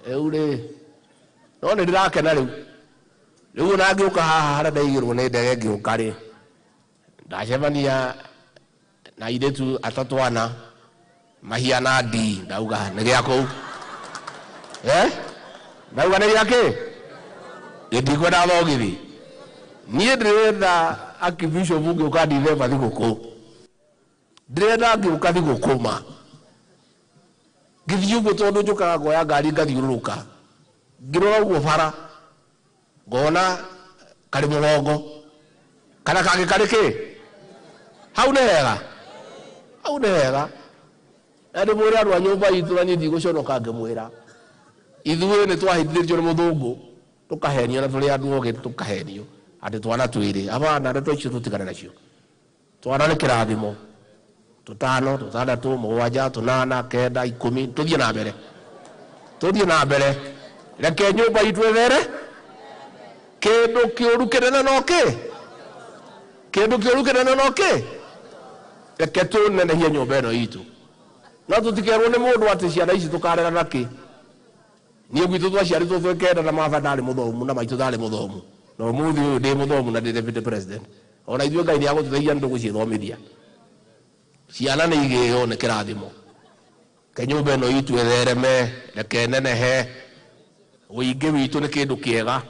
rĩu rĩ, no nĩ ndĩrakena rĩu. Rĩu ona ngĩũka haha harĩa ndaigĩrwo nĩ ndege ngĩũka rĩ, ndacemania na airĩtu atatũ ana mahiana ndii, ndauga nĩ gĩa kũu. Ndauga nĩ gĩa kĩ? Ndikwenda thogithi. Niĩ ndĩrenda Archbishop ngĩũka Dithemba thigũkũ, ndĩrenda ngĩũka thigũkũ ma ngĩthiĩ ũguo, tondũ njũkaga ngoya ngari ngathiũrũrũka ngĩrora ũguo bara ngona karĩ mũgongo kana kangĩ karĩ kĩ hau nĩ hega, hau nĩ hega. Na ndĩmwĩre andũ a nyũmba itũ na niĩ ndigũconoka ngĩmwĩra. Ithuĩ nĩ twahĩtithĩtio nĩ mũthũngũ tũkahenio na tũrĩ andũ ogĩ tũkahenio atĩ twana twĩrĩ. Abana ndeto icio tũtigane nacio. Twana nĩ kĩrathimo. 5, 6, 7, 8, 9, 10, tũthiĩ na mbere. Tũthiĩ na mbere. Reke nyũmba itũ ĩthere. Kĩndũ kĩũru kĩnene no kĩ? Kĩndũ kĩũru kĩnene no kĩ? Reke tũnenehie nyũmba ĩno itũ. No tũtikerwo nĩ mũndũ atĩ ciana ici tũkarera na kĩ. Niĩ gwitũ twaciarĩtwo twĩ kenda na baba ndarĩ mũthomu na maitũ ndarĩ mũthomu. Na ũmũthĩ ũyũ ndĩ mũthomu na ndĩ deputy president. Ona ithuĩ Ngai nĩagũtũteithia nĩtũgũciĩthomithia. Ciana nĩ igĩo nĩ kĩrathimo. Ke nyũmba ĩno itũ ĩthereme, reke ĩnenehe. Ũingĩ witũ nĩ kĩndũ kĩega.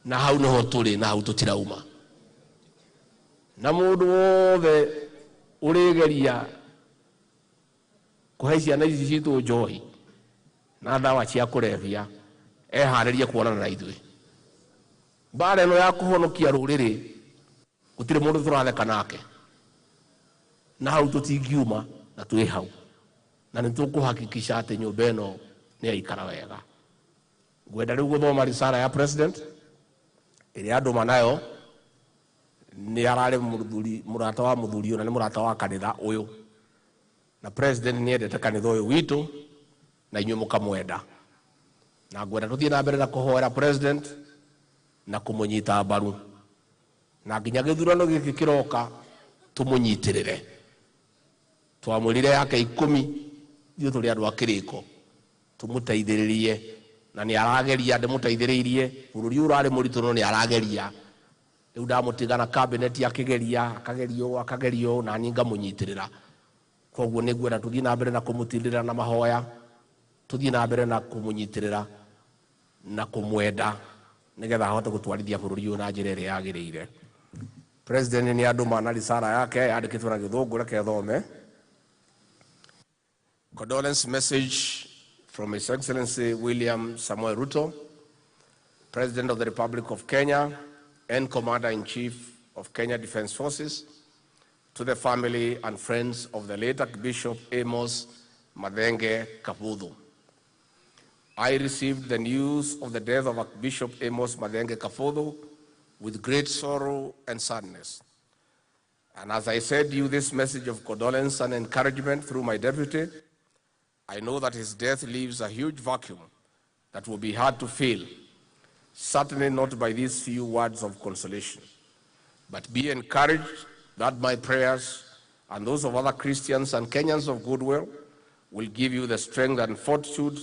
Na hau nĩho tũrĩ na hau tũtirauma. Na mũndũ wothe ũrĩgeria kũhe ciana ici citũ njohi na ndawa cia kũrebia eharĩrie kuonana na ithuĩ. Mbara ĩno ya kũhonokia rũrĩrĩ gũtirĩ mũndũ tũratheka nake. Na hau tũtingiuma na twĩ hau. Na nĩ tũkũhakikisha atĩ nyũmba ĩno nĩ yaikara wega. Ngwenda rĩu gũthoma risala ya president ĩrĩa andũma nayo nĩ ararĩ mũthuri, mũrata wa mũthuri ũyũ na nĩ mũrata wa kanitha ũyũ. Na president nĩ endete kanitha ũyũ witũ na inyuĩ mũkamwenda. Na ngwenda tũthiĩ na mbere na kũhoera president na kũmũnyita mbaru. Na nginya gĩthurano gĩkĩ kĩroka tũmũnyitĩrĩre. Twamwĩrire yake 10 ithuĩ tũrĩ andũ a kĩrĩko tũmũteithĩrĩrie na nĩ arageria ndĩmũteithĩrĩirie bũrũri ũyũ ũrarĩ mũritũ no nĩ arageria. Rĩu ndamũtiga na cabinet akĩgeria akagerio akagerio na niĩ ngamũnyitĩrĩra. Koguo nĩ ngwenda tũthiĩ na mbere na kũmũtindĩrĩra na mahoya, tũthiĩ na mbere na kũmũnyitĩrĩra na kũmwenda nĩgetha ahote gũtwarithia bũrũri ũyũ na njĩra ĩrĩa yagĩrĩire. President nĩ andũma na risala yake yandĩkĩtwo na gĩthũngũ, reke thome. Condolence message from His Excellency William Samoei Ruto, President of the Republic of Kenya and Commander-in-Chief of Kenya Defence Forces, to the family and friends of the late Archbishop Amos Mathenge Kabuthu. I received the news of the death of Archbishop Amos Mathenge Kabuthu with great sorrow and sadness. And as I send you this message of condolence and encouragement through my deputy, I know that his death leaves a huge vacuum that will be hard to fill, certainly not by these few words of consolation. But be encouraged that my prayers and those of other Christians and Kenyans of goodwill will give you the strength and fortitude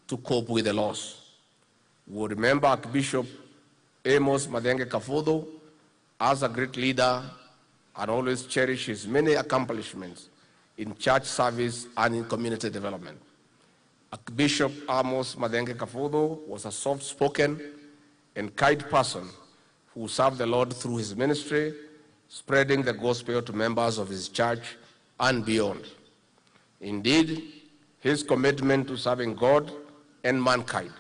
to cope with the loss. We will remember Archbishop Amos Mathenge Kabuthu as a great leader and always cherish his many accomplishments in church service and in community development. Archbishop Amos Mathenge Kabuthu was a soft-spoken and kind person who served the Lord through his ministry, spreading the gospel to members of his church and beyond. Indeed, his commitment to serving God and mankind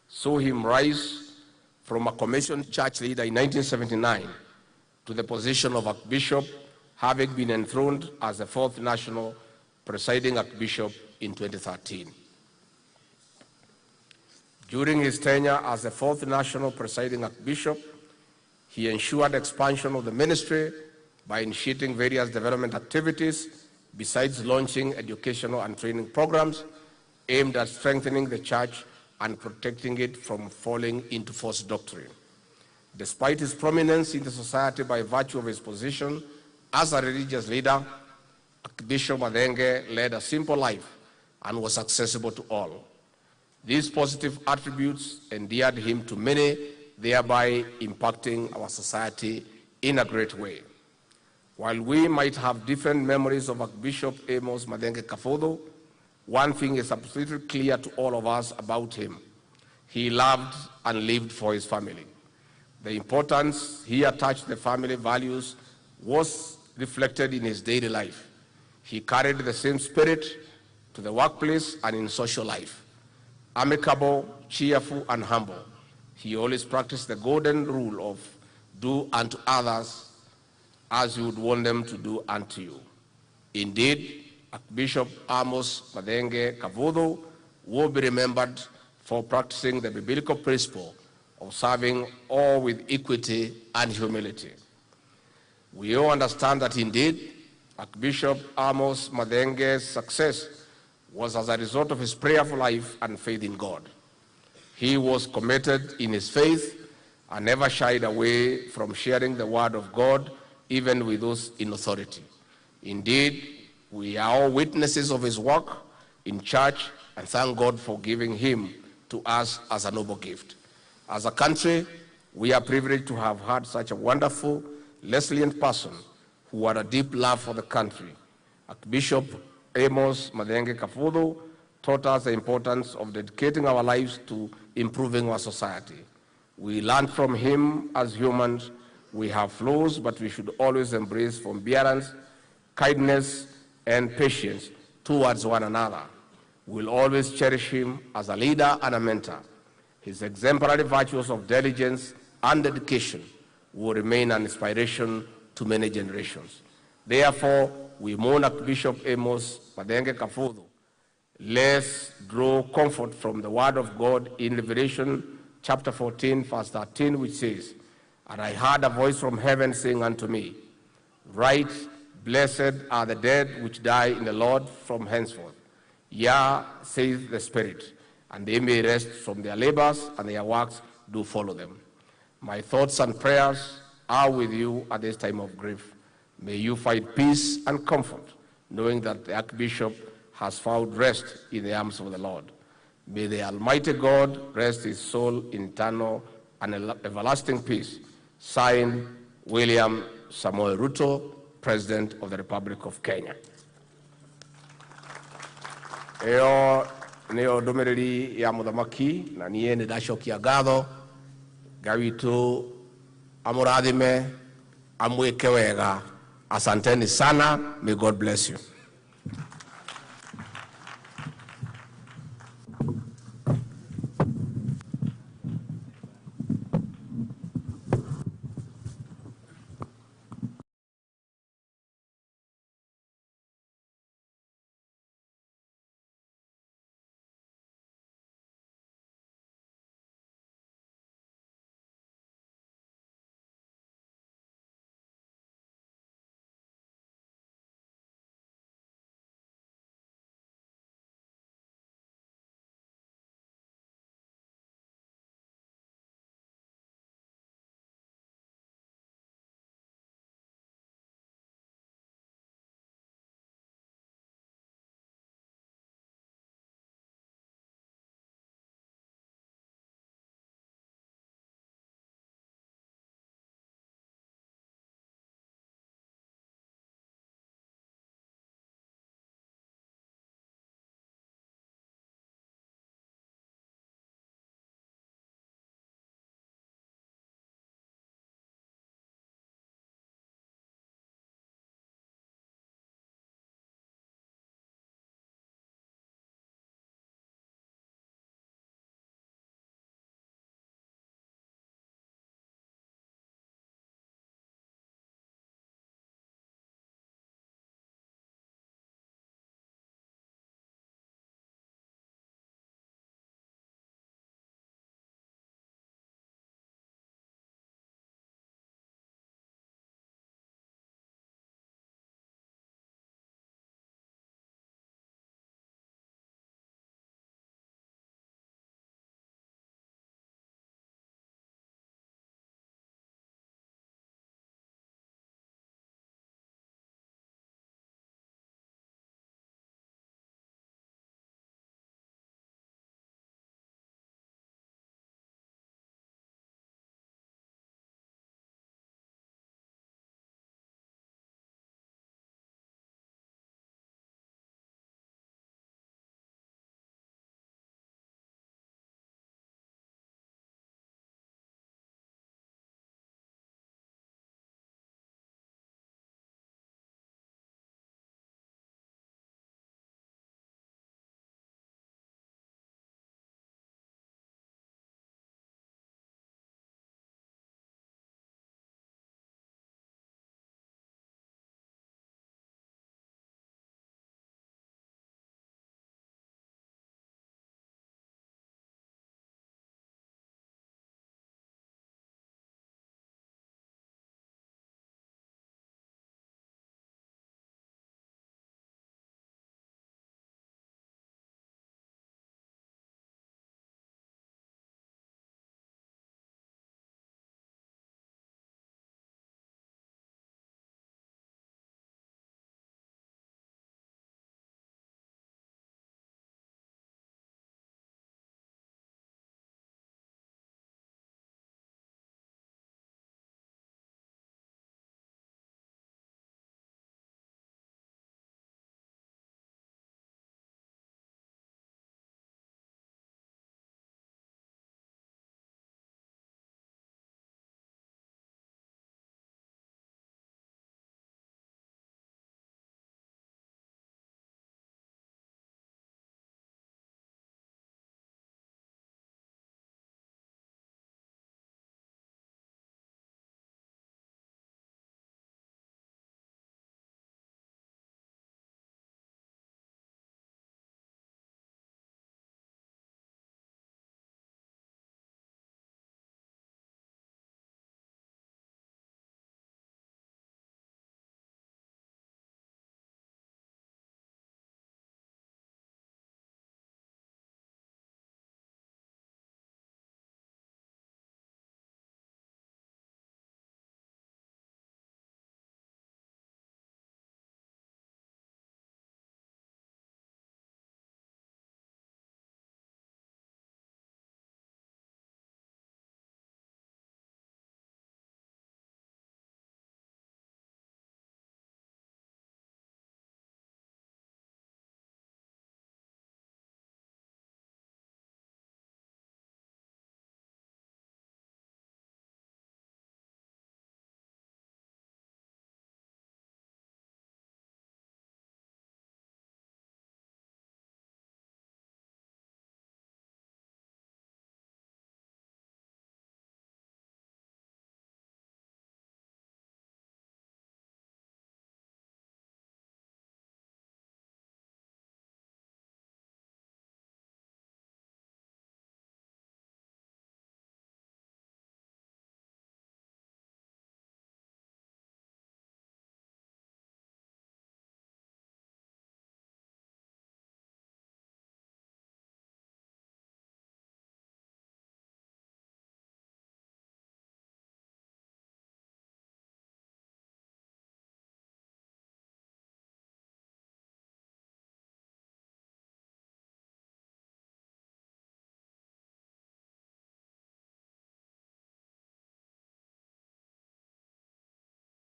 saw him rise from a commissioned church leader in 1979 to the position of Archbishop, having been enthroned as the fourth national presiding Archbishop in 2013. During his tenure as the fourth national presiding Archbishop, he ensured expansion of the ministry by initiating various development activities, besides launching educational and training programs aimed at strengthening the church and protecting it from falling into false doctrine. Despite his prominence in the society by virtue of his position as a religious leader, Archbishop Mathenge led a simple life and was accessible to all. These positive attributes endeared him to many, thereby impacting our society in a great way. While we might have different memories of Archbishop Amos Mathenge Kabuthu, one thing is absolutely clear to all of us about him. He loved and lived for his family. The importance he attached to the family values was reflected in his daily life. He carried the same spirit to the workplace and in social life. Amicable, cheerful, and humble, he always practiced the golden rule of do unto others as you would want them to do unto you. Indeed, Archbishop Amos Mathenge Kavuthu will be remembered for practicing the biblical principle of serving all with equity and humility. We all understand that indeed, Archbishop Amos Mathenge's success was as a result of his prayerful life and faith in God. He was committed in his faith and never shied away from sharing the word of God, even with those in authority. Indeed, we are all witnesses of his work in church and thank God for giving him to us as a noble gift. As a country, we are privileged to have had such a wonderful, resilient person who had a deep love for the country. Archbishop Amos Mathenge Kavuthu taught us the importance of dedicating our lives to improving our society. We learned from him as humans. We have flaws, but we should always embrace forbearance, kindness, and patience towards one another. We'll always cherish him as a leader and a mentor. His exemplary virtues of diligence and dedication will remain an inspiration to many generations. Therefore, we mourn Archbishop Amos Mathenge Kavuthu. Let's draw comfort from the word of God in Revelation chapter 14, verse 13, which says, "And I heard a voice from heaven saying unto me, Write, blessed are the dead which die in the Lord from henceforth. Yea, saith the Spirit, and they may rest from their labors, and their works do follow them." My thoughts and prayers are with you at this time of grief. May you find peace and comfort, knowing that the Archbishop has found rest in the arms of the Lord. May the Almighty God rest his soul in eternal and everlasting peace. Signed, William Samoei Ruto, President of the Republic of Kenya. Ĩyo nĩyo ndũmĩrĩri ya mũthamaki, na niĩ nĩ ndacokia ngatho. Ngai witũ amũrathime, amwĩke wega. Asanteni sana. May God bless you.